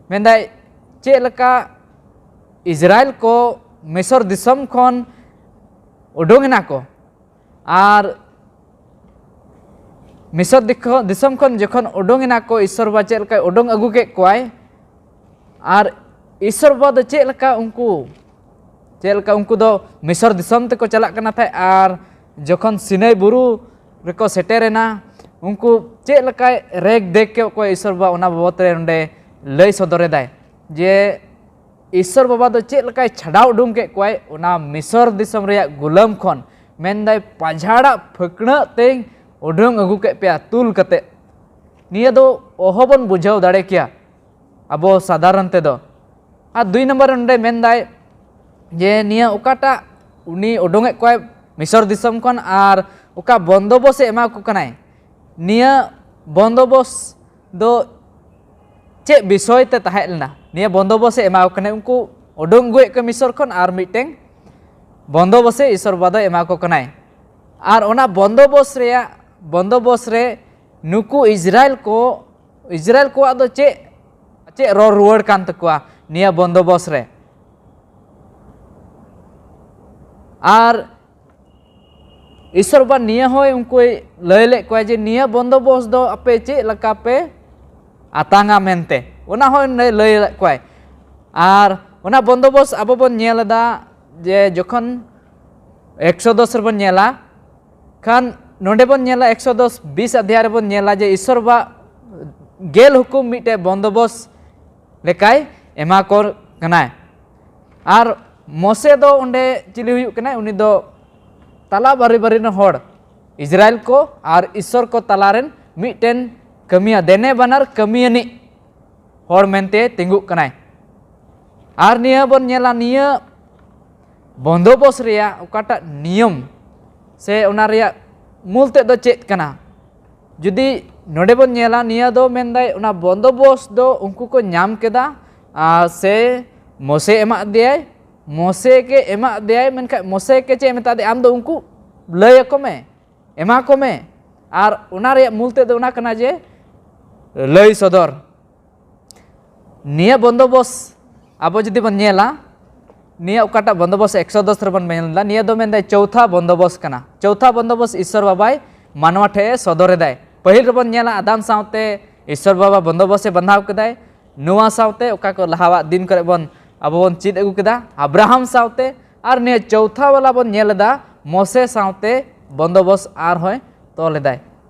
ᱢᱮᱱᱫᱟᱭ ᱪᱮᱫ ᱞᱮᱠᱟ ᱤᱥᱨᱟᱭᱮᱞ ᱠᱚ ᱢᱤᱥᱚᱨ ᱫᱤᱥᱚᱢ ᱠᱷᱚᱱ ᱩᱰᱩᱝ ᱮᱱᱟ ᱠᱚ, ᱟᱨ ᱢᱤᱥᱚᱨ ᱫᱤᱠᱷᱚ-, ᱫᱤᱥᱚᱢ ᱠᱷᱚᱱ ᱡᱚᱠᱷᱚᱱ ᱩᱰᱩᱝ ᱮᱱᱟ ᱠᱚ, ᱤᱥᱥᱚᱨ ᱵᱟᱵᱟ ᱪᱮᱫ ᱞᱮᱠᱟᱭ ᱩᱰᱩᱝ ᱟᱹᱜᱩ ᱠᱮᱫ ᱠᱚᱣᱟᱭ, ᱟᱨ ᱤᱥᱥᱚᱨ ᱵᱟᱵᱟ ᱫᱚ ᱪᱮᱫ ᱞᱮᱠᱟ ᱩᱱᱠᱩ, ᱪᱮᱫ ᱞᱮᱠᱟ ᱩᱱᱠᱩ ᱫᱚ ᱢᱤᱥᱚᱨ ᱫᱤᱥᱚᱢ ᱛᱮᱠᱚ ᱪᱟᱞᱟᱜ ᱠᱟᱱᱟ ᱛᱟᱦᱮᱸᱫ, ᱟᱨ ᱡᱚᱠᱷᱚᱱ ᱥᱤᱱᱟᱹᱭ ᱵᱩᱨᱩ ᱨᱮᱠᱚ ᱥᱮᱴᱮᱨᱮᱱᱟ, ᱩᱱᱠᱩ ᱪᱮᱫ ᱞᱮᱠᱟᱭ ᱨᱮᱜ ᱫᱮᱜ ᱠᱮᱫ ᱠᱚᱣᱟ ᱤᱥᱥᱚᱨ ᱵᱟᱵᱟ, ᱚᱱᱟ ᱵᱟᱵᱚᱛ ᱨᱮ ᱱᱚᱰᱮ ᱞᱟᱹᱭ ᱥᱚᱫᱚᱨᱮᱫᱟᱭ ᱡᱮ ᱤᱥᱥᱚᱨ ᱵᱟᱵᱟ ᱫᱚ ᱪᱮᱫ ᱞᱮᱠᱟᱭ ᱪᱷᱟᱰᱟᱣ ᱩᱰᱩᱝ ᱠᱮᱫ ᱠᱚᱣᱟᱭ ᱚᱱᱟ ᱢᱤᱥᱚᱨ ᱫᱤᱥᱚᱢ ᱨᱮᱭᱟᱜ ᱜᱩᱞᱟᱹᱢ ᱠᱷᱚᱱ᱾ ᱢᱮᱱᱫᱟᱭ ᱯᱟᱡᱷᱟᱲᱟᱜ ᱯᱷᱟᱹᱠᱲᱟᱹᱜ ᱛᱮᱧ ᱩᱰᱩᱝ ᱟᱹᱜᱩ ᱠᱮᱫ ᱯᱮᱭᱟ ᱛᱩᱞ ᱠᱟᱛᱮ᱾ ᱱᱤᱭᱟᱹ ᱫᱚ ᱚᱦᱚ ᱵᱚᱱ ᱵᱩᱡᱷᱟᱹᱣ ᱫᱟᱲᱮ ᱠᱮᱭᱟ ᱟᱵᱚ ᱥᱟᱫᱷᱟᱨᱚᱱ ᱛᱮᱫᱚ᱾ ᱟᱨ ᱫᱩᱭ ᱱᱚᱢᱵᱚᱨ ᱨᱮ ᱱᱚᱰᱮ ᱢᱮᱱᱫᱟᱭ ᱡᱮ ᱱᱤᱭᱟᱹ ᱚᱠᱟᱴᱟᱜ ᱩᱱᱤ ᱩᱰᱩᱝᱮᱫ ᱠᱚᱣᱟᱭ ᱢᱤᱥᱚᱨ ᱫᱤᱥᱚᱢ ᱠᱷᱚᱱ ᱟᱨ ᱚᱠᱟ ᱵᱚᱱᱫᱚᱵᱚᱥ ᱮ ᱮᱢᱟ ᱠᱚ ᱠᱟᱱᱟᱭ, ᱱᱤᱭᱟᱹ ᱵᱚᱱᱫᱚᱵᱚᱥ ᱫᱚ ᱪᱮᱫ ᱵᱤᱥᱚᱭ ᱛᱮ ᱛᱟᱦᱮᱸ ᱞᱮᱱᱟ? ᱱᱤᱭᱟᱹ ᱵᱚᱱᱫᱚᱵᱚᱥ ᱮ ᱮᱢᱟ ᱠᱚ ᱠᱟᱱᱟᱭ, ᱩᱱᱠᱩ ᱩᱰᱩᱝ ᱟᱹᱜᱩᱭᱮᱫ ᱠᱚ ᱢᱤᱥᱚᱨ ᱠᱷᱚᱱ, ᱟᱨ ᱢᱤᱫᱴᱮᱱ ᱵᱚᱱᱫᱚᱵᱚᱥ ᱮ ᱤᱥᱚᱨ ᱵᱟᱵᱟ ᱫᱚᱭ ᱮᱢᱟ ᱠᱚ ᱠᱟᱱᱟᱭ᱾ ᱟᱨ ᱚᱱᱟ ᱵᱚᱱᱫᱚᱵᱚᱥ ᱨᱮᱭᱟᱜ, ᱵᱚᱱᱫᱚᱵᱚᱥ ᱨᱮ ᱱᱩᱠᱩ ᱤᱥᱨᱟᱭᱮᱞ ᱠᱚ, ᱤᱥᱨᱟᱭᱮᱞ ᱠᱚᱣᱟᱜ ᱫᱚ ᱪᱮᱫ, ᱪᱮᱫ ᱨᱚᱲ ᱨᱩᱣᱟᱹᱲ ᱠᱟᱱ ᱛᱟᱠᱚᱣᱟ ᱱᱤᱭᱟᱹ ᱵᱚᱱᱫᱚᱵᱚᱥ ᱨᱮ? ᱟᱨ ᱤᱥᱚᱨ ᱵᱟᱵᱟ ᱱᱤᱭᱟᱹ ᱦᱚᱸᱭ ᱩᱱᱠᱩᱭ ᱞᱟᱹᱭ ᱞᱮᱫ ᱠᱚᱣᱟ ᱡᱮ ᱱᱤᱭᱟᱹ ᱵᱚᱱᱫᱚᱵᱚᱥ ᱫᱚ ᱟᱯᱮ ᱪᱮᱫ ᱞᱮᱠᱟ ᱯᱮ ᱟᱛᱟᱝᱟ ᱢᱮᱱᱛᱮ, ᱚᱱᱟ ᱦᱚᱸᱭ ᱞᱟᱹᱭ, ᱞᱟᱹᱭ ᱞᱮᱫ ᱠᱚᱣᱟᱭ᱾ ᱟᱨ ᱚᱱᱟ ᱵᱚᱱᱫᱚᱵᱚᱥ ᱟᱵᱚ ᱵᱚᱱ ᱧᱮᱞ ᱮᱫᱟ ᱡᱮ ᱡᱚᱠᱷᱚᱱ ᱮᱠᱥᱚᱫᱚᱥ ᱨᱮᱵᱚᱱ ᱧᱮᱞᱟ, ᱠᱷᱟᱱ ᱱᱚᱰᱮ ᱵᱚᱱ ᱧᱮᱞᱟ ᱮᱠᱥᱚᱫᱚᱥ ᱵᱤᱥ ᱟᱫᱷᱭᱟᱭ ᱨᱮᱵᱚᱱ ᱧᱮᱞᱟ ᱡᱮ ᱤᱥᱚᱨ ᱵᱟᱵᱟ ᱜᱮᱞ ᱦᱩᱠᱩᱢ ᱢᱤᱫᱴᱮᱡ ᱵᱚᱱᱫᱚᱵᱚᱥ ᱞᱮᱠᱟᱭ ᱮᱢᱟ ᱠᱚ ᱠᱟᱱᱟᱭ᱾ ᱟᱨ ᱢᱚᱥᱮ ᱫᱚ ᱚᱸᱰᱮ ᱪᱤᱞᱤ ᱦᱩᱭᱩᱜ ᱠᱟᱱᱟᱭ? ᱩᱱᱤ ᱫᱚ ᱛᱟᱞᱟ ᱵᱟᱨᱤ ᱵᱟᱨᱤ ᱨᱮᱱ ᱦᱚᱲ, ᱤᱥᱨᱟᱭᱮᱞ ᱠᱚ ᱟᱨ ᱤᱥᱚᱨ ᱠᱚ ᱛᱟᱞᱟ ᱨᱮᱱ ᱢᱤᱫᱴᱮᱱ ᱠᱟᱹᱢᱤᱭᱟᱹ, ᱫᱮᱱᱮ ᱵᱟᱱᱟᱨ ᱠᱟᱹᱢᱤᱭᱟᱹᱱᱤᱡ ᱦᱚᱲ ᱢᱮᱱᱛᱮ ᱛᱤᱸᱜᱩᱜ ᱠᱟᱱᱟᱭ᱾ ᱟᱨ ᱱᱤᱭᱟᱹ ᱵᱚᱱ ᱧᱮᱞᱟ, ᱱᱤᱭᱟᱹ ᱵᱚᱱᱫᱚᱵᱚᱥ ᱨᱮᱭᱟᱜ ᱚᱠᱟᱴᱟᱜ ᱱᱤᱭᱚᱢ ᱥᱮ ᱚᱱᱟ ᱨᱮᱭᱟᱜ ᱢᱩᱞ ᱛᱮᱫ ᱫᱚ ᱪᱮᱫ ᱠᱟᱱᱟ? ᱡᱩᱫᱤ ᱱᱚᱰᱮ ᱵᱚᱱ ᱧᱮᱞᱟ, ᱱᱤᱭᱟᱹ ᱫᱚ ᱢᱮᱱᱫᱟᱭ ᱚᱱᱟ ᱵᱚᱱᱫᱚᱵᱚᱥ ᱫᱚ ᱩᱱᱠᱩ ᱠᱚ ᱧᱟᱢ ᱠᱮᱫᱟ, ᱟᱨ ᱥᱮ ᱢᱚᱥᱮ ᱮᱢᱟᱜ ᱫᱮᱭᱟᱭ, ᱢᱚᱥᱮ ᱜᱮ ᱮᱢᱟᱜ ᱫᱮᱭᱟᱭ, ᱢᱮᱱᱠᱷᱟᱱ ᱢᱚᱥᱮ ᱜᱮ ᱪᱮᱫ ᱮ ᱢᱮᱛᱟ ᱫᱮᱭᱟ? ᱟᱢ ᱫᱚ ᱩᱱᱠᱩ ᱞᱟᱹᱭ ᱟᱠᱚ ᱢᱮ, ᱮᱢᱟ ᱠᱚ ᱢᱮ᱾ ᱟᱨ ᱚᱱᱟ ᱨᱮᱭᱟᱜ ᱢᱩᱞ ᱛᱮᱫ ᱫᱚ ᱚᱱᱟ ᱠᱟᱱᱟ ᱡᱮ ᱞᱟᱹᱭ ᱥᱚᱫᱚᱨ᱾ ᱱᱤᱭᱟᱹ ᱵᱚᱱᱫᱚᱵᱚᱥ ᱟᱵᱚ ᱡᱩᱫᱤ ᱵᱚᱱ ᱧᱮᱞᱟ, ᱱᱤᱭᱟᱹ ᱚᱠᱟᱴᱟᱜ ᱵᱚᱱᱫᱚᱵᱚᱥ ᱮᱠᱥᱚᱫᱚᱥ ᱨᱮᱵᱚᱱ ᱧᱮᱞ ᱮᱫᱟ, ᱱᱤᱭᱟᱹ ᱫᱚ ᱢᱮᱱᱫᱟᱭ ᱪᱳᱣᱛᱷᱟ ᱵᱚᱱᱫᱚᱵᱚᱥ ᱠᱟᱱᱟ᱾ ᱪᱳᱣᱛᱷᱟ ᱵᱚᱱᱫᱚᱵᱚᱥ ᱤᱥᱚᱨ ᱵᱟᱵᱟᱭ ᱢᱟᱱᱣᱟ ᱴᱷᱮᱱ ᱮ ᱥᱚᱫᱚᱨ ᱮᱫᱟᱭ᱾ ᱯᱟᱹᱦᱤᱞ ᱨᱮᱵᱚᱱ ᱧᱮᱞᱟ ᱟᱫᱟᱢ ᱥᱟᱶᱛᱮ ᱤᱥᱚᱨ ᱵᱟᱵᱟ ᱵᱚᱱᱫᱚᱵᱚᱥ ᱮ ᱵᱟᱸᱫᱷᱟᱣ ᱠᱮᱫᱟᱭ᱾ ᱱᱚᱣᱟ ᱥᱟᱶᱛᱮ ᱚᱠᱟ ᱠᱚ ᱞᱟᱦᱟᱣᱟᱜ ᱫᱤᱱ ᱠᱚᱨᱮ ᱵᱚᱱ, ᱟᱵᱚ ᱵᱚᱱ ᱪᱮᱫ ᱟᱹᱜᱩ ᱠᱮᱫᱟ, ᱟᱵᱨᱟᱦᱟᱢ ᱥᱟᱶᱛᱮ, ᱟᱨ ᱱᱤᱭᱟᱹ ᱪᱳᱣᱛᱷᱟ ᱵᱟᱞᱟ ᱵᱚᱱ ᱧᱮᱞ ᱮᱫᱟ ᱢᱚᱥᱮ ᱥᱟᱶᱛᱮ ᱵᱚᱱᱫᱚᱵᱚᱥ ᱟᱨᱦᱚᱸᱭ ᱛᱚᱞ ᱮᱫᱟᱭ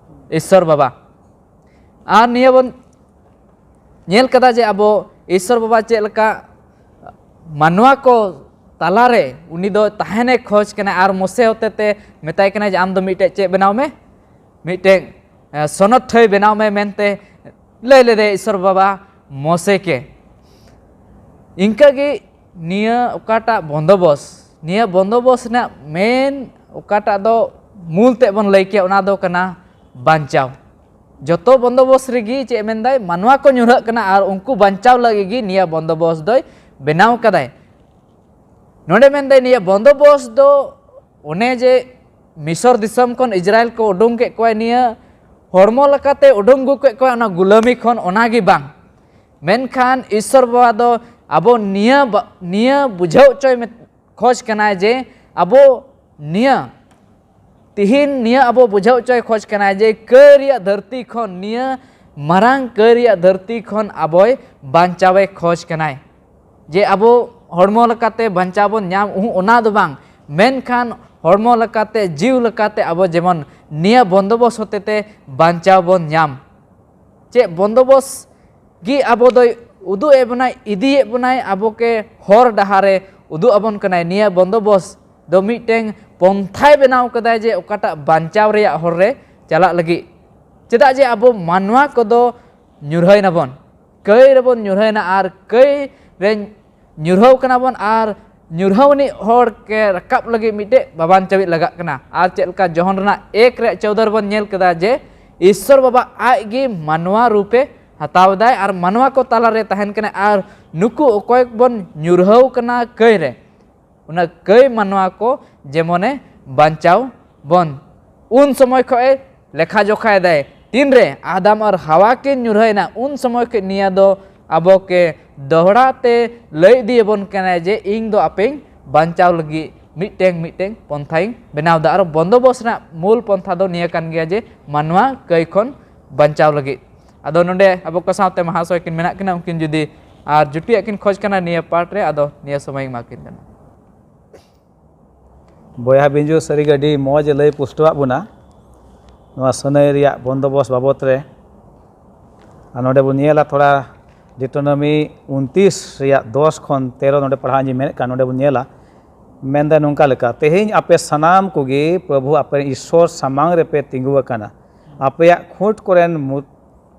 ᱤᱥᱚᱨ ᱵᱟᱵᱟ᱾ ᱟᱨ ᱱᱤᱭᱟᱹ ᱵᱚᱱ ᱧᱮᱞ ᱠᱟᱫᱟ ᱡᱮ ᱟᱵᱚ ᱤᱥᱚᱨ ᱵᱟᱵᱟ ᱪᱮᱫ ᱞᱮᱠᱟ ᱢᱟᱱᱣᱟ ᱠᱚ ᱛᱟᱞᱟᱨᱮ ᱩᱱᱤ ᱫᱚ ᱛᱟᱦᱮᱱᱮ ᱠᱷᱚᱡᱽ ᱠᱟᱱᱟ ᱟᱨ ᱢᱚᱥᱮ ᱦᱚᱛᱮᱛᱮ ᱢᱮᱛᱟᱭ ᱠᱟᱱᱟ ᱡᱮ ᱟᱢ ᱫᱚ ᱢᱤᱫᱴᱮᱡ ᱪᱮᱫ ᱵᱮᱱᱟᱣ ᱢᱮ, ᱢᱤᱫᱴᱮᱡ, ᱮ, ᱥᱚᱱᱚᱛ ᱴᱷᱟᱹᱭ ᱵᱮᱱᱟᱣ ᱢᱮ ᱢᱮᱱᱛᱮ ᱞᱟᱹᱭ ᱞᱮᱫᱟᱭ ᱤᱥᱚᱨ ᱵᱟᱵᱟ ᱢᱚᱥᱮ ᱠᱮ᱾ ᱤᱱᱠᱟᱹ ᱜᱮ ᱱᱤᱭᱟᱹ ᱚᱠᱟᱴᱟᱜ ᱵᱚᱱᱫᱚᱵᱚᱥ, ᱱᱤᱭᱟᱹ ᱵᱚᱱᱫᱚᱵᱚᱥ ᱨᱮᱱᱟᱜ ᱢᱮᱱ ᱚᱠᱟᱴᱟᱜ ᱫᱚ ᱢᱩᱞ ᱛᱮᱫ ᱵᱚᱱ ᱞᱟᱹᱭ ᱠᱮᱭᱟ, ᱚᱱᱟ ᱫᱚ ᱠᱟᱱᱟ ᱵᱟᱧᱪᱟᱣ᱾ ᱡᱚᱛᱚ ᱵᱚᱱᱫᱚᱵᱚᱥ ᱨᱮᱜᱮ ᱪᱮᱫ ᱢᱮᱱᱫᱟᱭ? ᱢᱟᱱᱣᱟ ᱠᱚ ᱧᱩᱨᱦᱟᱹᱜ ᱠᱟᱱᱟ ᱟᱨ ᱩᱱᱠᱩ ᱵᱟᱧᱪᱟᱣ ᱞᱟᱹᱜᱤᱫ ᱜᱮ ᱱᱤᱭᱟᱹ ᱵᱚᱱᱫᱚᱵᱚᱥ ᱫᱚᱭ ᱵᱮᱱᱟᱣ ᱠᱟᱫᱟᱭ᱾ ᱱᱚᱰᱮ ᱢᱮᱱᱫᱟᱭ ᱱᱤᱭᱟᱹ ᱵᱚᱱᱫᱚᱵᱚᱥ ᱫᱚ ᱚᱱᱮ ᱡᱮ ᱢᱤᱥᱚᱨ ᱫᱤᱥᱚᱢ ᱠᱷᱚᱱ ᱤᱥᱨᱟᱭᱮᱞ ᱠᱚ ᱩᱰᱩᱝ ᱠᱮᱫ ᱠᱚᱣᱟᱭ, ᱱᱤᱭᱟᱹ ᱦᱚᱲᱢᱚ ᱞᱮᱠᱟᱛᱮ ᱩᱰᱩᱝ ᱟᱹᱜᱩ ᱠᱮᱫ ᱠᱚᱣᱟᱭ ᱚᱱᱟ ᱜᱩᱞᱟᱹᱢᱤ ᱠᱷᱚᱱ, ᱚᱱᱟ ᱜᱮ ᱵᱟᱝ᱾ ᱢᱮᱱᱠᱷᱟᱱ ᱤᱥᱚᱨ ᱵᱟᱵᱟ ᱫᱚ ᱟᱵᱚ ᱱᱤᱭᱟᱹ ᱵᱟ-, ᱱᱤᱭᱟᱹ ᱵᱩᱡᱷᱟᱹᱣ ᱦᱚᱪᱚᱭ ᱢᱮ-, ᱠᱷᱚᱡᱽ ᱠᱟᱱᱟᱭ ᱡᱮ ᱟᱵᱚ ᱱᱤᱭᱟᱹ ᱛᱤᱦᱤᱧ ᱱᱤᱭᱟᱹ ᱟᱵᱚ ᱵᱩᱡᱷᱟᱹᱣ ᱦᱚᱪᱚᱭ ᱠᱷᱚᱡᱽ ᱠᱟᱱᱟᱭ ᱡᱮ ᱠᱟᱹᱭ ᱨᱮᱭᱟᱜ ᱫᱷᱟᱹᱨᱛᱤ ᱠᱷᱚᱱ, ᱱᱤᱭᱟᱹ ᱢᱟᱨᱟᱝ ᱠᱟᱹᱭ ᱨᱮᱭᱟᱜ ᱫᱷᱟᱹᱨᱛᱤ ᱠᱷᱚᱱ ᱟᱵᱚᱭ ᱵᱟᱧᱪᱟᱣᱮ ᱠᱷᱚᱡᱽ ᱠᱟᱱᱟᱭ᱾ ᱡᱮ ᱟᱵᱚ ᱦᱚᱲᱢᱚ ᱞᱮᱠᱟᱛᱮ ᱵᱟᱧᱪᱟᱣ ᱵᱚᱱ ᱧᱟᱢ, ᱩᱦᱩᱸ, ᱚᱱᱟ ᱫᱚ ᱵᱟᱝ, ᱢᱮᱱᱠᱷᱟᱱ ᱦᱚᱲᱢᱚ ᱞᱮᱠᱟᱛᱮ, ᱡᱤᱣᱤ ᱞᱮᱠᱟᱛᱮ ᱟᱵᱚ ᱡᱮᱢᱚᱱ ᱱᱤᱭᱟᱹ ᱵᱚᱱᱫᱚᱵᱚᱥ ᱦᱚᱛᱮ ᱛᱮ ᱵᱟᱧᱪᱟᱣ ᱵᱚᱱ ᱧᱟᱢ᱾ ᱪᱮᱫ ᱵᱚᱱᱫᱚᱵᱚᱥ ᱜᱮ ᱟᱵᱚ ᱫᱚᱭ ᱩᱫᱩᱜ ᱮᱫ ᱵᱚᱱᱟᱭ, ᱤᱫᱤᱭᱮᱫ ᱵᱚᱱᱟᱭ, ᱟᱵᱚ ᱠᱮ ᱦᱚᱨ ᱰᱟᱦᱟᱨᱮ ᱩᱫᱩᱜ ᱟᱵᱚᱱ ᱠᱟᱱᱟᱭ᱾ ᱱᱤᱭᱟᱹ ᱵᱚᱱᱫᱚᱵᱚᱥ ᱫᱚ ᱢᱤᱫᱴᱮᱱ ᱯᱚᱱᱛᱷᱟᱭ ᱵᱮᱱᱟᱣ ᱠᱟᱫᱟᱭ ᱡᱮ ᱚᱠᱟᱴᱟᱜ ᱵᱟᱧᱪᱟᱣ ᱨᱮᱭᱟᱜ ᱦᱚᱨ ᱨᱮ ᱪᱟᱞᱟᱜ ᱞᱟᱹᱜᱤᱫ᱾ ᱪᱮᱫᱟᱜ ᱡᱮ ᱟᱵᱚ ᱢᱟᱱᱣᱟ ᱠᱚᱫᱚ ᱧᱩᱨᱦᱟᱹᱭ ᱱᱟᱵᱚᱱ, ᱠᱟᱹᱭ ᱨᱮᱵᱚᱱ ᱧᱩᱨᱦᱟᱹᱭᱱᱟ ᱟᱨ ᱠᱟᱹᱭ ᱨᱮ ᱧᱩᱨᱦᱟᱹᱣ ᱠᱟᱱᱟ ᱵᱚᱱ ᱟᱨ ᱧᱩᱨᱦᱟᱹᱣ ᱟᱹᱱᱤᱡ ᱦᱚᱲ ᱠᱮ ᱨᱟᱠᱟᱵ ᱞᱟᱹᱜᱤᱫ ᱢᱤᱫᱴᱮᱡ ᱵᱟᱵᱟᱱ ᱪᱟᱵᱤᱡ ᱞᱟᱜᱟᱜ ᱠᱟᱱᱟ᱾ ᱟᱨ ᱪᱮᱫ ᱞᱮᱠᱟ ᱡᱚᱦᱚᱱ ᱨᱮᱱᱟᱜ ᱮᱠ ᱨᱮᱭᱟᱜ ᱪᱳᱣᱫᱟ ᱨᱮᱵᱚᱱ ᱧᱮᱞ ᱠᱮᱫᱟ ᱡᱮ ᱤᱥᱥᱚᱨ ᱵᱟᱵᱟ ᱟᱡ ᱜᱮ ᱢᱟᱱᱣᱟ ᱨᱩᱯᱮ ᱦᱟᱛᱟᱣ ᱮᱫᱟᱭ ᱟᱨ ᱢᱟᱱᱣᱟ ᱠᱚ ᱛᱟᱞᱟᱨᱮ ᱛᱟᱦᱮᱱ ᱠᱟᱱᱟᱭ ᱟᱨ ᱱᱩᱠᱩ ᱚᱠᱚᱭ ᱵᱚᱱ ᱧᱩᱨᱦᱟᱹᱣ ᱠᱟᱱᱟ ᱠᱟᱹᱭ ᱨᱮ, ᱚᱱᱟ ᱠᱟᱹᱭ ᱢᱟᱱᱣᱟ ᱠᱚ ᱡᱮᱢᱚᱱᱮ ᱵᱟᱧᱪᱟᱣ ᱵᱚᱱ᱾ ᱩᱱ ᱥᱚᱢᱚᱭ ᱠᱷᱚᱡ ᱮ ᱞᱮᱠᱷᱟ ᱡᱚᱠᱷᱟᱭ ᱫᱟᱭ, ᱛᱤᱱᱨᱮ ᱟᱫᱟᱢ ᱟᱨ ᱦᱟᱣᱟ ᱠᱤᱱ ᱧᱩᱨᱦᱟᱹᱭᱮᱱᱟ, ᱩᱱ ᱥᱚᱢᱚᱭ ᱠᱷᱚᱡ ᱱᱤᱭᱟᱹ ᱫᱚ ᱟᱵᱚ ᱠᱮ ᱫᱚᱦᱲᱟ ᱛᱮ ᱞᱟᱹᱭ ᱤᱫᱤᱭᱟᱵᱚᱱ ᱠᱟᱱᱟᱭ ᱡᱮ ᱤᱧ ᱫᱚ ᱟᱯᱮᱧ ᱵᱟᱧᱪᱟᱣ ᱞᱟᱹᱜᱤᱫ ᱢᱤᱫᱴᱮᱱ ᱢᱤᱫᱴᱮᱱ ᱯᱚᱱᱛᱷᱟᱧ ᱵᱮᱱᱟᱣ ᱮᱫᱟ᱾ ᱟᱨ ᱵᱚᱱᱫᱚᱵᱚᱥ ᱨᱮᱱᱟᱜ ᱢᱩᱞ ᱯᱚᱱᱛᱷᱟ ᱫᱚ ᱱᱤᱭᱟᱹ ᱠᱟᱱ ᱜᱮᱭᱟ ᱡᱮ ᱢᱟᱱᱣᱟ ᱠᱟᱹᱭ ᱠᱷᱚᱱ ᱵᱟᱧᱪᱟᱣ ᱞᱟᱹᱜᱤᱫ᱾ ᱟᱫᱚ ᱱᱚᱰᱮ ᱟᱵᱚ ᱠᱚ ᱥᱟᱶᱛᱮ ᱢᱟᱦᱟᱥᱚᱭ ᱠᱤᱱ ᱢᱮᱱᱟᱜ ᱠᱤᱱᱟ, ᱩᱱᱠᱤᱱ ᱡᱩᱫᱤ ᱟᱨ ᱡᱩᱴᱤᱭᱟᱜ ᱠᱤᱱ ᱠᱷᱚᱡᱽ ᱠᱟᱱᱟ ᱱᱤᱭᱟᱹ ᱯᱟᱨᱴ ᱨᱮ, ᱟᱫᱚ ᱱᱤᱭᱟᱹ ᱥᱚᱢᱚᱭ ᱤᱧ ᱮᱢᱟ ᱠᱤᱱ ᱠᱟᱱᱟ᱾ ᱵᱚᱭᱦᱟ ᱵᱤᱧᱡᱩ ᱥᱟᱹᱨᱤᱜᱮ ᱟᱹᱰᱤ ᱢᱚᱡᱽ ᱮ ᱞᱟᱹᱭ ᱯᱩᱥᱴᱟᱹᱣᱟᱜ ᱵᱚᱱᱟ ᱱᱚᱣᱟ ᱥᱟᱹᱱᱟᱹᱭ ᱨᱮᱭᱟᱜ ᱵᱚᱱᱫᱚᱵᱚᱥ ᱵᱟᱵᱚᱛ ᱨᱮ᱾ ᱟᱨ ᱱᱚᱰᱮ ᱵᱚᱱ ᱧᱮᱞᱟ ᱛᱷᱚᱲᱟ ᱰᱤᱴᱳᱱᱚᱢᱤ ᱩᱱᱛᱤᱥ ᱨᱮᱭᱟᱜ ᱫᱚᱥ ᱠᱷᱚᱱ ᱛᱮᱨᱚ ᱱᱚᱰᱮ ᱯᱟᱲᱦᱟᱜ ᱤᱧ ᱢᱮᱱᱮᱫ ᱠᱟᱱ, ᱱᱚᱰᱮ ᱵᱚᱱ ᱧᱮᱞᱟ, ᱢᱮᱱᱫᱟ ᱱᱚᱝᱠᱟ ᱞᱮᱠᱟ, ᱛᱮᱦᱮᱧ ᱟᱯᱮ ᱥᱟᱱᱟᱢ ᱠᱚᱜᱮ ᱯᱨᱚᱵᱷᱩ ᱟᱯᱮ ᱨᱮᱱ ᱤᱥᱥᱚᱨ ᱥᱟᱢᱟᱝ ᱨᱮᱯᱮ ᱛᱤᱸᱜᱩ ᱟᱠᱟᱱᱟ᱾ ᱟᱯᱮᱭᱟᱜ ᱠᱷᱩᱸᱴ ᱠᱚᱨᱮᱱ ᱢᱩ-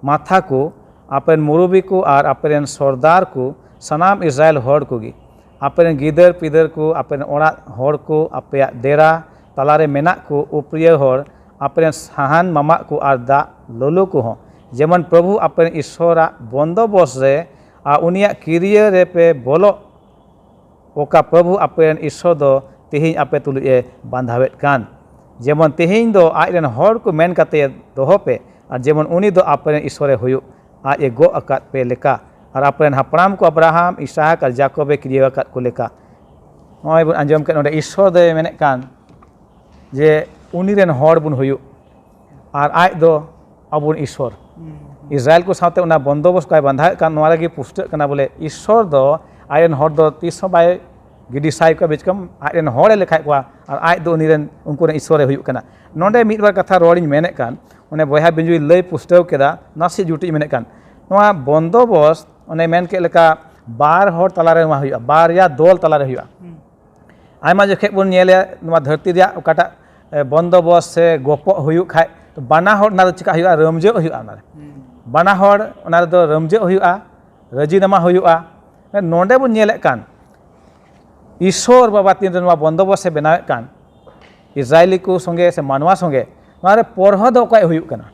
ᱢᱟᱛᱷᱟ ᱠᱚ, ᱟᱯᱮᱨᱮᱱ ᱢᱩᱨᱩᱵᱤ ᱠᱚ ᱟᱨ ᱟᱯᱮᱨᱮᱱ ᱥᱚᱨᱫᱟᱨ ᱠᱚ, ᱥᱟᱱᱟᱢ ᱤᱥᱨᱟᱭᱮᱞ ᱦᱚᱲ ᱠᱚᱜᱮ, ᱟᱯᱮᱨᱮᱱ ᱜᱤᱫᱟᱹᱨ ᱯᱤᱫᱟᱹᱨ ᱠᱚ, ᱟᱯᱮᱨᱮᱱ ᱚᱲᱟᱜ ᱦᱚᱲ ᱠᱚ, ᱟᱯᱮᱭᱟᱜ ᱰᱮᱨᱟ ᱛᱟᱞᱟᱨᱮ ᱢᱮᱱᱟᱜ ᱠᱚ ᱩᱯᱨᱤᱭᱟᱹ ᱦᱚᱲ, ᱟᱯᱮᱨᱮᱱ ᱥᱟᱦᱟᱱ ᱢᱟᱢᱟᱜ ᱠᱚ ᱟᱨ ᱫᱟᱜ ᱞᱚᱞᱚ ᱠᱚᱦᱚᱸ, ᱡᱮᱢᱚᱱ ᱯᱨᱚᱵᱷᱩ ᱟᱯᱮᱨᱮᱱ ᱤᱥᱥᱚᱨᱟᱜ ᱵᱚᱱᱫᱚᱵᱚᱥ ᱨᱮ ᱟᱨ ᱩᱱᱤᱭᱟᱜ ᱠᱤᱨᱤᱭᱟᱹ ᱨᱮᱯᱮ ᱵᱚᱞᱚᱜ, ᱚᱠᱟ ᱯᱨᱚᱵᱷᱩ ᱟᱯᱮᱨᱮᱱ ᱤᱥᱥᱚᱨ ᱫᱚ ᱛᱮᱦᱮᱧ ᱟᱯᱮ ᱛᱩᱞᱩᱡ ᱮ ᱵᱟᱸᱫᱷᱟᱣᱮᱫ ᱠᱟᱱ᱾ ᱡᱮᱢᱚᱱ ᱛᱮᱦᱮᱧ ᱫᱚ ᱟᱡ ᱨᱮᱱ ᱦᱚᱲ ᱠᱚ ᱢᱮᱱ ᱠᱟᱛᱮ ᱫᱚᱦᱚ ᱯᱮ, ᱟᱨ ᱡᱮᱢᱚᱱ ᱩᱱᱤ ᱫᱚ ᱟᱯᱮᱨᱮᱱ ᱤᱥᱥᱚᱨᱮ ᱦᱩᱭᱩᱜ, ᱟᱡ ᱮ ᱜᱚᱜ ᱟᱠᱟᱫ ᱯᱮ ᱞᱮᱠᱟ, ᱟᱨ ᱟᱯᱮᱨᱮᱱ ᱦᱟᱯᱲᱟᱢ ᱠᱚ ᱟᱵᱨᱟᱦᱟᱢ, ᱤᱥᱟᱦᱟᱠ ᱟᱨ ᱡᱟᱠᱚᱵ ᱮ ᱠᱤᱨᱤᱭᱟᱹ ᱟᱠᱟᱫ ᱠᱚ ᱞᱮᱠᱟ᱾ ᱱᱚᱜᱼᱚᱭ ᱵᱚᱱ ᱟᱸᱡᱚᱢ ᱠᱮᱫ ᱱᱚᱰᱮ ᱤᱥᱥᱚᱨ ᱫᱚᱭ ᱢᱮᱱᱮᱫ ᱠᱟᱱ ᱡᱮ ᱩᱱᱤ ᱨᱮᱱ ᱦᱚᱲ ᱵᱚᱱ ᱦᱩᱭᱩᱜ ᱟᱨ ᱟᱡ ᱫᱚ ᱟᱵᱚ ᱨᱮᱱ ᱤᱥᱥᱚᱨ᱾ ᱤᱥᱨᱟᱭᱮᱞ ᱠᱚ ᱥᱟᱶᱛᱮ ᱚᱱᱟ ᱵᱚᱱᱫᱚᱵᱚᱥ ᱠᱚᱭ ᱵᱟᱸᱫᱷᱟᱣᱮᱫ ᱠᱟᱱ, ᱱᱚᱣᱟ ᱨᱮᱜᱮ ᱯᱩᱥᱴᱟᱹᱜ ᱠᱟᱱᱟ ᱵᱚᱞᱮ ᱤᱥᱥᱚᱨ ᱫᱚ ᱟᱡ ᱨᱮᱱ ᱦᱚᱲ ᱫᱚ ᱛᱤᱥ ᱦᱚᱸ ᱵᱟᱭ ᱜᱤᱰᱤ ᱥᱟᱭ ᱠᱚᱣᱟ, ᱵᱮᱪᱠᱚᱢ ᱟᱡ ᱨᱮᱱ ᱦᱚᱲᱮ ᱞᱮᱠᱷᱟᱭᱮᱫ ᱠᱚᱣᱟ ᱟᱨ ᱟᱡ ᱫᱚ ᱩᱱᱤ ᱨᱮᱱ, ᱩᱱᱠᱩ ᱨᱮᱱ ᱤᱥᱥᱚᱨᱮ ᱦᱩᱭᱩᱜ ᱠᱟᱱᱟ᱾ ᱱᱚᱰᱮ ᱢᱤᱫ ᱵᱟᱨ ᱠᱟᱛᱷᱟ ᱨᱚᱲᱤᱧ ᱢᱮᱱᱮᱫ ᱠᱟᱱ, ᱚᱱᱮ ᱵᱚᱭᱦᱟ ᱵᱤᱧᱡᱩᱭ ᱞᱟᱹᱭ ᱯᱩᱥᱴᱟᱹᱣ ᱠᱮᱫᱟ, ᱱᱟᱥᱮ ᱡᱩᱴᱤᱡ ᱢᱮᱱᱮᱫ ᱠᱟᱱ, ᱱᱚᱣᱟ ᱵᱚᱱᱫᱚᱵᱚᱥ ᱚᱱᱮ ᱢᱮᱱ ᱠᱮᱫ ᱞᱮᱠᱟ ᱵᱟᱨ ᱦᱚᱲ ᱛᱟᱞᱟᱨᱮ ᱱᱚᱣᱟ ᱦᱩᱭᱩᱜᱼᱟ, ᱵᱟᱨᱭᱟ ᱫᱚᱞ ᱛᱟᱞᱟᱨᱮ ᱦᱩᱭᱩᱜᱼᱟ᱾ ᱟᱭᱢᱟ ᱡᱚᱠᱷᱮᱡ ᱵᱚᱱ ᱧᱮᱞᱮᱫ ᱱᱚᱣᱟ ᱫᱷᱟᱹᱨᱛᱤ ᱨᱮᱭᱟᱜ ᱚᱠᱟᱴᱟᱜ, ᱮ, ᱵᱚᱱᱫᱚᱵᱚᱥ ᱥᱮ ᱜᱚᱯᱚᱜ ᱦᱩᱭᱩᱜ ᱠᱷᱟᱡ, ᱛᱚ ᱵᱟᱱᱟ ᱦᱚᱲ ᱚᱱᱟ ᱫᱚ ᱪᱮᱠᱟ ᱦᱩᱭᱩᱜᱼᱟ? ᱨᱟᱹᱢᱡᱟᱹᱜ ᱦᱩᱭᱩᱜᱼᱟ᱾ ᱚᱱᱟ ᱨᱮ ᱵᱟᱱᱟ ᱦᱚᱲ ᱚᱱᱟ ᱨᱮᱫᱚ ᱨᱟᱹᱢᱡᱟᱹᱜ ᱦᱩᱭᱩᱜᱼᱟ, ᱨᱟᱹᱡᱤᱱᱟᱢᱟ ᱦᱩᱭᱩᱜᱼᱟ᱾ ᱱᱚᱰᱮ ᱵᱚᱱ ᱧᱮᱞᱮᱫ ᱠᱟᱱ ᱤᱥᱥᱚᱨ ᱵᱟᱵᱟ ᱛᱤᱱ ᱨᱮ ᱱᱚᱣᱟ ᱵᱚᱱᱫᱚᱵᱚᱥ ᱮ ᱵᱮᱱᱟᱣᱮᱫ ᱠᱟᱱ, ᱤᱥᱨᱟᱭᱮᱞᱤ ᱠᱚ ᱥᱚᱸᱜᱮ ᱥᱮ ᱢᱟᱱᱣᱟ ᱥᱚᱸᱜᱮ ᱱᱚᱣᱟ ᱨᱮ ᱯᱚᱨᱦᱚ ᱫᱚ ᱚᱠᱚᱭ ᱦᱩᱭᱩᱜ ᱠᱟᱱᱟ?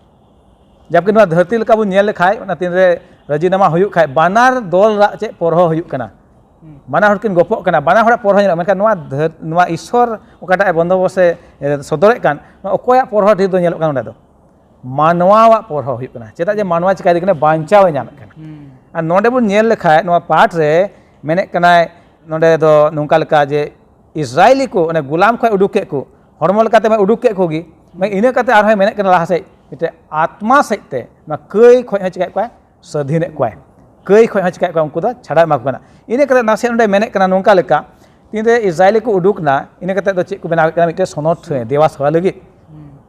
ᱡᱟᱵᱠᱤ ᱱᱚᱣᱟ ᱫᱷᱟᱹᱨᱛᱤ ᱞᱮᱠᱟ ᱵᱚᱱ ᱧᱮᱞ ᱞᱮᱠᱷᱟᱡ, ᱚᱱᱟ ᱛᱤᱱᱨᱮ ᱨᱟᱹᱡᱤᱱᱟᱢᱟ ᱦᱩᱭᱩᱜ ᱠᱷᱟᱡ, ᱵᱟᱱᱟᱨ ᱫᱚᱞ ᱨᱟᱜ ᱪᱮᱫ ᱯᱚᱨᱦᱚ ᱦᱩᱭᱩᱜ ᱠᱟᱱᱟ? ᱵᱟᱱᱟ ᱦᱚᱲ ᱠᱤᱱ ᱜᱚᱯᱚᱜ ᱠᱟᱱᱟ, ᱵᱟᱱᱟ ᱦᱚᱲᱟᱜ ᱯᱚᱨᱦᱚ ᱧᱮᱞᱚᱜᱼᱟ᱾ ᱢᱮᱱᱠᱷᱟᱱ ᱱᱚᱣᱟ ᱫᱷᱟᱹᱨ-, ᱱᱚᱣᱟ ᱤᱥᱥᱚᱨ ᱚᱠᱟᱴᱟᱜ ᱮ ᱵᱚᱱᱫᱚᱵᱚᱥ ᱮ, ᱮ, ᱥᱚᱫᱚᱨᱮᱫ ᱠᱟᱱ, ᱱᱚᱣᱟ ᱚᱠᱚᱭᱟᱜ ᱯᱚᱨᱦᱚ ᱰᱷᱮᱨ ᱫᱚ ᱧᱮᱞᱚᱜ ᱠᱟᱱᱟ? ᱚᱸᱰᱮ ᱫᱚ ᱢᱟᱱᱣᱟᱣᱟᱜ ᱯᱚᱨᱦᱚ ᱦᱩᱭᱩᱜ ᱠᱟᱱᱟ᱾ ᱪᱮᱫᱟᱜ ᱡᱮ ᱢᱟᱱᱣᱟ ᱪᱤᱠᱟᱹᱭᱮᱫ ᱠᱟᱱᱟ? ᱵᱟᱧᱪᱟᱣ ᱮ ᱧᱟᱢᱮᱫ ᱠᱟᱱᱟ᱾ ᱟᱨ ᱱᱚᱰᱮ ᱵᱚᱱ ᱧᱮᱞ ᱞᱮᱠᱷᱟᱡ, ᱱᱚᱣᱟ ᱯᱟᱴ ᱨᱮ ᱢᱮᱱᱮᱫ ᱠᱟᱱᱟᱭ, ᱱᱚᱰᱮ ᱫᱚ ᱱᱚᱝᱠᱟ ᱞᱮᱠᱟ ᱡᱮ ᱤᱥᱨᱟᱭᱮᱞᱤ ᱠᱚ ᱚᱱᱮ ᱜᱩᱞᱟᱢ ᱠᱷᱚᱱ ᱩᱰᱩᱠ ᱠᱮᱫ ᱠᱚ, ᱦᱚᱲᱢᱚ ᱞᱮᱠᱟᱛᱮ ᱢᱟ ᱩᱰᱩᱠ ᱠᱮᱫ ᱠᱚᱜᱮ, ᱢᱟ ᱤᱱᱟᱹ ᱠᱟᱛᱮ ᱟᱨᱦᱚᱸᱭ ᱢᱮᱱᱮᱫ ᱠᱟᱱᱟ ᱞᱟᱦᱟ ᱥᱮᱫ, ᱢᱤᱫᱴᱮᱡ ᱟᱛᱢᱟ ᱥᱮᱫ ᱛᱮ ᱱᱚᱣᱟ ᱠᱟᱹᱭ ᱠᱷᱚᱱ ᱦᱚᱸ ᱪᱤᱠᱟᱹᱭᱮᱫ ᱠᱚᱣᱟᱭ? ᱥᱟᱹᱫᱷᱤᱱᱮᱫ ᱠᱚᱣᱟᱭ᱾ ᱠᱟᱹᱭ ᱠᱷᱚᱱ ᱦᱚᱸ ᱪᱤᱠᱟᱹᱭᱮᱫ ᱠᱚᱣᱟᱭ? ᱩᱱᱠᱩ ᱫᱚ ᱪᱷᱟᱰᱟᱣ ᱮᱢᱟ ᱠᱚ ᱠᱟᱱᱟ᱾ ᱤᱱᱟᱹ ᱠᱟᱛᱮ ᱱᱟᱥᱮ ᱱᱚᱰᱮ ᱢᱮᱱᱮᱫ ᱠᱟᱱᱟ ᱱᱚᱝᱠᱟ ᱞᱮᱠᱟ, ᱛᱤᱱᱨᱮ ᱤᱥᱨᱟᱭᱮᱞᱤ ᱠᱚ ᱩᱰᱩᱠ ᱱᱟ, ᱤᱱᱟᱹ ᱠᱟᱛᱮ ᱫᱚ ᱪᱮᱫ ᱠᱚ ᱵᱮᱱᱟᱣ ᱠᱮᱫ ᱠᱟᱱᱟ? ᱢᱤᱫᱴᱮᱡ ᱥᱚᱱᱚᱛ ᱴᱷᱟᱹᱭ ᱫᱮᱣᱟ ᱥᱮᱵᱟ ᱞᱟᱹᱜᱤᱫ᱾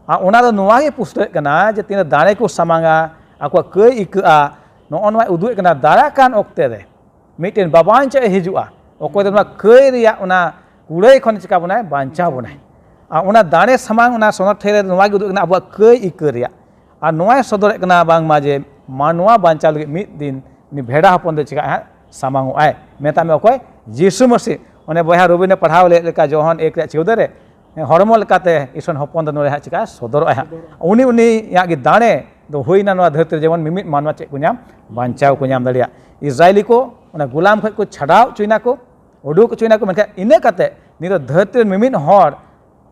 ᱟᱨ ᱚᱱᱟ ᱫᱚ ᱱᱚᱣᱟ ᱜᱮ ᱯᱩᱥᱴᱟᱹᱣᱮᱫ ᱠᱟᱱᱟ ᱡᱮ ᱛᱤᱱᱨᱮ ᱫᱟᱲᱮ ᱠᱚ ᱥᱟᱢᱟᱝᱟ, ᱟᱠᱚᱣᱟᱜ ᱠᱟᱹᱭ ᱟᱹᱭᱠᱟᱹᱜᱼᱟ, ᱱᱚᱜᱼᱚ ᱱᱚᱣᱟᱭ ᱩᱫᱩᱜ ᱮᱫ ᱠᱟᱱᱟ᱾ ᱫᱟᱨᱟ ᱠᱟᱱ ᱚᱠᱛᱮ ᱨᱮ ᱢᱤᱫᱴᱮᱱ ᱵᱟᱵᱟᱧᱪᱟᱜ ᱮ ᱦᱤᱡᱩᱜᱼᱟ, ᱚᱠᱚᱭ ᱫᱚ ᱱᱚᱣᱟ ᱠᱟᱹᱭ ᱨᱮᱭᱟᱜ ᱚᱱᱟ ᱠᱩᱲᱟᱹᱭ ᱠᱷᱚᱱ ᱪᱤᱠᱟ ᱵᱚᱱᱟᱭ? ᱵᱟᱧᱪᱟᱣ ᱵᱚᱱᱟᱭ᱾ ᱟᱨ ᱚᱱᱟ ᱫᱟᱲᱮ ᱥᱟᱢᱟᱝ, ᱚᱱᱟ ᱥᱚᱱᱚᱛ ᱴᱷᱮᱱ ᱨᱮ ᱱᱚᱣᱟ ᱜᱮ ᱩᱫᱩᱜ ᱠᱟᱱᱟ ᱟᱵᱚᱣᱟᱜ ᱠᱟᱹᱭ ᱤᱠᱟᱹ ᱨᱮᱭᱟᱜ᱾ ᱟᱨ ᱱᱚᱣᱟᱭ ᱥᱚᱫᱚᱨᱮᱫ ᱠᱟᱱᱟ ᱵᱟᱝᱢᱟ ᱡᱮ ᱢᱟᱱᱣᱟ ᱵᱟᱧᱪᱟᱣ ᱞᱟᱹᱜᱤᱫ ᱢᱤᱫ ᱫᱤᱱ ᱩᱱᱤ ᱵᱷᱮᱰᱟ ᱦᱚᱯᱚᱱ ᱫᱚ ᱪᱤᱠᱟᱹᱜ ᱦᱟᱸᱜ? ᱥᱟᱢᱟᱝ ᱚᱜ ᱟᱭ᱾ ᱢᱮᱛᱟᱜ ᱢᱮ ᱚᱠᱚᱭ? ᱡᱤᱥᱩ ᱢᱟᱹᱥᱤ᱾ ᱚᱱᱮ ᱵᱚᱭᱦᱟ ᱨᱚᱵᱤᱱᱮ ᱯᱟᱲᱦᱟᱣ ᱞᱮᱫ ᱞᱮᱠᱟ, ᱡᱚᱦᱚᱱ ᱮᱠ ᱨᱮᱭᱟᱜ ᱪᱳᱣᱫᱟᱹ ᱨᱮ, ᱦᱚᱲᱢᱚ ᱞᱮᱠᱟᱛᱮ ᱤᱥᱚᱱ ᱦᱚᱯᱚᱱ ᱫᱚ ᱱᱚᱰᱮ ᱦᱟᱸᱜ ᱪᱤᱠᱟ ᱥᱚᱫᱚᱨᱚᱜ ᱟᱭ ᱦᱟᱸᱜ᱾ ᱩᱱᱤ, ᱩᱱᱤᱭᱟᱜ ᱜᱮ ᱫᱟᱲᱮ ᱫᱚ ᱦᱩᱭᱱᱟ ᱱᱚᱣᱟ ᱫᱷᱟᱹᱨᱛᱤ ᱨᱮ, ᱡᱮᱢᱚᱱ ᱢᱤᱢᱤᱫ ᱢᱟᱱᱣᱟ ᱪᱮᱫ ᱠᱚ ᱧᱟᱢ? ᱵᱟᱧᱪᱟᱣ ᱠᱚ ᱧᱟᱢ ᱫᱟᱲᱮᱭᱟᱜ᱾ ᱤᱥᱨᱟᱭᱮᱞᱤ ᱠᱚ ᱚᱱᱟ ᱜᱩᱞᱟᱢ ᱠᱷᱚᱱ ᱠᱚ ᱪᱷᱟᱰᱟᱣ ᱦᱚᱪᱚᱭ ᱱᱟᱠᱚ, ᱩᱰᱩᱠ ᱦᱚᱪᱚᱭ ᱱᱟᱠᱚ, ᱢᱮᱱᱠᱷᱟᱱ ᱤᱱᱟᱹ ᱠᱟᱛᱮ ᱱᱤᱛᱚᱜ ᱫᱷᱟᱹᱨᱛᱤ ᱨᱮᱱ ᱢᱤᱢᱤᱫ ᱦᱚᱲ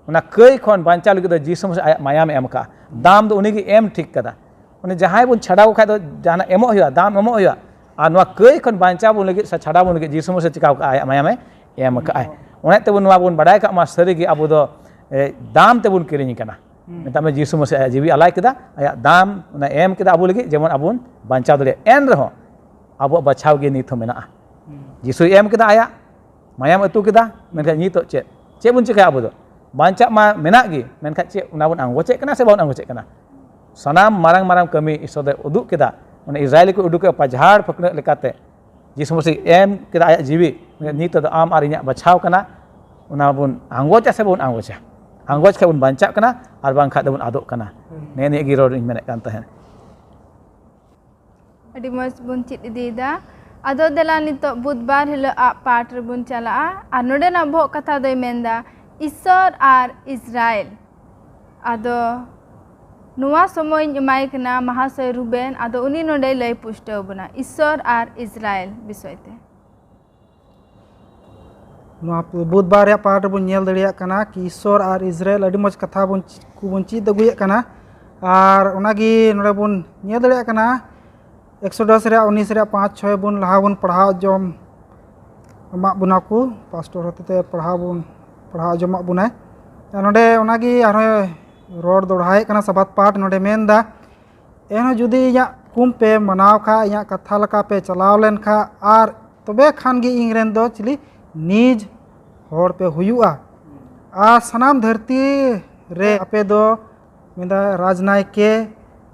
ᱚᱱᱟ ᱠᱟᱹᱭ ᱠᱷᱚᱱ ᱵᱟᱧᱪᱟᱣ ᱞᱟᱹᱜᱤᱫ ᱫᱚ ᱡᱤᱥᱩ ᱢᱟᱹᱥᱤ ᱟᱭᱟᱜ ᱢᱟᱭᱟᱢᱮ ᱮᱢ ᱠᱟᱜᱼᱟ᱾ ᱫᱟᱢ ᱫᱚ ᱩᱱᱤ ᱜᱮ ᱮᱢ ᱴᱷᱤᱠ ᱠᱟᱫᱟ᱾ ᱩᱱᱤ ᱡᱟᱦᱟᱸᱭ ᱵᱚᱱ ᱪᱷᱟᱰᱟᱣ ᱠᱚ ᱠᱷᱟᱡ ᱫᱚ ᱡᱟᱦᱟᱱᱟᱜ ᱮᱢᱚᱜ ᱦᱩᱭᱩᱜᱼᱟ, ᱫᱟᱢ ᱮᱢᱚᱜ ᱦᱩᱭᱩᱜᱼᱟ᱾ ᱟᱨ ᱱᱚᱣᱟ ᱠᱟᱹᱭ ᱠᱷᱚᱱ ᱵᱟᱧᱪᱟᱣ ᱵᱚᱱ ᱞᱟᱹᱜᱤᱫ ᱥᱮ ᱪᱷᱟᱰᱟᱣ ᱵᱚᱱ ᱞᱟᱹᱜᱤᱫ ᱡᱤᱥᱩ ᱢᱟᱹᱥᱤ ᱪᱤᱠᱟᱹᱣ ᱠᱟᱜᱼᱟ? ᱟᱭᱟᱜ ᱢᱟᱭᱟᱢᱮ ᱮᱢ ᱠᱟᱜᱼᱟᱭ᱾ ᱚᱱᱟ ᱛᱮᱵᱚᱱ ᱱᱚᱣᱟ ᱵᱚᱱ ᱵᱟᱰᱟᱭ ᱠᱟᱜ ᱢᱟ, ᱥᱟᱹᱨᱤᱜᱮ ᱟᱵᱚ ᱫᱚ ᱮ, ᱫᱟᱢ ᱛᱮᱵᱚᱱ ᱠᱤᱨᱤᱧ ᱠᱟᱱᱟ᱾ ᱢᱮᱛᱟᱜ ᱢᱮ, ᱡᱤᱥᱩ ᱢᱟᱹᱥᱤ ᱟᱭᱟᱜ ᱡᱤᱣᱤ ᱟᱞᱟᱭ ᱠᱮᱫᱟ, ᱟᱭᱟᱜ ᱫᱟᱢ ᱚᱱᱟ ᱮᱢ ᱠᱮᱫᱟ ᱟᱵᱚ ᱞᱟᱹᱜᱤᱫ, ᱡᱮᱢᱚᱱ ᱟᱵᱚ ᱵᱚᱱ ᱵᱟᱧᱪᱟᱣ ᱫᱟᱲᱮᱭᱟᱜ᱾ ᱮᱱ ᱨᱮᱦᱚᱸ ᱟᱵᱚᱣᱟᱜ ᱵᱟᱪᱷᱟᱣ ᱜᱮ ᱱᱤᱛ ᱦᱚᱸ ᱢᱮᱱᱟᱜᱼᱟ᱾ ᱡᱤᱥᱩᱭ ᱮᱢ ᱠᱮᱫᱟ, ᱟᱭᱟᱜ ᱢᱟᱭᱟᱢ ᱟᱹᱛᱩ ᱠᱮᱫᱟ, ᱢᱮᱱᱠᱷᱟᱱ ᱱᱤᱛᱚᱜ ᱪᱮᱫ? ᱪᱮᱫ ᱵᱚᱱ ᱪᱤᱠᱟᱹᱭᱟ ᱟᱵᱚ ᱫᱚ? ᱵᱟᱧᱪᱟᱜ ᱢᱟ ᱢᱮᱱᱟᱜ ᱜᱮ, ᱢᱮᱱᱠᱷᱟᱱ ᱪᱮᱫ ᱚᱱᱟ ᱵᱚᱱ ᱟᱸᱜᱚᱪᱮᱫ ᱠᱟᱱᱟ ᱥᱮ ᱵᱟᱵᱚᱱ ᱟᱸᱜᱚᱪᱮᱫ ᱠᱟᱱᱟ? ᱥᱟᱱᱟᱢ ᱢᱟᱨᱟᱝ ᱢᱟᱨᱟᱝ ᱠᱟᱹᱢᱤ ᱤᱥᱚᱨ ᱫᱚᱭ ᱩᱫᱩᱜ ᱠᱮᱫᱟ, ᱚᱱᱟ ᱤᱥᱨᱟᱭᱮᱞ ᱠᱚ ᱩᱰᱩᱠᱮᱫ ᱯᱟᱡᱷᱟᱲ ᱯᱷᱟᱹᱠᱱᱟᱹᱜ ᱞᱮᱠᱟᱛᱮ᱾ ᱡᱤᱥᱩ ᱢᱟᱹᱥᱤ ᱮᱢ ᱠᱮᱫᱟ ᱟᱭᱟᱜ ᱡᱤᱣᱤ, ᱱᱤᱛᱚᱜ ᱫᱚ ᱟᱢ ᱟᱨ ᱤᱧᱟᱹᱜ ᱵᱟᱪᱷᱟᱣ ᱠᱟᱱᱟ, ᱚᱱᱟ ᱵᱚᱱ ᱟᱸᱜᱚᱪᱟ ᱥᱮ ᱵᱟᱵᱚᱱ ᱟᱸᱜᱚᱪᱟ? ᱟᱸᱜᱚᱪ ᱠᱷᱟᱡ ᱵᱚᱱ ᱵᱟᱧᱪᱟᱜ ᱠᱟᱱᱟ, ᱟᱨ ᱵᱟᱝᱠᱷᱟᱡ ᱫᱚᱵᱚᱱ ᱟᱫᱚᱜ ᱠᱟᱱᱟ᱾ ᱱᱮᱜᱼᱮ ᱱᱤᱭᱟᱹ ᱜᱮ ᱨᱚᱲ ᱤᱧ ᱢᱮᱱᱮᱫ ᱠᱟᱱ ᱛᱟᱦᱮᱸᱫ᱾ ᱟᱹᱰᱤ ᱢᱚᱡᱽ ᱵᱚᱱ ᱪᱮᱫ ᱤᱫᱤᱭᱮᱫᱟ᱾ ᱟᱫᱚ ᱫᱮᱞᱟ ᱱᱤᱛᱚᱜ ᱵᱩᱫᱷᱵᱟᱨ ᱦᱤᱞᱳᱜ ᱟᱜ ᱯᱟᱴ ᱨᱮᱵᱚᱱ ᱪᱟᱞᱟᱜᱼᱟ᱾ ᱟᱨ ᱱᱚᱰᱮᱱᱟᱜ ᱵᱚᱦᱚᱜ ᱠᱟᱛᱷᱟ ᱫᱚᱭ ᱢᱮᱱᱫᱟ ᱤᱥᱥᱚᱨ ᱟᱨ ᱤᱥᱨᱟᱭᱮᱞ᱾ ᱟᱫᱚ ᱱᱚᱣᱟ ᱥᱚᱢᱚᱭ ᱤᱧ ᱮᱢᱟᱭ ᱠᱟᱱᱟ ᱢᱟᱦᱟᱥᱚᱭ ᱨᱩᱵᱮᱱ᱾ ᱟᱫᱚ ᱩᱱᱤ ᱱᱚᱰᱮᱭ ᱞᱟᱹᱭ ᱯᱩᱥᱴᱟᱹᱣ ᱵᱚᱱᱟ ᱤᱥᱥᱚᱨ ᱟᱨ ᱤᱥᱨᱟᱭᱮᱞ ᱵᱤᱥᱚᱭ ᱛᱮ᱾ ᱱᱚᱣᱟ ᱵᱩᱫᱷᱵᱟᱨ ᱨᱮᱭᱟᱜ ᱯᱟᱴ ᱨᱮᱵᱚᱱ ᱧᱮᱞ ᱫᱟᱲᱮᱭᱟᱜ ᱠᱟᱱᱟ ᱠᱤ ᱤᱥᱥᱚᱨ ᱟᱨ ᱤᱥᱨᱟᱭᱮᱞ, ᱟᱹᱰᱤ ᱢᱚᱡᱽ ᱠᱟᱛᱷᱟ ᱵᱚᱱ ᱠᱚᱵᱚᱱ ᱪᱮᱫ ᱟᱹᱜᱩᱭᱮᱫ ᱠᱟᱱᱟ᱾ ᱟᱨ ᱚᱱᱟᱜᱮ ᱱᱚᱰᱮ ᱵᱚᱱ ᱧᱮᱞ ᱫᱟᱲᱮᱭᱟᱜ ᱠᱟᱱᱟ, ᱮᱠᱥᱚᱰᱚᱥ ᱨᱮᱭᱟᱜ ᱩᱱᱤᱥ ᱨᱮᱭᱟᱜ ᱯᱟᱸᱪ ᱪᱷᱚᱭ ᱵᱚᱱ ᱞᱟᱦᱟ ᱵᱚᱱ ᱯᱟᱲᱦᱟᱣ ᱡᱚᱢ ᱮᱢᱟᱜ ᱵᱚᱱᱟ ᱠᱚ, ᱯᱟᱥᱴᱚᱨ ᱦᱚᱛᱮᱛᱮ ᱯᱟᱲᱦᱟᱣ ᱵᱚᱱ ᱯᱟᱲᱦᱟᱣ ᱟᱸᱡᱚᱢᱟᱜ ᱵᱚᱱᱟᱭ᱾ ᱟᱨ ᱱᱚᱰᱮ ᱚᱱᱟᱜᱮ ᱟᱨᱦᱚᱸ ᱨᱚᱲ ᱫᱚᱲᱦᱟᱭᱮᱫ ᱠᱟᱱᱟ ᱥᱟᱵᱟᱛ ᱯᱟᱴ᱾ ᱱᱚᱰᱮ ᱢᱮᱱᱫᱟ, ᱮᱱᱦᱚᱸ ᱡᱩᱫᱤ ᱤᱧᱟᱹᱜ ᱦᱩᱠᱩᱢ ᱯᱮ ᱢᱟᱱᱟᱣ ᱠᱷᱟᱡ, ᱤᱧᱟᱹᱜ ᱠᱟᱛᱷᱟ ᱞᱮᱠᱟ ᱯᱮ ᱪᱟᱞᱟᱣ ᱞᱮᱱ ᱠᱷᱟᱡ, ᱟᱨ ᱛᱚᱵᱮ ᱠᱷᱟᱱ ᱜᱮ ᱤᱧ ᱨᱮᱱ ᱫᱚ ᱪᱤᱞᱤ ᱱᱤᱡᱽ ᱦᱚᱲ ᱯᱮ ᱦᱩᱭᱩᱜᱼᱟ᱾ ᱟᱨ ᱥᱟᱱᱟᱢ ᱫᱷᱟᱹᱨᱛᱤ ᱨᱮ ᱟᱯᱮ ᱫᱚ ᱢᱮᱱᱫᱟ ᱨᱟᱡᱽᱱᱟᱭᱠᱮ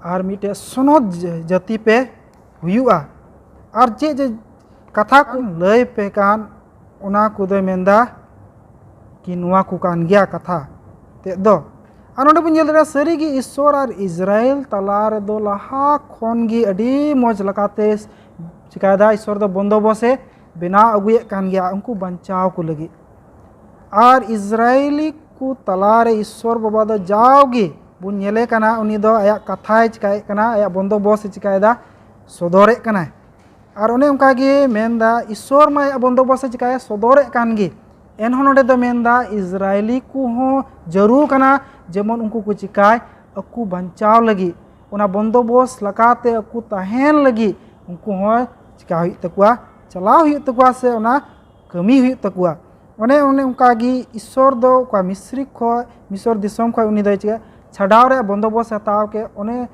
ᱟᱨ ᱢᱤᱫᱴᱮᱡ ᱥᱚᱱᱚᱛ ᱡᱟᱹᱛᱤ ᱯᱮ ᱦᱩᱭᱩᱜᱼᱟ᱾ ᱟᱨ ᱪᱮᱫ ᱪᱮᱫ ᱠᱟᱛᱷᱟ ᱠᱚ ᱞᱟᱹᱭ ᱯᱮ ᱠᱟᱱ, ᱚᱱᱟ ᱠᱚᱫᱚᱭ ᱢᱮᱱᱫᱟ ᱠᱤ ᱱᱚᱣᱟ ᱠᱚ ᱠᱟᱱ ᱜᱮᱭᱟ ᱠᱟᱛᱷᱟ ᱛᱮᱫ ᱫᱚ᱾ ᱟᱨ ᱱᱚᱰᱮ ᱵᱚᱱ ᱧᱮᱞ ᱫᱟᱲᱮᱭᱟᱜᱼᱟ, ᱥᱟᱹᱨᱤᱜᱮ ᱤᱥᱥᱚᱨ ᱟᱨ ᱤᱥᱨᱟᱭᱮᱞ ᱛᱟᱞᱟ ᱨᱮᱫᱚ ᱞᱟᱦᱟ ᱠᱷᱚᱱ ᱜᱮ ᱟᱹᱰᱤ ᱢᱚᱡᱽ ᱞᱮᱠᱟᱛᱮ ᱪᱤᱠᱟᱭᱮᱫᱟ, ᱤᱥᱥᱚᱨ ᱫᱚ ᱵᱚᱱᱫᱳᱵᱚᱥ ᱮ ᱵᱮᱱᱟᱣ ᱟᱹᱜᱩᱭᱮᱫ ᱠᱟᱱ ᱜᱮᱭᱟ ᱩᱱᱠᱩ ᱵᱟᱧᱪᱟᱣ ᱠᱚ ᱞᱟᱹᱜᱤᱫ᱾ ᱟᱨ ᱤᱥᱨᱟᱭᱮᱞᱤ ᱠᱚ ᱛᱟᱞᱟᱨᱮ ᱤᱥᱥᱚᱨ ᱵᱟᱵᱟ ᱫᱚ ᱡᱟᱣᱜᱮ ᱵᱚᱱ ᱧᱮᱞᱮ ᱠᱟᱱᱟ, ᱩᱱᱤ ᱫᱚ ᱟᱭᱟᱜ ᱠᱟᱛᱷᱟᱭ ᱪᱤᱠᱟᱭᱮᱫ ᱠᱟᱱᱟ, ᱟᱭᱟᱜ ᱵᱚᱱᱫᱳᱵᱚᱥ ᱮ ᱪᱤᱠᱟᱭᱮᱫᱟ, ᱥᱚᱫᱚᱨᱮᱫ ᱠᱟᱱᱟᱭ᱾ ᱟᱨ ᱚᱱᱮ ᱚᱱᱠᱟ ᱜᱮ ᱢᱮᱱᱫᱟ, ᱤᱥᱥᱚᱨ ᱢᱟ ᱟᱭᱟᱜ ᱵᱚᱱᱫᱳᱵᱚᱥ ᱮ ᱪᱤᱠᱟᱭᱟ, ᱥᱚᱫᱚᱨᱮᱫ ᱠᱟᱱ ᱜᱮ᱾ ᱮᱱᱦᱚᱸ ᱱᱚᱰᱮ ᱫᱚ ᱢᱮᱱᱫᱟ ᱤᱥᱨᱟᱭᱮᱞᱤ ᱠᱚᱦᱚᱸ ᱡᱟᱹᱨᱩᱲ ᱠᱟᱱᱟ ᱡᱮᱢᱚᱱ ᱩᱱᱠᱩ ᱠᱚ ᱪᱤᱠᱟᱭ, ᱟᱠᱚ ᱵᱟᱧᱪᱟᱣ ᱞᱟᱹᱜᱤᱫ, ᱚᱱᱟ ᱵᱚᱱᱫᱳᱵᱚᱥ ᱞᱮᱠᱟᱛᱮ ᱟᱠᱚ ᱛᱟᱦᱮᱱ ᱞᱟᱹᱜᱤᱫ ᱩᱱᱠᱩ ᱦᱚᱸ ᱪᱤᱠᱟ ᱦᱩᱭᱩᱜ ᱛᱟᱠᱚᱣᱟ, ᱪᱟᱞᱟᱣ ᱦᱩᱭᱩᱜ ᱛᱟᱠᱚᱣᱟ ᱥᱮ ᱚᱱᱟ ᱠᱟᱹᱢᱤ ᱦᱩᱭᱩᱜ ᱛᱟᱠᱚᱣᱟ᱾ ᱚᱱᱮ ᱚᱱᱮ ᱚᱱᱠᱟ ᱜᱮ ᱤᱥᱥᱚᱨ ᱫᱚ ᱚᱠᱟ ᱢᱤᱥᱨᱤ ᱠᱷᱚᱡ, ᱢᱤᱥᱚᱨ ᱫᱤᱥᱚᱢ ᱠᱷᱚᱡ ᱩᱱᱤ ᱫᱚᱭ ᱪᱤᱠᱟᱹ ᱪᱷᱟᱰᱟᱣ ᱨᱮᱭᱟᱜ ᱵᱚᱱᱫᱳᱵᱚᱥᱛ ᱦᱟᱛᱟᱣ ᱠᱮᱫ᱾ ᱚᱱᱮ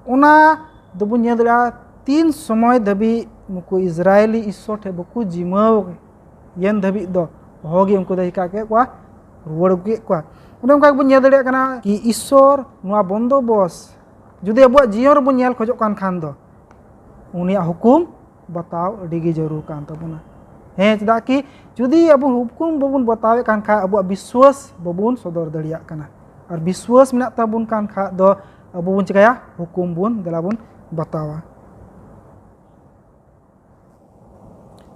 ᱚᱱᱟ ᱫᱚᱵᱚᱱ ᱧᱮᱞ ᱫᱟᱲᱮᱭᱟᱜᱼᱟ, ᱛᱤᱱ ᱥᱚᱢᱚᱭ ᱫᱷᱟᱹᱵᱤᱡ ᱱᱩᱠᱩ ᱤᱥᱨᱟᱭᱮᱞᱤ ᱤᱥᱥᱚᱨ ᱴᱷᱮᱱ ᱵᱟᱠᱚ ᱡᱤᱢᱟᱹᱣ ᱮᱱ ᱫᱷᱟᱹᱵᱤᱡ ᱫᱚ ᱦᱚᱦᱚ ᱜᱮ ᱩᱱᱠᱩ ᱫᱚ ᱪᱤᱠᱟ ᱠᱮᱫ ᱠᱚᱣᱟ, ᱨᱩᱣᱟᱹᱲ ᱟᱹᱜᱩ ᱠᱮᱫ ᱠᱚᱣᱟ᱾ ᱚᱱᱮ ᱚᱱᱠᱟ ᱜᱮᱵᱚᱱ ᱧᱮᱞ ᱫᱟᱲᱮᱭᱟᱜ ᱠᱟᱱᱟ ᱠᱤ ᱤᱥᱥᱚᱨ ᱱᱚᱣᱟ ᱵᱚᱱᱫᱳᱵᱚᱥᱛ ᱡᱩᱫᱤ ᱟᱵᱚᱣᱟᱜ ᱡᱤᱭᱚᱱ ᱨᱮᱵᱚᱱ ᱧᱮᱞ ᱠᱷᱚᱡᱚᱜ ᱠᱟᱱ ᱠᱷᱟᱱ ᱫᱚ, ᱩᱱᱤᱭᱟᱜ ᱦᱩᱠᱩᱢ ᱵᱟᱛᱟᱣ ᱟᱹᱰᱤ ᱜᱮ ᱡᱟᱹᱨᱩᱲ ᱠᱟᱱ ᱛᱟᱵᱚᱱᱟ᱾ ᱦᱮᱸ, ᱪᱮᱫᱟᱜ ᱠᱤ ᱡᱩᱫᱤ ᱟᱵᱚ ᱦᱩᱠᱩᱢ ᱵᱟᱵᱚᱱ ᱵᱟᱛᱟᱣᱮᱫ ᱠᱟᱱ ᱠᱷᱟᱡ, ᱟᱵᱚᱣᱟᱜ ᱵᱤᱥᱣᱟᱥ ᱵᱟᱵᱚᱱ ᱥᱚᱫᱚᱨ ᱫᱟᱲᱮᱭᱟᱜ ᱠᱟᱱᱟ᱾ ᱟᱨ ᱵᱤᱥᱣᱟᱥ ᱢᱮᱱᱟᱜ ᱛᱟᱵᱚᱱ ᱠᱟᱱ ᱠᱷᱟᱡ ᱫᱚ ᱟᱵᱚ ᱵᱚᱱ ᱪᱤᱠᱟᱹᱭᱟ? ᱦᱩᱠᱩᱢ ᱵᱚᱱ, ᱫᱮᱞᱟ ᱵᱚᱱ ᱵᱟᱛᱟᱣᱟ᱾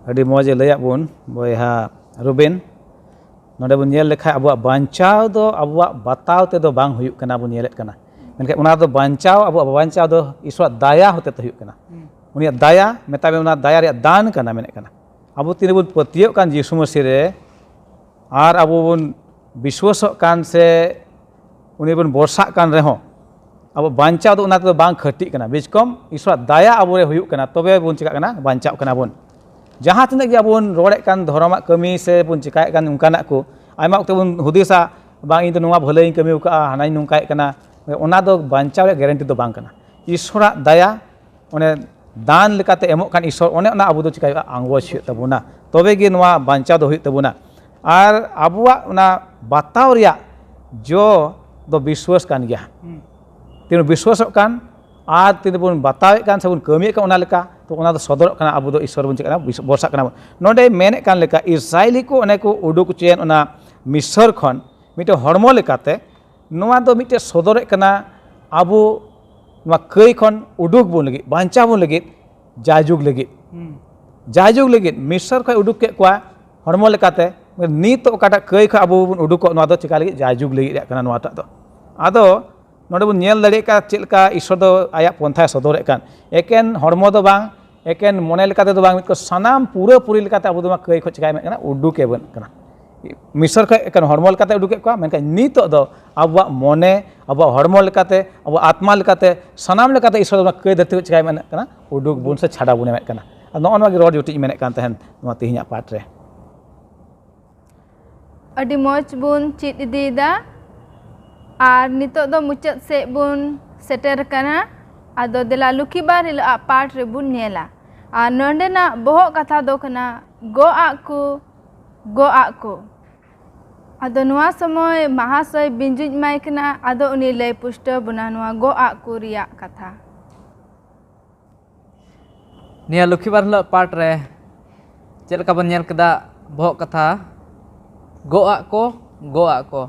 ᱟᱹᱰᱤ ᱢᱚᱡᱽ ᱮ ᱞᱟᱹᱭᱟᱫ ᱵᱚᱱ ᱵᱚᱭᱦᱟ ᱨᱩᱵᱤᱱ᱾ ᱱᱚᱰᱮ ᱵᱚᱱ ᱧᱮᱞ ᱞᱮᱠᱷᱟᱡ ᱟᱵᱚᱣᱟᱜ ᱵᱟᱧᱪᱟᱣ ᱫᱚ ᱟᱵᱚᱣᱟᱜ ᱵᱟᱛᱟᱣ ᱛᱮᱫᱚ ᱵᱟᱝ ᱦᱩᱭᱩᱜ ᱠᱟᱱᱟ, ᱵᱚᱱ ᱧᱮᱞᱮᱫ ᱠᱟᱱᱟ᱾ ᱢᱮᱱᱠᱷᱟᱱ ᱚᱱᱟ ᱫᱚ ᱵᱟᱧᱪᱟᱣ, ᱟᱵᱚᱣᱟᱜ ᱵᱟᱧᱪᱟᱣ ᱫᱚ ᱤᱥᱚᱨᱟᱜ ᱫᱟᱭᱟ ᱦᱚᱛᱮ ᱛᱮ ᱦᱩᱭᱩᱜ ᱠᱟᱱᱟ᱾ ᱩᱱᱤᱭᱟᱜ ᱫᱟᱭᱟ, ᱢᱮᱛᱟᱜ ᱢᱮ, ᱚᱱᱟ ᱫᱟᱭᱟ ᱨᱮᱭᱟᱜ ᱫᱟᱱ ᱠᱟᱱᱟ, ᱢᱮᱱᱮᱫ ᱠᱟᱱᱟ᱾ ᱟᱵᱚ ᱛᱤᱱᱟᱹᱜ ᱵᱚᱱ ᱯᱟᱹᱛᱭᱟᱹᱜ ᱠᱟᱱ ᱡᱤᱥᱩ ᱢᱟᱹᱥᱤ ᱨᱮ, ᱟᱨ ᱟᱵᱚ ᱵᱚᱱ ᱵᱤᱥᱣᱟᱥᱚᱜ ᱠᱟᱱ ᱥᱮ ᱩᱱᱤ ᱵᱚᱱ ᱵᱷᱚᱨᱥᱟᱜ ᱠᱟᱱ ᱨᱮᱦᱚᱸ, ᱟᱵᱚ ᱵᱟᱧᱪᱟᱣ ᱫᱚ ᱚᱱᱟ ᱛᱮᱫᱚ ᱵᱟᱝ ᱠᱷᱟᱹᱴᱤᱜ ᱠᱟᱱᱟ᱾ ᱵᱤᱪᱠᱚᱢ ᱤᱥᱚᱨᱟᱜ ᱫᱟᱭᱟ ᱟᱵᱚ ᱨᱮ ᱦᱩᱭᱩᱜ ᱠᱟᱱᱟ, ᱛᱚᱵᱮ ᱵᱚᱱ ᱪᱤᱠᱟᱹᱜ ᱠᱟᱱᱟ? ᱵᱟᱧᱪᱟᱜ ᱠᱟᱱᱟ ᱵᱚᱱ᱾ ᱡᱟᱦᱟᱸ ᱛᱤᱱᱟᱹᱜ ᱜᱮ ᱟᱵᱚ ᱵᱚᱱ ᱨᱚᱲᱮᱫ ᱠᱟᱱ, ᱫᱷᱚᱨᱚᱢᱟᱜ ᱠᱟᱹᱢᱤ ᱥᱮ ᱵᱚᱱ ᱪᱤᱠᱟᱹᱭᱮᱫ ᱠᱟᱱ ᱚᱱᱠᱟᱱᱟᱜ ᱠᱚ, ᱟᱭᱢᱟ ᱚᱠᱛᱮ ᱵᱚᱱ ᱦᱩᱫᱤᱥᱟ, "ᱵᱟᱝ, ᱤᱧ ᱫᱚ ᱱᱚᱣᱟ ᱵᱷᱟᱹᱞᱟᱹᱭᱤᱧ ᱠᱟᱹᱢᱤ ᱟᱠᱟᱫᱼᱟ, ᱦᱟᱱᱟᱧ ᱱᱚᱝᱠᱟᱭᱮᱫ ᱠᱟᱱᱟ", ᱚᱱᱟ ᱫᱚ ᱵᱟᱧᱪᱟᱣ ᱨᱮᱭᱟᱜ ᱜᱮᱨᱮᱱᱴᱤ ᱫᱚ ᱵᱟᱝ ᱠᱟᱱᱟ᱾ ᱤᱥᱚᱨᱟᱜ ᱫᱟᱭᱟ, ᱚᱱᱮ ᱫᱟᱱ ᱞᱮᱠᱟᱛᱮ ᱮᱢᱚᱜ ᱠᱟᱱ ᱤᱥᱚᱨ, ᱚᱱᱮ ᱚᱱᱟ ᱟᱵᱚ ᱫᱚ ᱪᱤᱠᱟᱹᱭ ᱦᱩᱭᱩᱜᱼᱟ? ᱟᱸᱜᱚᱪ ᱦᱩᱭᱩᱜ ᱛᱟᱵᱚᱱᱟ, ᱛᱚᱵᱮ ᱜᱮ ᱱᱚᱣᱟ ᱵᱟᱧᱪᱟᱣ ᱫᱚ ᱦᱩᱭᱩᱜ ᱛᱟᱵᱚᱱᱟ᱾ ᱟᱨ ᱟᱵᱚᱣᱟᱜ ᱚᱱᱟ ᱵᱟᱛᱟᱣ ᱨᱮᱭᱟᱜ ᱡᱚ ᱫᱚ ᱵᱤᱥᱣᱟᱥ ᱠᱟᱱ ᱜᱮᱭᱟ᱾ ᱛᱤᱱ ᱵᱤᱥᱣᱟᱥᱚᱜ ᱠᱟᱱ ᱟᱨ ᱛᱤᱱ ᱵᱚᱱ ᱵᱟᱛᱟᱣᱮᱫ ᱠᱟᱱ ᱥᱮᱵᱚᱱ ᱠᱟᱹᱢᱤᱭᱮᱫ ᱠᱟᱱ ᱚᱱᱟ ᱞᱮᱠᱟ, ᱛᱚ ᱚᱱᱟ ᱫᱚ ᱥᱚᱫᱚᱨᱚᱜ ᱠᱟᱱᱟ, ᱟᱵᱚ ᱫᱚ ᱤᱥᱚᱨ ᱵᱚᱱ ᱪᱤᱠᱟᱹᱜ ᱠᱟᱱᱟ? ᱵᱤᱥ-, ᱵᱷᱚᱨᱥᱟᱜ ᱠᱟᱱᱟ ᱵᱚᱱ᱾ ᱱᱚᱰᱮ ᱢᱮᱱᱮᱫ ᱠᱟᱱ ᱞᱮᱠᱟ, ᱤᱥᱨᱟᱭᱮᱞᱤ ᱠᱚ ᱚᱱᱮ ᱠᱚ ᱩᱰᱩᱠ ᱦᱚᱪᱚᱭᱮᱱ ᱚᱱᱟ ᱢᱤᱥᱚᱨ ᱠᱷᱚᱱ ᱢᱤᱫᱴᱮᱱ ᱦᱚᱲᱢᱚ ᱞᱮᱠᱟᱛᱮ, ᱱᱚᱣᱟ ᱫᱚ ᱢᱤᱫᱴᱮᱱ ᱥᱚᱫᱚᱨᱮᱫ ᱠᱟᱱᱟ, ᱟᱵᱚ ᱱᱚᱣᱟ ᱠᱟᱹᱭ ᱠᱷᱚᱱ ᱩᱰᱩᱠ ᱵᱚᱱ ᱞᱟᱹᱜᱤᱫ, ᱵᱟᱧᱪᱟᱣ ᱵᱚᱱ ᱞᱟᱹᱜᱤᱫ, ᱡᱟᱭᱡᱩᱜᱽ ᱞᱟᱹᱜᱤᱫ᱾ ᱡᱟᱭᱡᱩᱜᱽ ᱞᱟᱹᱜᱤᱫ ᱢᱤᱥᱚᱨ ᱠᱷᱚᱱ ᱩᱰᱩᱠ ᱠᱮᱫ ᱠᱚᱣᱟ ᱦᱚᱲᱢᱚ ᱞᱮᱠᱟᱛᱮ, ᱱᱤᱛ ᱚᱠᱟᱴᱟᱜ ᱠᱟᱹᱭ ᱠᱷᱚᱱ ᱟᱵᱚ ᱵᱚᱱ ᱩᱰᱩᱠᱚᱜ, ᱱᱚᱣᱟ ᱫᱚ ᱪᱮᱠᱟ ᱞᱟᱹᱜᱤᱫ? ᱡᱟᱭᱡᱩᱜᱽ ᱞᱟᱹᱜᱤᱫ ᱨᱮᱭᱟᱜ ᱠᱟᱱᱟ ᱱᱚᱣᱟᱴᱟᱜ ᱫᱚ᱾ ᱟᱫᱚ ᱱᱚᱰᱮ ᱵᱚᱱ ᱧᱮᱞ ᱫᱟᱲᱮᱭᱟᱜ ᱠᱟᱱᱟ ᱪᱮᱫ ᱞᱮᱠᱟ ᱤᱥᱚᱨ ᱫᱚ ᱟᱭᱟᱜ ᱯᱚᱱᱛᱷᱟᱭ ᱥᱚᱫᱚᱨᱮᱫ ᱠᱟᱱ᱾ ᱮᱠᱮᱱ ᱦᱚᱲᱢᱚ ᱫᱚ ᱵᱟᱝ, ᱮᱠᱮᱱ ᱢᱚᱱᱮ ᱞᱮᱠᱟᱛᱮ ᱫᱚ ᱵᱟᱝ, ᱢᱤᱫ ᱠᱚ ᱥᱟᱱᱟᱢ ᱯᱩᱨᱟᱹᱯᱩᱨᱤ ᱞᱮᱠᱟᱛᱮ ᱟᱵᱚ ᱫᱚ ᱱᱚᱣᱟ ᱠᱟᱹᱭ ᱠᱷᱚᱱ ᱪᱤᱠᱟᱹᱭ ᱢᱮᱱ ᱠᱟᱱᱟ? ᱩᱰᱩᱠᱮ ᱵᱚᱱ ᱠᱟᱱᱟ᱾ ᱢᱤᱥᱚᱨ ᱠᱷᱚᱱ ᱮᱠᱮᱱ ᱦᱚᱲᱢᱚ ᱞᱮᱠᱟᱛᱮ ᱩᱰᱩᱠᱮᱫ ᱠᱚᱣᱟ, ᱢᱮᱱᱠᱷᱟᱱ ᱱᱤᱛᱚᱜ ᱫᱚ ᱟᱵᱚᱣᱟᱜ ᱢᱚᱱᱮ, ᱟᱵᱚᱣᱟᱜ ᱦᱚᱲᱢᱚ ᱞᱮᱠᱟᱛᱮ, ᱟᱵᱚᱣᱟᱜ ᱟᱛᱢᱟ ᱞᱮᱠᱟᱛᱮ, ᱥᱟᱱᱟᱢ ᱞᱮᱠᱟᱛᱮ ᱤᱥᱚᱨ ᱫᱚ ᱱᱚᱣᱟ ᱠᱟᱹᱭ ᱫᱷᱟᱹᱨᱛᱤ ᱠᱷᱚᱱ ᱪᱤᱠᱟᱹᱭ ᱢᱮᱱ ᱠᱟᱱᱟ? ᱩᱰᱩᱠ ᱵᱚᱱ ᱥᱮ ᱪᱷᱟᱰᱟ ᱵᱚᱱ ᱢᱮᱱᱮᱫ ᱠᱟᱱᱟ᱾ ᱟᱨ ᱱᱚᱜᱼᱚ ᱱᱚᱣᱟ ᱜᱮ ᱨᱚᱲ ᱡᱩᱴᱤᱡ ᱤᱧ ᱢᱮᱱᱮᱫ ᱠᱟᱱ ᱛᱟᱦᱮᱱ ᱱᱚᱣᱟ ᱛᱮᱦᱮᱧᱟᱜ ᱯᱟᱴ ᱨᱮ᱾ ᱟᱹᱰᱤ ᱢᱚᱡᱽ ᱵᱚᱱ ᱪᱮᱫ ᱤᱫᱤᱭᱮᱫᱟ᱾ ᱟᱨ ᱱᱤᱛᱚᱜ ᱫᱚ ᱢᱩᱪᱟᱹᱫ ᱥᱮᱫ ᱵᱚᱱ ᱥᱮᱴᱮᱨ ᱟᱠᱟᱱᱟ᱾ ᱟᱫᱚ ᱫᱮᱞᱟ ᱞᱚᱠᱠᱷᱤᱵᱟᱨ ᱦᱤᱞᱳᱜ ᱟᱜ ᱯᱟᱴ ᱨᱮᱵᱚᱱ ᱧᱮᱞᱟ᱾ ᱟᱨ ᱱᱚᱸᱰᱮᱱᱟᱜ ᱵᱚᱦᱚᱜ ᱠᱟᱛᱷᱟ ᱫᱚ ᱠᱟᱱᱟ ᱜᱚᱜ ᱟᱜ ᱠᱚ, ᱜᱚᱜ ᱟᱜ ᱠᱚ᱾ ᱟᱫᱚ ᱱᱚᱣᱟ ᱥᱚᱢᱚᱭ ᱢᱟᱦᱟᱥᱚᱭ ᱵᱤᱧᱡᱩᱡ ᱮᱢᱟᱭ ᱠᱟᱱᱟ᱾ ᱟᱫᱚ ᱩᱱᱤ ᱞᱟᱹᱭ ᱯᱩᱥᱴᱟᱹᱣ ᱵᱚᱱᱟ ᱱᱚᱣᱟ ᱜᱚᱜ ᱟᱜ ᱠᱚ ᱨᱮᱭᱟᱜ ᱠᱟᱛᱷᱟ᱾ ᱱᱤᱭᱟᱹ ᱞᱚᱠᱠᱷᱤᱵᱟᱨ ᱦᱤᱞᱳᱜ ᱯᱟᱴ ᱨᱮ ᱪᱮᱫ ᱞᱮᱠᱟ ᱵᱚᱱ ᱧᱮᱞ ᱠᱮᱫᱟ, ᱵᱚᱦᱚᱜ ᱠᱟᱛᱷᱟ ᱜᱚᱜ ᱟᱜ ᱠᱚ, ᱜᱚᱜ ᱟᱜ ᱠᱚ᱾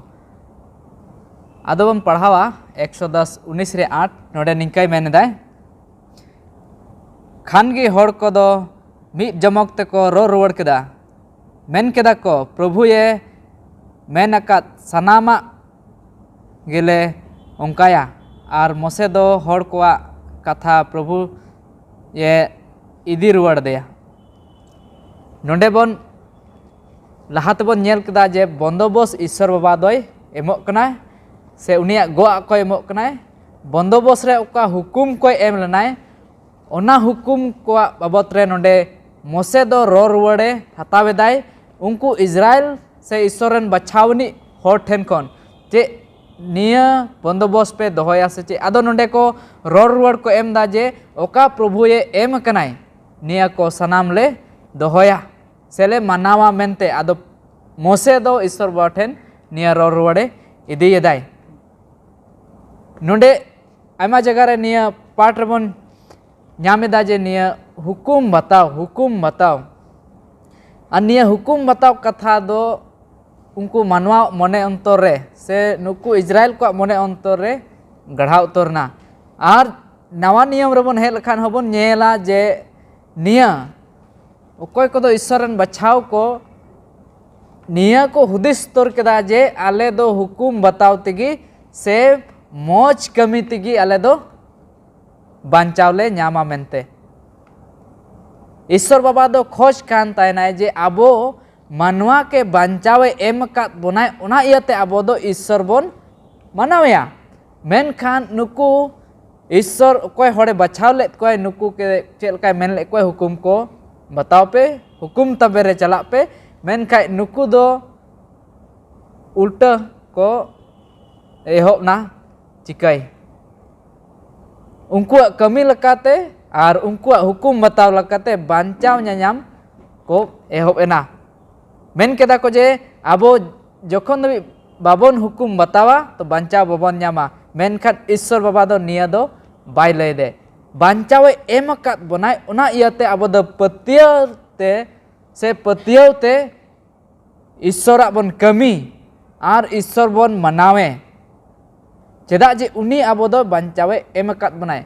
ᱟᱫᱚ ᱵᱚᱱ ᱯᱟᱲᱦᱟᱣᱟ ᱮᱠᱥᱚ ᱫᱚᱥ ᱩᱱᱤᱥ ᱨᱮ ᱟᱴ᱾ ᱱᱚᱰᱮ ᱱᱤᱝᱠᱟᱹᱭ ᱢᱮᱱ ᱮᱫᱟᱭ, ᱠᱷᱟᱱ ᱜᱮ ᱦᱚᱲ ᱠᱚᱫᱚ ᱢᱤᱫ ᱡᱚᱢᱚᱠ ᱛᱮᱠᱚ ᱨᱚᱲ ᱨᱩᱣᱟᱹᱲ ᱠᱮᱫᱟ, ᱢᱮᱱ ᱠᱮᱫᱟ ᱠᱚ, ᱯᱨᱚᱵᱷᱩᱭᱮ ᱢᱮᱱ ᱟᱠᱟᱫ ᱥᱟᱱᱟᱢᱟᱜ ᱜᱮᱞᱮ ᱚᱱᱠᱟᱭᱟ᱾ ᱟᱨ ᱢᱚᱥᱮ ᱫᱚ ᱦᱚᱲ ᱠᱚᱣᱟᱜ ᱠᱟᱛᱷᱟ ᱯᱨᱚᱵᱷᱩᱭᱮ ᱤᱫᱤ ᱨᱩᱣᱟᱹᱲ ᱫᱮᱭᱟ᱾ ᱱᱚᱰᱮ ᱵᱚᱱ ᱞᱟᱦᱟ ᱛᱮᱵᱚᱱ ᱧᱮᱞ ᱠᱮᱫᱟ ᱡᱮ ᱵᱚᱱᱫᱚᱵᱚᱥ ᱤᱥᱥᱚᱨ ᱵᱟᱵᱟ ᱫᱚᱭ ᱮᱢᱚᱜ ᱠᱟᱱᱟᱭ, ᱥᱮ ᱩᱱᱤᱭᱟᱜ ᱜᱚᱜ ᱟᱜ ᱠᱚᱭ ᱮᱢᱚᱜ ᱠᱟᱱᱟᱭ᱾ ᱵᱚᱱᱫᱚᱵᱚᱥ ᱨᱮ ᱚᱠᱟ ᱦᱩᱠᱩᱢ ᱠᱚᱭ ᱮᱢ ᱞᱮᱱᱟᱭ, ᱚᱱᱟ ᱦᱩᱠᱩᱢ ᱠᱚᱣᱟᱜ ᱵᱟᱵᱚᱛ ᱨᱮ ᱱᱚᱰᱮ ᱢᱚᱥᱮ ᱫᱚ ᱨᱚᱲ ᱨᱩᱣᱟᱹᱲᱮ ᱦᱟᱛᱟᱣ ᱮᱫᱟᱭ ᱩᱱᱠᱩ ᱤᱥᱨᱟᱭᱮᱞ ᱥᱮ ᱤᱥᱥᱚᱨ ᱨᱮᱱ ᱵᱟᱪᱷᱟᱣ ᱟᱹᱱᱤᱡ ᱦᱚᱲ ᱴᱷᱮᱱ ᱠᱷᱚᱱ᱾ ᱪᱮᱫ ᱱᱤᱭᱟᱹ ᱵᱚᱱᱫᱚᱵᱚᱥ ᱯᱮ ᱫᱚᱦᱚᱭᱟ ᱥᱮ ᱪᱮᱫ? ᱟᱫᱚ ᱱᱚᱰᱮ ᱠᱚ ᱨᱚᱲ ᱨᱩᱣᱟᱹᱲ ᱠᱚ ᱮᱢ ᱮᱫᱟ ᱡᱮ ᱚᱠᱟ ᱯᱨᱚᱵᱷᱩᱭᱮ ᱮᱢ ᱟᱠᱟᱱᱟᱭ, ᱱᱤᱭᱟᱹ ᱠᱚ ᱥᱟᱱᱟᱢ ᱞᱮ ᱫᱚᱦᱚᱭᱟ ᱥᱮ ᱞᱮ ᱢᱟᱱᱟᱣᱟ ᱢᱮᱱᱛᱮ᱾ ᱟᱫᱚ ᱢᱚᱥᱮ ᱫᱚ ᱤᱥᱥᱚᱨ ᱵᱟᱵᱟ ᱴᱷᱮᱱ ᱱᱤᱭᱟᱹ ᱨᱚᱲ ᱨᱩᱣᱟᱹᱲᱮ ᱤᱫᱤᱭᱮᱫᱟᱭ᱾ ᱱᱚᱰᱮ ᱟᱭᱢᱟ ᱡᱟᱭᱜᱟ ᱨᱮ ᱱᱤᱭᱟᱹ ᱯᱟᱴ ᱨᱮᱵᱚᱱ ᱧᱟᱢ ᱮᱫᱟ ᱡᱮ ᱱᱤᱭᱟᱹ ᱦᱩᱠᱩᱢ ᱵᱟᱛᱟᱣ, ᱦᱩᱠᱩᱢ ᱵᱟᱛᱟᱣ᱾ ᱟᱨ ᱱᱤᱭᱟᱹ ᱦᱩᱠᱩᱢ ᱵᱟᱛᱟᱣ ᱠᱟᱛᱷᱟ ᱫᱚ ᱩᱱᱠᱩ ᱢᱟᱱᱣᱟ ᱢᱚᱱᱮ ᱚᱱᱛᱚᱨ ᱨᱮ ᱥᱮ ᱱᱩᱠᱩ ᱤᱥᱨᱟᱭᱮᱞ ᱠᱚᱣᱟᱜ ᱢᱚᱱᱮ ᱚᱱᱛᱚᱨ ᱨᱮ ᱜᱟᱲᱦᱟᱣ ᱩᱛᱟᱹᱨ ᱮᱱᱟ᱾ ᱟᱨ ᱱᱟᱣᱟ ᱱᱤᱭᱚᱢ ᱨᱮᱵᱚᱱ ᱦᱮᱡ ᱞᱮᱠᱷᱟᱱ ᱦᱚᱸᱵᱚᱱ ᱧᱮᱞᱟ ᱡᱮ ᱱᱤᱭᱟᱹ ᱚᱠᱚᱭ ᱠᱚᱫᱚ ᱤᱥᱥᱚᱨ ᱨᱮᱱ ᱵᱟᱪᱷᱟᱣ ᱠᱚ ᱱᱤᱭᱟᱹ ᱠᱚ ᱦᱩᱫᱤᱥ ᱩᱛᱟᱹᱨ ᱠᱮᱫᱟ ᱡᱮ ᱟᱞᱮ ᱫᱚ ᱦᱩᱠᱩᱢ ᱵᱟᱛᱟᱣ ᱛᱮᱜᱮ ᱥᱮ ᱢᱚᱡᱽ ᱠᱟᱹᱢᱤ ᱛᱮᱜᱮ ᱟᱞᱮ ᱫᱚ ᱵᱟᱧᱪᱟᱣ ᱞᱮ ᱧᱟᱢᱟ ᱢᱮᱱᱛᱮ᱾ ᱤᱥᱥᱚᱨ ᱵᱟᱵᱟ ᱫᱚ ᱠᱷᱚᱡᱽ ᱠᱟᱱ ᱛᱟᱦᱮᱱᱟᱭ ᱡᱮ ᱟᱵᱚ ᱢᱟᱱᱣᱟ ᱠᱮ ᱵᱟᱧᱪᱟᱣᱮ ᱮᱢ ᱟᱠᱟᱫ ᱵᱚᱱᱟᱭ, ᱚᱱᱟ ᱤᱭᱟᱹᱛᱮ ᱟᱵᱚ ᱫᱚ ᱤᱥᱥᱚᱨ ᱵᱚᱱ ᱢᱟᱱᱟᱣᱮᱭᱟ᱾ ᱢᱮᱱᱠᱷᱟᱱ ᱱᱩᱠᱩ ᱤᱥᱥᱚᱨ ᱚᱠᱚᱭ ᱦᱚᱲᱮ ᱵᱟᱪᱷᱟᱣ ᱞᱮᱫ ᱠᱚᱣᱟᱭ, ᱱᱩᱠᱩ ᱠᱮ ᱪᱮᱫ ᱞᱮᱠᱟᱭ ᱢᱮᱱ ᱞᱮᱫ ᱠᱚᱣᱟᱭ, ᱦᱩᱠᱩᱢ ᱠᱚ ᱵᱟᱛᱟᱣ ᱯᱮ, ᱦᱩᱠᱩᱢ ᱛᱟᱵᱮ ᱨᱮ ᱪᱟᱞᱟᱜ ᱯᱮ᱾ ᱢᱮᱱᱠᱷᱟᱱ ᱱᱩᱠᱩ ᱫᱚ ᱩᱞᱴᱟᱹ ᱠᱚ ᱮᱦᱚᱵ ᱮᱱᱟ ᱪᱤᱠᱟᱹᱭ᱾ ᱩᱱᱠᱩᱣᱟᱜ ᱠᱟᱹᱢᱤ ᱞᱮᱠᱟᱛᱮ ᱟᱨ ᱩᱱᱠᱩᱣᱟᱜ ᱦᱩᱠᱩᱢ ᱵᱟᱛᱟᱣ ᱞᱮᱠᱟᱛᱮ ᱵᱟᱧᱪᱟᱣ ᱧᱟᱧᱟᱢ ᱠᱚ ᱮᱦᱚᱵ ᱮᱱᱟ᱾ ᱢᱮᱱ ᱠᱮᱫᱟ ᱠᱚ ᱡᱮ ᱟᱵᱚ ᱡᱚᱠᱷᱚᱱ ᱫᱷᱟᱹᱵᱤᱡ ᱵᱟᱵᱚᱱ ᱦᱩᱠᱩᱢ ᱵᱟᱛᱟᱣᱟ ᱛᱚ ᱵᱟᱧᱪᱟᱣ ᱵᱟᱵᱚᱱ ᱧᱟᱢᱟ᱾ ᱢᱮᱱᱠᱷᱟᱱ ᱤᱥᱥᱚᱨ ᱵᱟᱵᱟ ᱫᱚ ᱱᱤᱭᱟᱹ ᱫᱚ ᱵᱟᱭ ᱞᱟᱹᱭ ᱫᱮ᱾ ᱵᱟᱧᱪᱟᱣᱮ ᱮᱢ ᱟᱠᱟᱫ ᱵᱚᱱᱟᱭ, ᱚᱱᱟ ᱤᱭᱟᱹᱛᱮ ᱟᱵᱚ ᱫᱚ ᱯᱟᱹᱛᱭᱟᱹᱣ ᱛᱮ ᱥᱮ ᱯᱟᱹᱛᱭᱟᱹᱣ ᱛᱮ ᱤᱥᱥᱚᱨᱟᱜ ᱵᱚᱱ ᱠᱟᱹᱢᱤ ᱟᱨ ᱤᱥᱥᱚᱨ ᱵᱚᱱ ᱢᱟᱱᱟᱣᱮ᱾ ᱪᱮᱫᱟᱜ ᱡᱮ ᱩᱱᱤ ᱟᱵᱚ ᱫᱚ ᱵᱟᱧᱪᱟᱣᱮ ᱮᱢ ᱟᱠᱟᱫ ᱵᱚᱱᱟᱭ᱾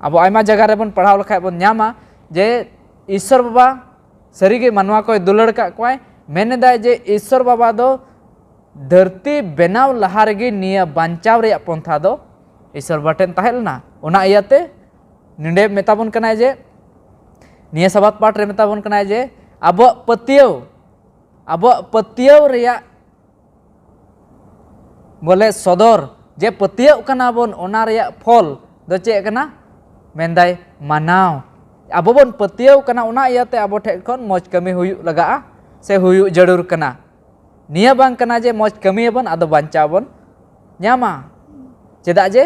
ᱟᱵᱚ ᱟᱭᱢᱟ ᱡᱟᱭᱜᱟ ᱨᱮᱵᱚᱱ ᱯᱟᱲᱦᱟᱣ ᱞᱮᱠᱷᱟᱡ ᱵᱚᱱ ᱧᱟᱢᱟ ᱡᱮ ᱤᱥᱥᱚᱨ ᱵᱟᱵᱟ ᱥᱟᱹᱨᱤᱜᱮ ᱢᱟᱱᱣᱟ ᱠᱚᱭ ᱫᱩᱞᱟᱹᱲ ᱟᱠᱟᱫ ᱠᱚᱣᱟᱭ᱾ ᱢᱮᱱ ᱮᱫᱟᱭ ᱡᱮ ᱤᱥᱥᱚᱨ ᱵᱟᱵᱟ ᱫᱚ ᱫᱷᱟᱹᱨᱛᱤ ᱵᱮᱱᱟᱣ ᱞᱟᱦᱟ ᱨᱮᱜᱮ ᱱᱤᱭᱟᱹ ᱵᱟᱧᱪᱟᱣ ᱨᱮᱭᱟᱜ ᱯᱚᱱᱛᱷᱟ ᱫᱚ ᱤᱥᱥᱚᱨ ᱵᱟᱵᱟ ᱴᱷᱮᱱ ᱛᱟᱦᱮᱸ ᱞᱮᱱᱟ᱾ ᱚᱱᱟ ᱤᱭᱟᱹᱛᱮ ᱱᱚᱰᱮ ᱢᱮᱛᱟ ᱵᱚᱱ ᱠᱟᱱᱟᱭ ᱡᱮ ᱱᱤᱭᱟᱹ ᱥᱟᱵᱟᱛ ᱯᱟᱴ ᱨᱮ ᱢᱮᱛᱟ ᱵᱚᱱ ᱠᱟᱱᱟᱭ ᱡᱮ ᱟᱵᱚᱣᱟᱜ ᱯᱟᱹᱛᱭᱟᱹᱣ, ᱟᱵᱚᱣᱟᱜ ᱯᱟᱹᱛᱭᱟᱹᱣ ᱨᱮᱭᱟᱜ ᱵᱚᱞᱮ ᱥᱚᱫᱚᱨ ᱡᱮ ᱯᱟᱹᱛᱭᱟᱹᱜ ᱠᱟᱱᱟ ᱵᱚᱱ, ᱚᱱᱟ ᱨᱮᱭᱟᱜ ᱯᱷᱚᱞ ᱫᱚ ᱪᱮᱫ ᱠᱟᱱᱟ? ᱢᱮᱱᱫᱟᱭ ᱢᱟᱱᱟᱣ᱾ ᱟᱵᱚ ᱵᱚᱱ ᱯᱟᱹᱛᱭᱟᱹᱣ ᱠᱟᱱᱟ, ᱚᱱᱟ ᱤᱭᱟᱹᱛᱮ ᱟᱵᱚ ᱴᱷᱮᱱ ᱠᱷᱚᱱ ᱢᱚᱡᱽ ᱠᱟᱹᱢᱤ ᱦᱩᱭᱩᱜ ᱞᱟᱜᱟᱜᱼᱟ ᱥᱮ ᱦᱩᱭᱩᱜ ᱡᱟᱹᱨᱩᱲ ᱠᱟᱱᱟ᱾ ᱱᱤᱭᱟᱹ ᱵᱟᱝ ᱠᱟᱱᱟ ᱡᱮ ᱢᱚᱡᱽ ᱠᱟᱹᱢᱤᱭᱟᱵᱚᱱ ᱟᱫᱚ ᱵᱟᱧᱪᱟᱣ ᱵᱚᱱ ᱧᱟᱢᱟ᱾ ᱪᱮᱫᱟᱜ ᱡᱮ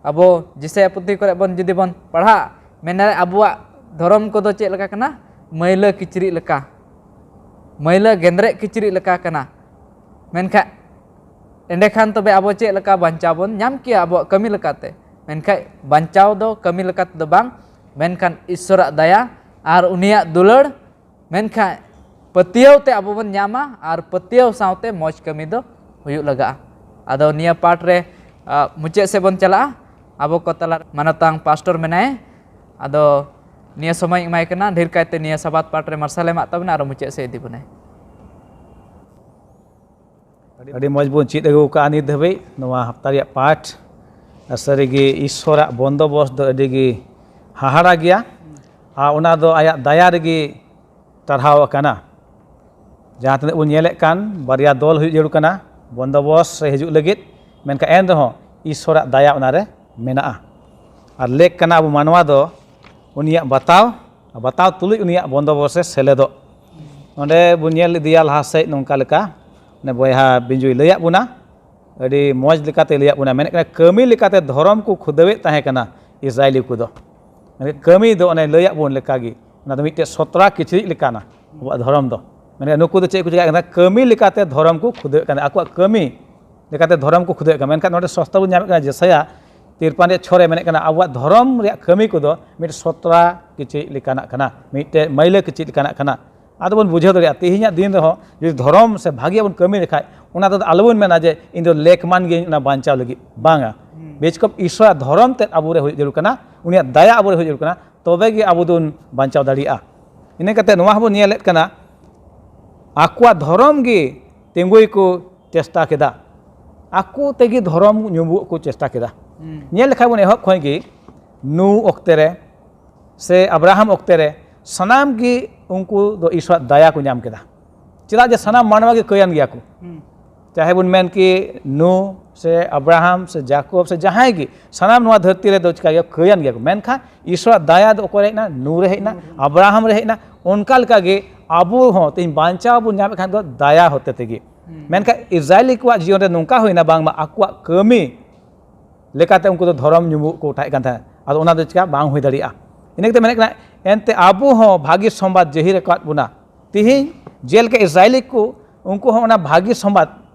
ᱟᱵᱚ ᱡᱤᱥᱟᱹᱭᱟ ᱯᱩᱛᱷᱤ ᱠᱚᱨᱮ ᱵᱚᱱ ᱡᱩᱫᱤ ᱵᱚᱱ ᱯᱟᱲᱦᱟᱜ, ᱢᱮᱱᱟᱭ ᱟᱵᱚᱣᱟᱜ ᱫᱷᱚᱨᱚᱢ ᱠᱚᱫᱚ ᱪᱮᱫ ᱞᱮᱠᱟ ᱠᱟᱱᱟ? ᱢᱟᱹᱭᱞᱟᱹ ᱠᱤᱪᱨᱤᱡ ᱞᱮᱠᱟ, ᱢᱟᱹᱭᱞᱟᱹ ᱜᱮᱸᱫᱽᱨᱮᱡ ᱠᱤᱪᱨᱤᱡ ᱞᱮᱠᱟ ᱠᱟᱱᱟ᱾ ᱢᱮᱱᱠᱷᱟᱱ ᱮᱸᱰᱮᱠᱷᱟᱱ ᱛᱚᱵᱮ ᱟᱵᱚ ᱪᱮᱫ ᱞᱮᱠᱟ ᱵᱟᱧᱪᱟᱣ ᱵᱚᱱ ᱧᱟᱢ ᱠᱮᱭᱟ ᱟᱵᱚᱣᱟᱜ ᱠᱟᱹᱢᱤ ᱞᱮᱠᱟᱛᱮ? ᱢᱮᱱᱠᱷᱟᱱ ᱵᱟᱧᱪᱟᱣ ᱫᱚ ᱠᱟᱹᱢᱤ ᱞᱮᱠᱟ ᱛᱮᱫᱚ ᱵᱟᱝ, ᱢᱮᱱᱠᱷᱟᱱ ᱤᱥᱥᱚᱨᱟᱜ ᱫᱟᱭᱟ ᱟᱨ ᱩᱱᱤᱭᱟᱜ ᱫᱩᱞᱟᱹᱲ, ᱢᱮᱱᱠᱷᱟᱱ ᱯᱟᱹᱛᱭᱟᱹᱣ ᱛᱮ ᱟᱵᱚ ᱵᱚᱱ ᱧᱟᱢᱟ ᱟᱨ ᱯᱟᱹᱛᱭᱟᱹᱣ ᱥᱟᱶᱛᱮ ᱢᱚᱡᱽ ᱠᱟᱹᱢᱤ ᱫᱚ ᱦᱩᱭᱩᱜ ᱞᱟᱜᱟᱜᱼᱟ᱾ ᱟᱫᱚ ᱱᱤᱭᱟᱹ ᱯᱟᱴ ᱨᱮ, ᱟ, ᱢᱩᱪᱟᱹᱫ ᱥᱮᱫ ᱵᱚᱱ ᱪᱟᱞᱟᱜᱼᱟ᱾ ᱟᱵᱚ ᱠᱚ ᱛᱟᱞᱟ ᱨᱮ ᱢᱟᱱᱚᱛᱟᱝ ᱯᱟᱥᱴᱚᱨ ᱢᱮᱱᱟᱭ, ᱟᱫᱚ ᱱᱤᱭᱟᱹ ᱥᱚᱢᱚᱭ ᱮᱢᱟᱭ ᱠᱟᱱᱟ, ᱰᱷᱮᱨ ᱠᱟᱭᱛᱮ ᱱᱤᱭᱟᱹ ᱥᱟᱵᱟᱛ ᱯᱟᱴ ᱨᱮ ᱢᱟᱨᱥᱟᱞ ᱮᱢᱟᱜ ᱛᱟᱵᱚᱱᱟ ᱟᱨ ᱢᱩᱪᱟᱹᱫ ᱥᱮᱫ ᱤᱫᱤ ᱵᱚᱱᱟᱭ᱾ ᱟᱹᱰᱤ ᱢᱚᱡᱽ ᱵᱚᱱ ᱪᱮᱫ ᱟᱹᱜᱩ ᱠᱟᱜᱼᱟ ᱱᱤᱛ ᱫᱷᱟᱹᱵᱤᱡ ᱱᱚᱣᱟ ᱦᱟᱯᱛᱟ ᱨᱮᱭᱟᱜ ᱯᱟᱴ᱾ ᱟᱨ ᱥᱟᱹᱨᱤᱜᱮ ᱤᱥᱥᱚᱨᱟᱜ ᱵᱚᱱᱫᱚᱵᱚᱥ ᱫᱚ ᱟᱹᱰᱤ ᱜᱮ ᱦᱟᱦᱟᱲᱟ ᱜᱮᱭᱟ᱾ ᱟᱨ ᱚᱱᱟ ᱫᱚ ᱟᱭᱟᱜ ᱫᱟᱭᱟ ᱨᱮᱜᱮ ᱴᱟᱨᱦᱟᱣ ᱟᱠᱟᱱᱟ᱾ ᱡᱟᱦᱟᱸ ᱛᱤᱱᱟᱹᱜ ᱵᱚᱱ ᱧᱮᱞᱮᱫ ᱠᱟᱱ ᱵᱟᱨᱭᱟ ᱫᱚᱞ ᱦᱩᱭᱩᱜ ᱡᱟᱹᱨᱩᱲ ᱠᱟᱱᱟ ᱵᱚᱱᱫᱚᱵᱚᱥ ᱨᱮ ᱦᱤᱡᱩᱜ ᱞᱟᱹᱜᱤᱫ, ᱢᱮᱱᱠᱷᱟᱱ ᱮᱱ ᱨᱮᱦᱚᱸ ᱤᱥᱥᱚᱨᱟᱜ ᱫᱟᱭᱟ ᱚᱱᱟᱨᱮ ᱢᱮᱱᱟᱜᱼᱟ᱾ ᱟᱨ ᱞᱮᱠ ᱠᱟᱱᱟ ᱟᱵᱚ ᱢᱟᱱᱣᱟ ᱫᱚ ᱩᱱᱤᱭᱟᱜ ᱵᱟᱛᱟᱣ, ᱵᱟᱛᱟᱣ ᱛᱩᱞᱩᱡ ᱩᱱᱤᱭᱟᱜ ᱵᱚᱱᱫᱚᱵᱚᱥ ᱨᱮ ᱥᱮᱞᱮᱫᱚᱜ᱾ ᱱᱚᱰᱮ ᱵᱚᱱ ᱧᱮᱞ ᱤᱫᱤᱭᱟ ᱞᱟᱦᱟ ᱥᱮᱫ ᱱᱚᱝᱠᱟ ᱞᱮᱠᱟ, ᱚᱱᱮ ᱵᱚᱭᱦᱟ ᱵᱤᱧᱡᱩᱭ ᱞᱟᱹᱭᱟᱫ ᱵᱚᱱᱟ, ᱟᱹᱰᱤ ᱢᱚᱡᱽ ᱞᱮᱠᱟᱛᱮ ᱞᱟᱹᱭᱟᱫ ᱵᱚᱱᱟ᱾ ᱢᱮᱱᱮᱫ ᱠᱟᱱᱟ, ᱠᱟᱹᱢᱤ ᱞᱮᱠᱟᱛᱮ ᱫᱷᱚᱨᱚᱢ ᱠᱚ ᱠᱷᱩᱫᱟᱹᱣᱮᱫ ᱛᱟᱦᱮᱸ ᱠᱟᱱᱟ ᱤᱥᱨᱟᱭᱮᱞᱤ ᱠᱚᱫᱚ᱾ ᱢᱮᱱᱠᱷᱟᱱ ᱠᱟᱹᱢᱤ ᱫᱚ ᱚᱱᱮ ᱞᱟᱹᱭᱟᱫ ᱵᱚᱱ ᱞᱮᱠᱟᱜᱮ, ᱚᱱᱟ ᱫᱚ ᱢᱤᱫᱴᱮᱡ ᱥᱚᱛᱨᱟ ᱠᱤᱪᱨᱤᱡ ᱞᱮᱠᱟᱱᱟ ᱟᱵᱚᱣᱟᱜ ᱫᱷᱚᱨᱚᱢ ᱫᱚ᱾ ᱢᱮᱱᱠᱷᱟᱱ ᱱᱩᱠᱩ ᱫᱚ ᱪᱮᱫ ᱠᱚ ᱪᱮᱠᱟᱜ ᱠᱟᱱᱟ? ᱠᱟᱹᱢᱤ ᱞᱮᱠᱟᱛᱮ ᱫᱷᱚᱨᱚᱢ ᱠᱚ ᱠᱷᱩᱫᱟᱹᱣᱮᱫ ᱠᱟᱱᱟ, ᱟᱠᱚᱣᱟᱜ ᱠᱟᱹᱢᱤ ᱞᱮᱠᱟᱛᱮ ᱫᱷᱚᱨᱚᱢ ᱠᱚ ᱠᱷᱩᱫᱟᱹᱣᱮᱫ ᱠᱟᱱᱟ᱾ ᱢᱮᱱᱠᱷᱟᱱ ᱱᱚᱰᱮ ᱥᱚᱥᱛᱟ ᱵᱚᱱ ᱧᱟᱢᱮᱫ ᱠᱟᱱᱟ, ᱡᱮᱥᱟᱭᱟ ᱛᱤᱨᱯᱟᱱ ᱨᱮᱭᱟᱜ ᱪᱷᱚ ᱨᱮ ᱢᱮᱱᱮᱫ ᱠᱟᱱᱟ, ᱟᱵᱚᱣᱟᱜ ᱫᱷᱚᱨᱚᱢ ᱨᱮᱭᱟᱜ ᱠᱟᱹᱢᱤ ᱠᱚᱫᱚ ᱢᱤᱫ ᱥᱚᱛᱨᱟ ᱠᱤᱪᱨᱤᱡ ᱞᱮᱠᱟᱱᱟᱜ ᱠᱟᱱᱟ, ᱢᱤᱫᱴᱮᱡ ᱢᱟᱹᱭᱞᱟᱹ ᱠᱤᱪᱨᱤᱡ ᱞᱮᱠᱟᱱᱟᱜ ᱠᱟᱱᱟ᱾ ᱟᱫᱚ ᱵᱚᱱ ᱵᱩᱡᱷᱟᱹᱣ ᱫᱟᱲᱮᱭᱟᱜᱼᱟ, ᱛᱮᱦᱮᱧᱟᱜ ᱫᱤᱱ ᱨᱮᱦᱚᱸ ᱡᱩᱫᱤ ᱫᱷᱚᱨᱚᱢ ᱥᱮ ᱵᱷᱟᱜᱮᱭᱟᱜ ᱵᱚᱱ ᱠᱟᱹᱢᱤ ᱞᱮᱠᱷᱟᱡ, ᱚᱱᱟ ᱫᱚ ᱟᱞᱚᱵᱚᱱ ᱢᱮᱱᱟ ᱡᱮ ᱤᱧ ᱫᱚ ᱞᱮᱠᱢᱟᱱ ᱜᱤᱭᱟᱹᱧ ᱚᱱᱟ ᱵᱟᱧᱪᱟᱣ ᱞᱟᱹᱜᱤᱫ, ᱵᱟᱝᱟ᱾ ᱦᱩᱸ᱾ ᱵᱮᱥᱠᱚᱵ ᱤᱥᱚᱨᱟᱜ ᱫᱷᱚᱨᱚᱢ ᱛᱮᱫ ᱟᱵᱚᱨᱮ ᱦᱩᱭᱩᱜ ᱡᱟᱹᱨᱩᱲ ᱠᱟᱱᱟ, ᱩᱱᱤᱭᱟᱜ ᱫᱟᱭᱟ ᱟᱵᱚᱨᱮ ᱦᱩᱭᱩᱜ ᱡᱟᱹᱨᱩᱲ ᱠᱟᱱᱟ, ᱛᱚᱵᱮ ᱜᱮ ᱟᱵᱚ ᱫᱚᱵᱚᱱ ᱵᱟᱧᱪᱟᱣ ᱫᱟᱲᱮᱭᱟᱜᱼᱟ᱾ ᱤᱱᱟᱹ ᱠᱟᱛᱮ ᱱᱚᱣᱟ ᱦᱚᱸᱵᱚᱱ ᱧᱮᱞᱮᱫ ᱠᱟᱱᱟ, ᱟᱠᱚᱣᱟᱜ ᱫᱷᱚᱨᱚᱢ ᱜᱮ ᱛᱤᱸᱜᱩᱭ ᱠᱚ ᱪᱮᱥᱴᱟ ᱠᱮᱫᱟ, ᱟᱠᱚ ᱛᱮᱜᱮ ᱫᱷᱚᱨᱚᱢ ᱧᱩᱢᱩᱜ ᱠᱚ ᱪᱮᱥᱴᱟ ᱠᱮᱫᱟ᱾ ᱦᱩᱸ᱾ ᱧᱮᱞ ᱞᱮᱠᱷᱟᱡ ᱵᱚᱱ ᱮᱦᱚᱵ ᱠᱷᱚᱱ ᱜᱮ, ᱱᱩ ᱚᱠᱛᱮ ᱨᱮ ᱥᱮ ᱟᱵᱨᱟᱦᱟᱢ ᱚᱠᱛᱮ ᱨᱮ ᱥᱟᱱᱟᱢ ᱜᱮ ᱩᱱᱠᱩ ᱫᱚ ᱤᱥᱚᱨᱟᱜ ᱫᱟᱭᱟ ᱠᱚ ᱧᱟᱢ ᱠᱮᱫᱟ᱾ ᱪᱮᱫᱟᱜ ᱡᱮ ᱥᱟᱱᱟᱢ ᱢᱟᱱᱣᱟ ᱜᱮ ᱠᱟᱹᱭᱟᱱ ᱜᱮᱭᱟ ᱠᱚ᱾ ᱦᱩᱸ᱾ ᱪᱟᱦᱮ ᱵᱚᱱ ᱢᱮᱱ ᱠᱤ ᱱᱩ ᱥᱮ ᱟᱵᱨᱟᱦᱟᱢ ᱥᱮ ᱡᱟᱠᱚᱵ ᱥᱮ ᱡᱟᱦᱟᱸᱭ ᱜᱮ, ᱥᱟᱱᱟᱢ ᱱᱚᱣᱟ ᱫᱷᱟᱹᱨᱛᱤ ᱨᱮᱫᱚ ᱪᱤᱠᱟ ᱜᱮᱭᱟ? ᱠᱟᱹᱭᱟᱱ ᱜᱮᱭᱟ ᱠᱚ᱾ ᱢᱮᱱᱠᱷᱟᱱ ᱤᱥᱚᱨᱟᱜ ᱫᱟᱭᱟ ᱫᱚ ᱚᱠᱚᱭ ᱨᱮ ᱦᱮᱡ ᱮᱱᱟ? ᱱᱩ ᱨᱮ ᱦᱮᱡ ᱮᱱᱟ, ᱟᱵᱨᱟᱦᱟᱢ ᱨᱮ ᱦᱮᱡ ᱮᱱᱟ᱾ ᱚᱱᱠᱟ ᱞᱮᱠᱟ ᱜᱮ ᱟᱵᱚ ᱦᱚᱸ ᱛᱮᱦᱮᱧ ᱵᱟᱧᱪᱟᱣ ᱵᱚᱱ ᱧᱟᱢᱮᱫ ᱠᱷᱟᱱ ᱫᱚ ᱫᱟᱭᱟ ᱦᱚᱛᱮ ᱛᱮᱜᱮ᱾ ᱦᱩᱸ᱾ ᱢᱮᱱᱠᱷᱟᱱ ᱤᱥᱨᱟᱭᱮᱞᱤ ᱠᱚᱣᱟᱜ ᱡᱤᱭᱚᱱ ᱨᱮ ᱱᱚᱝᱠᱟ ᱦᱩᱭᱱᱟ, ᱵᱟᱝᱢᱟ ᱟᱠᱚᱣᱟᱜ ᱠᱟᱹᱢᱤ ᱞᱮᱠᱟᱛᱮ ᱩᱱᱠᱩ ᱫᱚ ᱫᱷᱚᱨᱚᱢ ᱧᱩᱢᱩᱜ ᱠᱚ ᱩᱴᱷᱟᱜ ᱠᱟᱱ ᱛᱟᱦᱮᱸᱫ᱾ ᱟᱫᱚ ᱚᱱᱟ ᱫᱚ ᱪᱤᱠᱟ ᱵᱟᱝ ᱦᱩᱭ ᱫᱟᱲᱮᱭᱟᱜᱼᱟ᱾ ᱤᱱᱟᱹ ᱠᱟᱛᱮ ᱢᱮᱱᱮᱫ ᱠᱟᱱᱟ, ᱮᱱᱛᱮ ᱟᱵᱚ ᱦᱚᱸ ᱵᱷᱟᱹᱜᱤ ᱥᱚᱢᱵᱟᱫ ᱡᱟᱹᱦᱤᱨ ᱟᱠᱟᱫ ᱵᱚᱱᱟ᱾ ᱛᱤᱦᱤᱧ ᱡᱮᱞᱮᱠᱟ ᱤᱥᱨᱟᱭᱮᱞᱤ ᱠᱚ, ᱩᱱᱠᱩ ᱦᱚᱸ ᱚᱱᱟ ᱵᱷᱟᱹᱜᱤ ᱥᱚᱢᱵᱟᱫ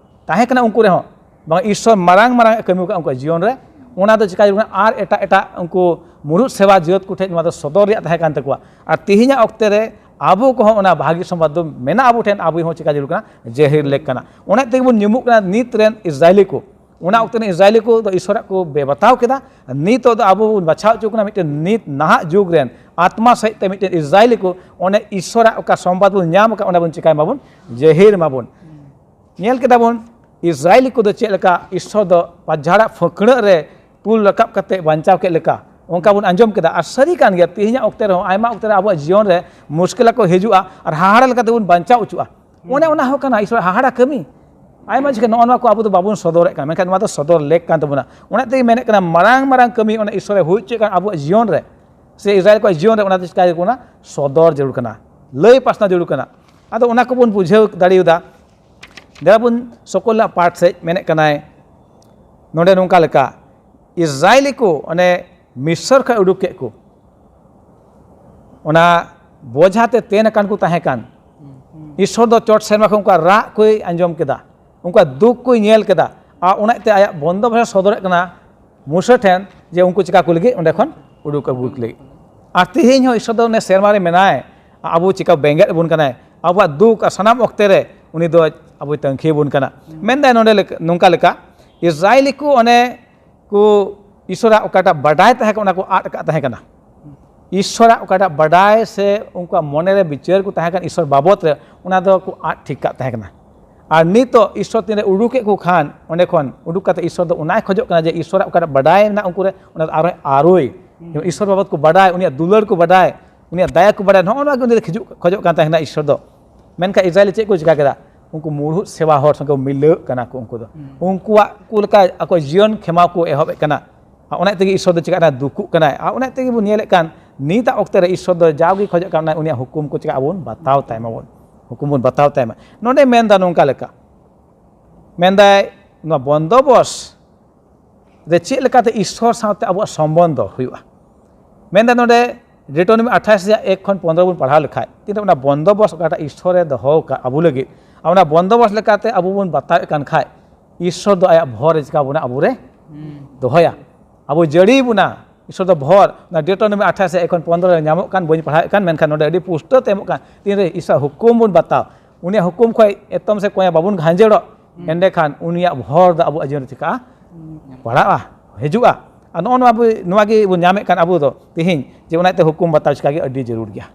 ᱛᱟᱦᱮᱸ ᱠᱟᱱᱟ ᱩᱱᱠᱩ ᱨᱮᱦᱚᱸ, ᱵᱟᱝ ᱤᱥᱚᱨ ᱢᱟᱨᱟᱝ ᱢᱟᱨᱟᱝ ᱮ ᱠᱟᱹᱢᱤ ᱟᱠᱟᱫ ᱩᱱᱠᱩᱣᱟᱜ ᱡᱤᱭᱚᱱ ᱨᱮ, ᱚᱱᱟ ᱫᱚ ᱪᱤᱠᱟ ᱦᱩᱭᱩᱜ ᱠᱟᱱᱟ? ᱟᱨ ᱮᱴᱟᱜ ᱮᱴᱟᱜ ᱩᱱᱠᱩ ᱢᱩᱲᱩᱫ ᱥᱮᱵᱟ ᱡᱟᱹᱛ ᱠᱚ ᱴᱷᱮᱱ ᱱᱚᱣᱟ ᱫᱚ ᱥᱚᱫᱚᱨ ᱨᱮᱭᱟᱜ ᱛᱟᱦᱮᱸ ᱠᱟᱱ ᱛᱟᱠᱚᱣᱟ᱾ ᱟᱨ ᱛᱤᱦᱤᱧᱟᱜ ᱚᱠᱛᱮ ᱨᱮ ᱟᱵᱚ ᱠᱚᱦᱚᱸ ᱚᱱᱟ ᱵᱷᱟᱹᱜᱤ ᱥᱚᱢᱵᱟᱫ ᱫᱚ ᱢᱮᱱᱟᱜ ᱟᱵᱚ ᱴᱷᱮᱱ, ᱟᱵᱚ ᱦᱚᱸ ᱪᱤᱠᱟ ᱡᱟᱹᱨᱩᱲ ᱠᱟᱱᱟ? ᱡᱟᱹᱦᱤᱨ ᱞᱮᱠ ᱠᱟᱱᱟ᱾ ᱚᱱᱟ ᱛᱮᱜᱮ ᱵᱚᱱ ᱧᱩᱢᱩᱜ ᱠᱟᱱᱟ ᱱᱤᱛ ᱨᱮᱱ ᱤᱥᱨᱟᱭᱮᱞᱤ ᱠᱚ᱾ ᱚᱱᱟ ᱚᱠᱛᱮ ᱨᱮᱱ ᱤᱥᱨᱟᱭᱮᱞᱤ ᱠᱚ ᱫᱚ ᱤᱥᱚᱨᱟᱜ ᱠᱚ ᱵᱮᱵᱟᱛᱟᱣ ᱠᱮᱫᱟ᱾ ᱱᱤᱛᱚᱜ ᱫᱚ ᱟᱵᱚ ᱵᱚᱱ ᱵᱟᱪᱷᱟᱣ ᱦᱚᱪᱚ ᱠᱟᱱᱟ ᱢᱤᱫᱴᱮᱱ ᱱᱤᱛ ᱱᱟᱦᱟᱜ ᱡᱩᱜᱽ ᱨᱮᱱ ᱟᱛᱢᱟ ᱥᱟᱹᱦᱤᱡ ᱛᱮ ᱢᱤᱫᱴᱮᱱ ᱤᱥᱨᱟᱭᱮᱞᱤ ᱠᱚ, ᱚᱱᱮ ᱤᱥᱚᱨᱟᱜ ᱚᱠᱟ ᱥᱚᱢᱵᱟᱫ ᱵᱚᱱ ᱧᱟᱢ ᱟᱠᱟᱫ, ᱚᱱᱟ ᱵᱚᱱ ᱪᱤᱠᱟᱭ ᱢᱟᱵᱚᱱ, ᱡᱟᱹᱦᱤᱨ ᱢᱟᱵᱚᱱ᱾ ᱧᱮᱞ ᱠᱮᱫᱟ ᱵᱚᱱ, ᱤᱥᱨᱟᱭᱮᱞᱤ ᱠᱚᱫᱚ ᱪᱮᱫ ᱞᱮᱠᱟ ᱤᱥᱚᱨ ᱫᱚ ᱯᱟᱛᱡᱷᱟᱲᱟᱜ ᱯᱷᱟᱹᱠᱲᱟᱹᱜ ᱨᱮ ᱛᱩᱞ ᱨᱟᱠᱟᱵ ᱠᱟᱛᱮ ᱵᱟᱧᱪᱟᱣ ᱠᱮᱫ ᱞᱮᱠᱟ, ᱚᱱᱠᱟ ᱵᱚᱱ ᱟᱸᱡᱚᱢ ᱠᱮᱫᱟ᱾ ᱟᱨ ᱥᱟᱹᱨᱤ ᱠᱟᱱ ᱜᱮᱭᱟ, ᱛᱮᱦᱮᱧᱟᱜ ᱚᱠᱛᱮ ᱨᱮᱦᱚᱸ ᱟᱭᱢᱟ ᱚᱠᱛᱮ ᱨᱮ ᱟᱵᱚᱣᱟᱜ ᱡᱤᱭᱚᱱ ᱨᱮ ᱢᱩᱥᱠᱤᱞᱟ ᱠᱚ ᱦᱤᱡᱩᱜᱼᱟ ᱟᱨ ᱦᱟᱦᱟᱲᱟ ᱞᱮᱠᱟᱛᱮ ᱵᱚᱱ ᱵᱟᱧᱪᱟᱣ ᱦᱚᱪᱚᱜᱼᱟ᱾ ᱚᱱᱮ ᱚᱱᱟ ᱦᱚᱸ ᱠᱟᱱᱟ ᱤᱥᱚᱨ ᱦᱟᱦᱟᱲᱟ ᱠᱟᱹᱢᱤ᱾ ᱟᱭᱢᱟ ᱡᱚᱠᱷᱮᱡ ᱱᱚᱜᱼᱚ ᱱᱚᱣᱟ ᱠᱚ ᱟᱵᱚ ᱫᱚ ᱵᱟᱵᱚᱱ ᱥᱚᱫᱚᱨᱮᱫ ᱠᱟᱱᱟ, ᱢᱮᱱᱠᱷᱟᱱ ᱱᱚᱣᱟ ᱫᱚ ᱥᱚᱫᱚᱨ ᱞᱮᱠ ᱠᱟᱱ ᱛᱟᱵᱚᱱᱟ᱾ ᱚᱱᱟ ᱛᱮᱜᱮ ᱢᱮᱱᱮᱫ ᱠᱟᱱᱟ, ᱢᱟᱨᱟᱝ ᱢᱟᱨᱟᱝ ᱠᱟᱹᱢᱤ ᱚᱱᱟ ᱤᱥᱚᱨᱮ ᱦᱩᱭ ᱦᱚᱪᱚᱭᱮᱫ ᱠᱟᱱ ᱟᱵᱚᱣᱟᱜ ᱡᱤᱭᱚᱱ ᱨᱮ, ᱥᱮ ᱤᱥᱨᱟᱭᱮᱞ ᱠᱚᱣᱟᱜ ᱡᱤᱭᱚᱱ ᱨᱮ, ᱚᱱᱟ ᱫᱚ ᱪᱤᱠᱟᱭ ᱦᱩᱭᱩᱜ ᱠᱟᱱᱟ? ᱥᱚᱫᱚᱨ ᱡᱟᱹᱨᱩᱲ ᱠᱟᱱᱟ, ᱞᱟᱹᱭ ᱯᱟᱥᱱᱟᱣ ᱡᱟᱹᱨᱩᱲ ᱠᱟᱱᱟ᱾ ᱟᱫᱚ ᱚᱱᱟ ᱠᱚᱵᱚᱱ ᱵᱩᱡᱷᱟᱹᱣ ᱫᱟᱲᱮᱭᱟᱫᱟ᱾ ᱫᱮᱞᱟ ᱵᱚᱱ ᱥᱚᱠᱚᱞ ᱨᱮᱱᱟᱜ ᱯᱟᱴ ᱥᱮᱫ ᱢᱮᱱᱮᱫ ᱠᱟᱱᱟᱭ, ᱱᱚᱰᱮ ᱱᱚᱝᱠᱟ ᱞᱮᱠᱟ, ᱤᱥᱨᱟᱭᱮᱞᱤ ᱠᱚ ᱚᱱᱮ ᱢᱤᱥᱚᱨ ᱠᱷᱚᱱ ᱩᱰᱩᱠ ᱠᱮᱫ ᱠᱚ, ᱚᱱᱟ ᱵᱚᱡᱷᱟ ᱛᱮ ᱛᱮᱱ ᱟᱠᱟᱱ ᱠᱚ ᱛᱟᱦᱮᱸ ᱠᱟᱱ᱾ ᱤᱥᱚᱨ ᱫᱚ ᱪᱚᱴ ᱥᱮᱨᱢᱟ ᱠᱷᱚᱱ ᱩᱱᱠᱩᱣᱟᱜ ᱨᱟᱜ ᱠᱚᱭ ᱟᱸᱡᱚᱢ ᱠᱮᱫᱟ, ᱩᱱᱠᱩᱣᱟᱜ ᱫᱩᱠ ᱠᱚᱭ ᱧᱮᱞ ᱠᱮᱫᱟ, ᱟᱨ ᱚᱱᱟᱛᱮ ᱟᱭᱟᱜ ᱵᱚᱱᱫᱚᱵᱚᱥ ᱮ ᱥᱚᱫᱚᱨᱮᱫ ᱠᱟᱱᱟ ᱢᱩᱥᱟᱹ ᱴᱷᱮᱱ, ᱡᱮ ᱩᱱᱠᱩ ᱪᱤᱠᱟ ᱠᱚ ᱞᱟᱹᱜᱤᱫ, ᱚᱸᱰᱮ ᱠᱷᱚᱱ ᱩᱰᱩᱠ ᱟᱹᱜᱩ ᱠᱚ ᱞᱟᱹᱜᱤᱫ᱾ ᱟᱨ ᱛᱮᱦᱮᱧ ᱦᱚᱸ ᱤᱥᱚᱨ ᱫᱚ ᱚᱱᱮ ᱥᱮᱨᱢᱟ ᱨᱮ ᱢᱮᱱᱟᱭ, ᱟᱵᱚ ᱪᱤᱠᱟ ᱵᱮᱸᱜᱮᱫ ᱟᱵᱚᱱ ᱠᱟᱱᱟᱭ, ᱟᱵᱚᱣᱟᱜ ᱫᱩᱠ ᱟᱨ ᱥᱟᱱᱟᱢ ᱚᱠᱛᱮ ᱨᱮ ᱩᱱᱤ ᱫᱚ ᱟᱵᱚᱭ ᱛᱟᱹᱝᱠᱷᱤ ᱟᱵᱚᱱ ᱠᱟᱱᱟ᱾ ᱢᱮᱱᱫᱟᱭ ᱱᱚᱰᱮ ᱞᱮᱠᱟ, ᱱᱚᱝᱠᱟ ᱞᱮᱠᱟ, ᱤᱥᱨᱟᱭᱮᱞᱤ ᱠᱚ ᱚᱱᱮ ᱠᱚ ᱤᱥᱚᱨᱟᱜ ᱚᱠᱟᱴᱟᱜ ᱵᱟᱰᱟᱭ ᱛᱟᱦᱮᱸ ᱠᱟᱱᱟ, ᱚᱱᱟ ᱠᱚ ᱟᱫ ᱟᱠᱟᱫ ᱛᱟᱦᱮᱸ ᱠᱟᱱᱟ᱾ ᱤᱥᱚᱨᱟᱜ ᱚᱠᱟᱴᱟᱜ ᱵᱟᱰᱟᱭ ᱥᱮ ᱩᱱᱠᱩᱣᱟᱜ ᱢᱚᱱᱮ ᱨᱮ ᱵᱤᱪᱟᱹᱨ ᱠᱚ ᱛᱟᱦᱮᱸ ᱠᱟᱱ ᱤᱥᱚᱨ ᱵᱟᱵᱚᱫ ᱨᱮ, ᱚᱱᱟ ᱫᱚ ᱠᱚ ᱟᱫ ᱴᱷᱤᱠ ᱠᱟᱜ ᱛᱟᱦᱮᱸ ᱠᱟᱱᱟ᱾ ᱟᱨ ᱱᱤᱛᱚᱜ ᱤᱥᱚᱨ ᱛᱤᱱᱨᱮ ᱩᱰᱩᱠᱮᱫ ᱠᱚ ᱠᱷᱟᱱ, ᱚᱸᱰᱮ ᱠᱷᱚᱱ ᱩᱰᱩᱠ ᱠᱟᱛᱮ ᱤᱥᱚᱨ ᱫᱚ ᱚᱱᱟᱭ ᱠᱷᱚᱡᱚᱜ ᱠᱟᱱᱟ ᱡᱮ ᱤᱥᱚᱨᱟᱜ ᱚᱠᱟᱴᱟᱜ ᱵᱟᱰᱟᱭ ᱢᱮᱱᱟᱜ ᱩᱱᱠᱩ ᱨᱮ, ᱚᱱᱟ ᱫᱚ ᱟᱨᱚᱭ ᱟᱨᱚᱭ᱾ ᱤᱥᱚᱨ ᱵᱟᱵᱚᱫ ᱠᱚ ᱵᱟᱰᱟᱭ, ᱩᱱᱤᱭᱟᱜ ᱫᱩᱞᱟᱹᱲ ᱠᱚ ᱵᱟᱰᱟᱭ, ᱩᱱᱤᱭᱟᱜ ᱫᱟᱭᱟ ᱠᱚ ᱵᱟᱰᱟᱭ, ᱱᱚᱜᱼᱚ ᱱᱚᱣᱟ ᱜᱮ ᱩᱱᱤ ᱫᱚ ᱠᱷᱤᱡᱩᱜ, ᱠᱷᱚᱡᱚᱜ ᱠᱟᱱ ᱛᱟᱦᱮᱱᱟ ᱤᱥᱚᱨ ᱫᱚ᱾ ᱢᱮᱱᱠᱷᱟᱱ ᱤᱥᱨᱟᱭᱮᱞ ᱪᱮᱫ ᱠᱚ ᱪᱤᱠᱟ ᱠᱮᱫᱟ? ᱩᱱᱠᱩ ᱢᱩᱲᱩᱫ ᱥᱮᱵᱟ ᱦᱚᱲ ᱥᱚᱸᱜᱮ ᱢᱤᱞᱟᱹᱜ ᱠᱟᱱᱟ ᱠᱚ ᱩᱱᱠᱩ ᱫᱚ᱾ ᱩᱱᱠᱩᱣᱟᱜ ᱠᱚ ᱞᱮᱠᱟ ᱟᱠᱚ ᱡᱤᱭᱚᱱ ᱠᱷᱮᱢᱟᱣ ᱠᱚ ᱮᱦᱚᱵᱮᱫ ᱠᱟᱱᱟ᱾ ᱟᱨ ᱚᱱᱟ ᱛᱮᱜᱮ ᱤᱥᱚᱨ ᱫᱚ ᱪᱤᱠᱟᱹᱜ ᱠᱟᱱᱟ? ᱫᱩᱠᱩᱜ ᱠᱟᱱᱟᱭ᱾ ᱟᱨ ᱚᱱᱟ ᱛᱮᱜᱮ ᱵᱚᱱ ᱧᱮᱞᱮᱫ ᱠᱟᱱ, ᱱᱤᱛᱟᱜ ᱚᱠᱛᱮ ᱨᱮ ᱤᱥᱚᱨ ᱫᱚ ᱡᱟᱣᱜᱮ ᱠᱷᱚᱡᱚᱜ ᱠᱟᱱᱟ, ᱩᱱᱤᱭᱟᱜ ᱦᱩᱠᱩᱢ ᱠᱚ ᱪᱤᱠᱟ ᱟᱵᱚᱱ ᱵᱟᱛᱟᱣ ᱛᱟᱭ ᱢᱟᱵᱚᱱ, ᱦᱩᱠᱩᱢ ᱵᱚᱱ ᱵᱟᱛᱟᱣ ᱛᱟᱭ ᱢᱟ᱾ ᱱᱚᱰᱮ ᱢᱮᱱᱫᱟ ᱱᱚᱝᱠᱟ ᱞᱮᱠᱟ, ᱢᱮᱱᱫᱟᱭ ᱱᱚᱣᱟ ᱵᱚᱱᱫᱚᱵᱚᱥ ᱨᱮ ᱪᱮᱫ ᱞᱮᱠᱟᱛᱮ ᱤᱥᱚᱨ ᱥᱟᱶᱛᱮ ᱟᱵᱚᱣᱟᱜ ᱥᱚᱢᱵᱚᱱᱫᱷᱚ ᱦᱩᱭᱩᱜᱼᱟ᱾ ᱢᱮᱱᱫᱟ ᱱᱚᱰᱮ ᱰᱮᱴᱳᱱᱚᱢᱤ ᱟᱴᱷᱟᱥ ᱨᱮᱭᱟᱜ ᱮᱠ ᱠᱷᱚᱱ ᱯᱚᱱᱫᱽᱨᱚ ᱵᱚᱱ ᱯᱟᱲᱦᱟᱣ ᱞᱮᱠᱷᱟᱡ, ᱛᱤᱱᱟᱹᱜ ᱚᱱᱟ ᱵᱚᱱᱫᱚᱵᱚᱥ ᱚᱠᱟᱴᱟᱜ ᱤᱥᱚᱨᱮ ᱫᱚᱦᱚ ᱟᱠᱟᱫ ᱟᱵᱚ ᱞᱟᱹᱜᱤᱫ, ᱟᱨ ᱚᱱᱟ ᱵᱚᱱᱫᱚᱵᱚᱥ ᱞᱮᱠᱟᱛᱮ ᱟᱵᱚ ᱵᱚᱱ ᱵᱟᱛᱟᱣᱮᱫ ᱠᱟᱱ ᱠᱷᱟᱡ, ᱤᱥᱚᱨ ᱫᱚ ᱟᱭᱟᱜ ᱵᱷᱚᱨ ᱨᱮ ᱪᱤᱠᱟ ᱵᱚᱱᱟ? ᱟᱵᱚᱨᱮ ᱫᱚᱦᱚᱭᱟ᱾ ᱟᱵᱚ ᱡᱟᱹᱲᱤ ᱵᱚᱱᱟ᱾ ᱤᱥᱚᱨ ᱫᱚ ᱵᱷᱚᱨ, ᱚᱱᱟ ᱰᱮᱴᱳᱱᱚᱢᱤ ᱟᱴᱷᱟᱥ ᱨᱮᱭᱟᱜ ᱮᱠ ᱠᱷᱚᱱ ᱯᱚᱱᱫᱽᱨᱚ ᱨᱮ ᱧᱟᱢᱚᱜ ᱠᱟᱱ, ᱵᱟᱹᱧ ᱯᱟᱲᱦᱟᱣᱮᱫ ᱠᱟᱱ, ᱢᱮᱱᱠᱷᱟᱱ ᱱᱚᱰᱮ ᱟᱹᱰᱤ ᱯᱩᱥᱴᱟᱹᱣ ᱛᱮ ᱮᱢᱚᱜ ᱠᱟᱱ᱾ ᱛᱤᱱᱨᱮ ᱤᱥᱚᱨ ᱦᱩᱠᱩᱢ ᱵᱚᱱ ᱵᱟᱛᱟᱣ, ᱩᱱᱤᱭᱟᱜ ᱦᱩᱠᱩᱢ ᱠᱷᱚᱱ ᱮᱛᱚᱢ ᱥᱮ ᱠᱚᱸᱭᱮ ᱵᱟᱵᱚᱱ ᱜᱷᱟᱸᱡᱮᱲᱚᱜ, ᱮᱸᱰᱮᱠᱷᱟᱱ ᱩᱱᱤᱭᱟᱜ ᱵᱷᱚᱨ ᱫᱚ ᱟᱵᱚᱣᱟᱜ ᱡᱤᱭᱚᱱ ᱨᱮ ᱪᱤᱠᱟᱹᱜᱼᱟ? ᱯᱟᱲᱟᱜᱼᱟ, ᱦᱤᱡᱩᱜᱼᱟ᱾ ᱟᱨ ᱱᱚᱜᱼᱚ ᱱᱚᱣᱟ ᱵᱚ-, ᱱᱚᱣᱟ ᱜᱮ ᱵᱚᱱ ᱧᱟᱢᱮᱫ ᱠᱟᱱ ᱟᱵᱚ ᱫᱚ ᱛᱮᱦᱮᱧ, ᱡᱮ ᱚᱱᱟᱛᱮ ᱦᱩᱠᱩᱢ ᱵᱟᱛᱟᱣ ᱪᱤᱠᱟ ᱜᱮ ᱟᱹᱰᱤ ᱡᱟᱹᱨᱩᱲ ᱜᱮᱭᱟ᱾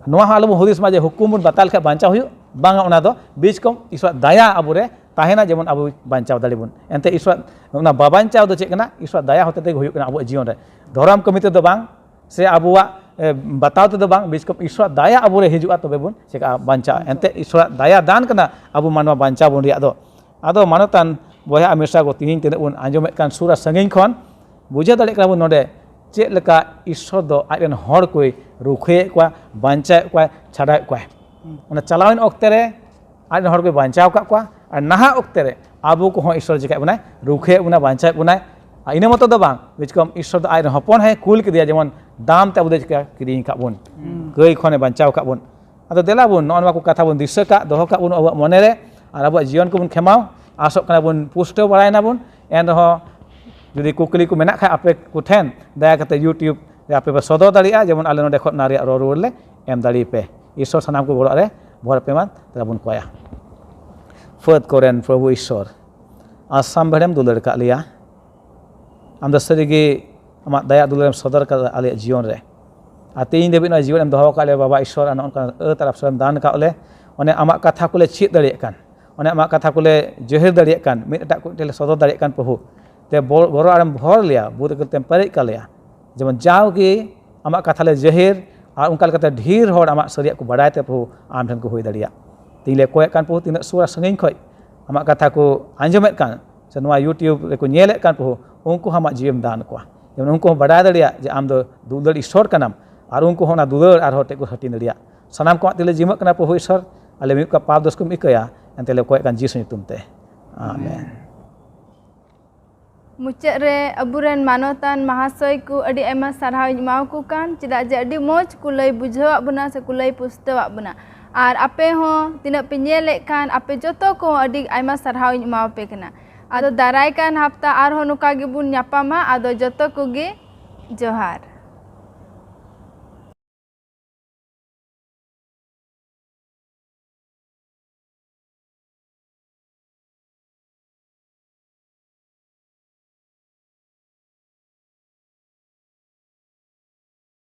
ᱱᱚᱣᱟ ᱦᱚᱸ ᱟᱞᱚ ᱵᱚᱱ ᱦᱩᱫᱤᱥ ᱢᱟ ᱡᱮ ᱦᱩᱠᱩᱢ ᱵᱚᱱ ᱵᱟᱛᱟᱣ ᱞᱮᱠᱷᱟᱱ ᱵᱟᱧᱪᱟᱣ ᱦᱩᱭᱩᱜ, ᱵᱟᱝᱟ, ᱚᱱᱟ ᱫᱚ ᱵᱤᱪ ᱠᱚᱢ ᱤᱥᱚᱨᱟᱜ ᱫᱟᱭᱟ ᱟᱵᱚᱨᱮ ᱛᱟᱦᱮᱱᱟ, ᱡᱮᱢᱚᱱ ᱟᱵᱚ ᱵᱟᱧᱪᱟᱣ ᱫᱟᱲᱮ ᱵᱚᱱ᱾ ᱮᱱᱛᱮ ᱤᱥᱚᱨᱟᱜ ᱚᱱᱟ ᱵᱟᱵᱟᱧᱪᱟᱣ ᱫᱚ ᱪᱮᱫ ᱠᱟᱱᱟ? ᱤᱥᱚᱨᱟᱜ ᱫᱟᱭᱟ ᱦᱚᱛᱮ ᱛᱮᱜᱮ ᱦᱩᱭᱩᱜ ᱠᱟᱱᱟ ᱟᱵᱚᱣᱟᱜ ᱡᱤᱭᱚᱱ ᱨᱮ᱾ ᱫᱷᱚᱨᱚᱢ ᱠᱟᱹᱢᱤ ᱛᱮᱫᱚ ᱵᱟᱝ, ᱥᱮ ᱟᱵᱚᱣᱟᱜ, ᱮ, ᱵᱟᱛᱟᱣ ᱛᱮᱫᱚ ᱵᱟᱝ, ᱵᱤᱪ ᱠᱚᱢ ᱤᱥᱚᱨᱟᱜ ᱫᱟᱭᱟ ᱟᱵᱚᱨᱮ ᱦᱤᱡᱩᱜᱼᱟ, ᱛᱚᱵᱮ ᱵᱚᱱ ᱪᱮᱠᱟᱜᱼᱟ? ᱵᱟᱧᱪᱟᱜᱼᱟ᱾ ᱮᱱᱛᱮ ᱤᱥᱚᱨᱟᱜ ᱫᱟᱭᱟ ᱫᱟᱱ ᱠᱟᱱᱟ ᱟᱵᱚ ᱢᱟᱱᱣᱟ ᱵᱟᱧᱪᱟᱣ ᱵᱚᱱ ᱨᱮᱭᱟᱜ ᱫᱚ᱾ ᱟᱫᱚ ᱢᱟᱱᱚᱛᱟᱱ ᱵᱚᱭᱦᱟ ᱟᱨ ᱢᱤᱥᱨᱟ ᱠᱚ, ᱛᱤᱦᱤᱧ ᱛᱤᱱᱟᱹᱜ ᱵᱚᱱ ᱟᱸᱡᱚᱢᱮᱫ ᱠᱟᱱ ᱥᱩᱨ ᱟᱨ ᱥᱟᱺᱜᱤᱧ ᱠᱷᱚᱱ, ᱵᱩᱡᱷᱟᱹᱣ ᱫᱟᱲᱮᱭᱟᱜ ᱠᱟᱱᱟ ᱵᱚᱱ ᱱᱚᱰᱮ ᱪᱮᱫ ᱞᱮᱠᱟ ᱤᱥᱚᱨ ᱫᱚ ᱟᱡ ᱨᱮᱱ ᱦᱚᱲ ᱠᱚᱭ ᱨᱩᱠᱷᱤᱭᱟᱹᱭᱮᱫ ᱠᱚᱣᱟ, ᱵᱟᱧᱪᱟᱣᱮᱫ ᱠᱚᱣᱟᱭ, ᱪᱷᱟᱰᱟᱣᱮᱫ ᱠᱚᱣᱟᱭ᱾ ᱚᱱᱟ ᱪᱟᱞᱟᱣᱮᱱ ᱚᱠᱛᱮ ᱨᱮ ᱟᱡ ᱨᱮᱱ ᱦᱚᱲ ᱠᱚᱭ ᱵᱟᱧᱪᱟᱣ ᱟᱠᱟᱫ ᱠᱚᱣᱟ᱾ ᱟᱨ ᱱᱟᱦᱟᱜ ᱚᱠᱛᱮ ᱨᱮ ᱟᱵᱚ ᱠᱚᱦᱚᱸ ᱤᱥᱥᱚᱨ ᱪᱤᱠᱟᱹᱭᱮᱫ ᱵᱚᱱᱟᱭ? ᱨᱩᱠᱷᱤᱭᱟᱹᱭᱮᱫ ᱵᱚᱱᱟ, ᱵᱟᱧᱪᱟᱣᱮᱫ ᱵᱚᱱᱟᱭ᱾ ᱟᱨ ᱤᱱᱟᱹ ᱢᱚᱛᱚ ᱫᱚ ᱵᱟᱝ, ᱵᱩᱡᱽ ᱠᱚᱢ, ᱤᱥᱥᱚᱨ ᱫᱚ ᱟᱡ ᱨᱮᱱ ᱦᱚᱯᱚᱱ ᱦᱚᱸᱭ ᱠᱩᱞ ᱠᱮᱫᱮᱭᱟ, ᱡᱮᱢᱚᱱ ᱫᱟᱢ ᱛᱮ ᱟᱵᱚ ᱫᱚ ᱪᱤᱠᱟ ᱠᱤᱨᱤᱧ ᱟᱠᱟᱫ ᱵᱚᱱ, ᱠᱟᱹᱭ ᱠᱷᱚᱱᱮ ᱵᱟᱧᱪᱟᱣ ᱟᱠᱟᱫ ᱵᱚᱱ᱾ ᱟᱫᱚ ᱫᱮᱞᱟ ᱵᱚᱱ ᱱᱚᱜᱼᱚ ᱱᱚᱣᱟ ᱠᱚ ᱠᱟᱛᱷᱟ ᱵᱚᱱ ᱫᱤᱥᱟᱹ ᱠᱟᱜ, ᱫᱚᱦᱚ ᱠᱟᱜ ᱵᱚᱱ ᱟᱵᱚᱣᱟᱜ ᱢᱚᱱᱮ ᱨᱮ, ᱟᱨ ᱟᱵᱚᱣᱟᱜ ᱡᱤᱭᱚᱱ ᱠᱚᱵᱚᱱ ᱠᱷᱮᱢᱟᱣ᱾ ᱟᱥᱚᱜ ᱠᱟᱱᱟ ᱵᱚᱱ ᱯᱩᱥᱴᱟᱹᱣ ᱵᱟᱲᱟᱭᱮᱱᱟ ᱵᱚᱱ, ᱮᱱ ᱨᱮᱦᱚᱸ ᱡᱩᱫᱤ ᱠᱩᱠᱞᱤ ᱠᱚ ᱢᱮᱱᱟᱜ ᱠᱷᱟᱡ ᱟᱯᱮ ᱠᱚᱴᱷᱮᱱ, ᱫᱟᱭᱟ ᱠᱟᱛᱮ YouTube ᱨᱮ ᱟᱯᱮ ᱯᱮ ᱥᱚᱫᱚᱨ ᱫᱟᱲᱮᱭᱟᱜᱼᱟ, ᱡᱮᱢᱚᱱ ᱟᱞᱮ ᱱᱚᱰᱮ ᱠᱷᱚᱱ ᱚᱱᱟ ᱨᱮᱭᱟᱜ ᱨᱚᱲ ᱨᱩᱣᱟᱹᱲ ᱞᱮ ᱮᱢ ᱫᱟᱲᱮᱭᱟᱯᱮ᱾ ᱤᱥᱥᱚᱨ ᱥᱟᱱᱟᱢ ᱠᱚ ᱜᱚᱲᱚ ᱨᱮ ᱵᱷᱚᱨ ᱯᱮ ᱢᱟ, ᱛᱟᱦᱞᱮ ᱵᱚᱱ ᱠᱚᱭᱟ᱾ ᱯᱷᱟᱹᱫ ᱠᱚᱨᱮᱱ ᱯᱨᱚᱵᱷᱩ ᱤᱥᱥᱚᱨ, ᱟᱥᱟᱢ ᱵᱷᱮᱲᱮᱢ ᱫᱩᱞᱟᱹᱲ ᱠᱟᱜ ᱞᱮᱭᱟ᱾ ᱟᱢ ᱫᱚ ᱥᱟᱹᱨᱤᱜᱮ ᱟᱢᱟᱜ ᱫᱟᱭᱟ ᱫᱩᱞᱟᱹᱲᱮᱢ ᱥᱚᱫᱚᱨ ᱠᱟᱫᱟ ᱟᱞᱮᱭᱟᱜ ᱡᱤᱭᱚᱱ ᱨᱮ᱾ ᱟᱨ ᱛᱮᱦᱮᱧ ᱫᱷᱟᱹᱵᱤᱡ ᱱᱚᱣᱟ ᱡᱤᱭᱚᱱ ᱮᱢ ᱫᱚᱦᱚ ᱟᱠᱟᱫ ᱞᱮᱭᱟ ᱵᱟᱵᱟ ᱤᱥᱥᱚᱨ, ᱟᱨ ᱱᱚᱜᱼᱚ ᱱᱚᱝᱠᱟ ᱟᱹᱛ ᱟᱨ ᱟᱯᱥᱚᱨ ᱮᱢ ᱫᱟᱱ ᱟᱠᱟᱫ ᱞᱮ᱾ ᱚᱱᱮ ᱟᱢᱟᱜ ᱠᱟᱛᱷᱟ ᱠᱚᱞᱮ ᱪᱮᱫ ᱫᱟᱲᱮᱭᱟᱜ ᱠᱟᱱ, ᱚᱱᱮ ᱟᱢᱟᱜ ᱠᱟᱛᱷᱟ ᱠᱚᱞᱮ ᱡᱟᱹᱦᱤᱨ ᱫᱟᱲᱮᱭᱟᱜ ᱠᱟᱱ, ᱢᱤᱫ ᱮᱴᱟᱜ ᱠᱚ ᱴᱷᱮᱱ ᱞᱮ ᱥᱚᱫᱚᱨ ᱫᱟᱲᱮᱭᱟᱜ ᱠᱟᱱ ᱯᱨᱚᱵᱷᱩ᱾ ᱛᱮ ᱵᱚ-, ᱜᱚᱨᱚ ᱟᱨᱮᱢ ᱵᱷᱚᱨ ᱞᱮᱭᱟ, ᱵᱩᱫ ᱟᱹᱠᱤᱞ ᱛᱮᱢ ᱯᱮᱨᱮᱡ ᱠᱟᱜ ᱞᱮᱭᱟ᱾ ᱡᱮᱢᱚᱱ ᱡᱟᱣᱜᱮ ᱟᱢᱟᱜ ᱠᱟᱛᱷᱟ ᱞᱮ ᱡᱟᱹᱦᱤᱨ, ᱟᱨ ᱚᱱᱠᱟ ᱞᱮᱠᱟᱛᱮ ᱰᱷᱮᱨ ᱦᱚᱲ ᱟᱢᱟᱜ ᱥᱟᱹᱨᱤᱭᱟᱜ ᱠᱚ ᱵᱟᱰᱟᱭ ᱛᱮ ᱯᱨᱚᱵᱷᱩ ᱟᱢ ᱴᱷᱮᱱ ᱠᱚ ᱦᱩᱭ ᱫᱟᱲᱮᱭᱟᱜ᱾ ᱛᱮᱦᱮᱧ ᱞᱮ ᱠᱚᱭᱮᱜ ᱠᱟᱱ ᱯᱨᱚᱵᱷᱩ, ᱛᱤᱱᱟᱹᱜ ᱥᱩᱨ ᱟᱨ ᱥᱟᱺᱜᱤᱧ ᱠᱷᱚᱱ ᱟᱢᱟᱜ ᱠᱟᱛᱷᱟ ᱠᱚ ᱟᱸᱡᱚᱢᱮᱫ ᱠᱟᱱ ᱥᱮ ᱱᱚᱣᱟ YouTube ᱨᱮᱠᱚ ᱧᱮᱞᱮᱫ ᱠᱟᱱ ᱯᱨᱚᱵᱷᱩ, ᱩᱱᱠᱩ ᱦᱚᱸ ᱟᱢᱟᱜ ᱡᱤᱣᱤᱢ ᱫᱟᱱ ᱠᱚᱣᱟ, ᱡᱮᱢᱚᱱ ᱩᱱᱠᱩ ᱦᱚᱸ ᱵᱟᱰᱟᱭ ᱫᱟᱲᱮᱭᱟᱜ ᱡᱮ ᱟᱢ ᱫᱚ ᱫᱩᱞᱟᱹᱲ ᱤᱥᱥᱚᱨ ᱠᱟᱱᱟᱢ, ᱟᱨ ᱩᱱᱠᱩ ᱦᱚᱸ ᱚᱱᱟ ᱫᱩᱞᱟᱹᱲ ᱟᱨᱦᱚᱸ ᱴᱷᱮᱡ ᱠᱚ ᱦᱟᱹᱴᱤᱧ ᱫᱟᱲᱮᱭᱟᱜ᱾ ᱥᱟᱱᱟᱢ ᱠᱚᱣᱟᱜ ᱛᱤᱞᱟᱹ ᱡᱤᱢᱟᱹᱜ ᱠᱟᱱᱟ ᱯᱨᱚᱵᱷᱩ ᱤᱥᱥᱚᱨ, ᱟᱞᱮ ᱢᱤᱫ ᱠᱚᱣᱟᱜ ᱯᱟᱯ ᱫᱳᱥ ᱠᱚᱢ ᱤᱠᱟᱹᱭᱟ, ᱮᱱᱛᱮ ᱞᱮ ᱠᱚᱭᱮᱜ ᱠᱟᱱ ᱡᱤᱥᱩ ᱧᱩᱛᱩᱢ ᱛᱮ, ᱟᱢᱮᱱ᱾ ᱢᱩᱪᱟᱹᱫ ᱨᱮ ᱟᱵᱚᱨᱮᱱ ᱢᱟᱱᱚᱛᱟᱱ ᱢᱟᱦᱟᱥᱚᱭ ᱠᱚ ᱟᱹᱰᱤ ᱟᱭᱢᱟ ᱥᱟᱨᱦᱟᱣ ᱤᱧ ᱮᱢᱟᱣᱟᱠᱚ ᱠᱟᱱ, ᱪᱮᱫᱟᱜ ᱡᱮ ᱟᱹᱰᱤ ᱢᱚᱡᱽ ᱠᱚ ᱞᱟᱹᱭ ᱵᱩᱡᱷᱟᱹᱣᱟᱜ ᱵᱚᱱᱟ ᱥᱮ ᱠᱚ ᱞᱟᱹᱭ ᱯᱩᱥᱴᱟᱹᱣᱟᱜ ᱵᱚᱱᱟ᱾ ᱟᱨ ᱟᱯᱮ ᱦᱚᱸ ᱛᱤᱱᱟᱹᱜ ᱯᱮ ᱧᱮᱞᱮᱫ ᱠᱟᱱ, ᱟᱯᱮ ᱡᱚᱛᱚ ᱠᱚ ᱟᱹᱰᱤ ᱟᱭᱢᱟ ᱥᱟᱨᱦᱟᱣ ᱤᱧ ᱮᱢᱟᱣᱟᱯᱮ ᱠᱟᱱᱟ᱾ ᱟᱫᱚ ᱫᱟᱨᱟᱭ ᱠᱟᱱ ᱦᱟᱯᱛᱟ ᱟᱨᱦᱚᱸ ᱱᱚᱝᱠᱟ ᱜᱮᱵᱚᱱ ᱧᱟᱯᱟᱢᱟ᱾ ᱟᱫᱚ ᱡᱚᱛᱚ ᱠᱚᱜᱮ ᱡᱚᱦᱟᱨ᱾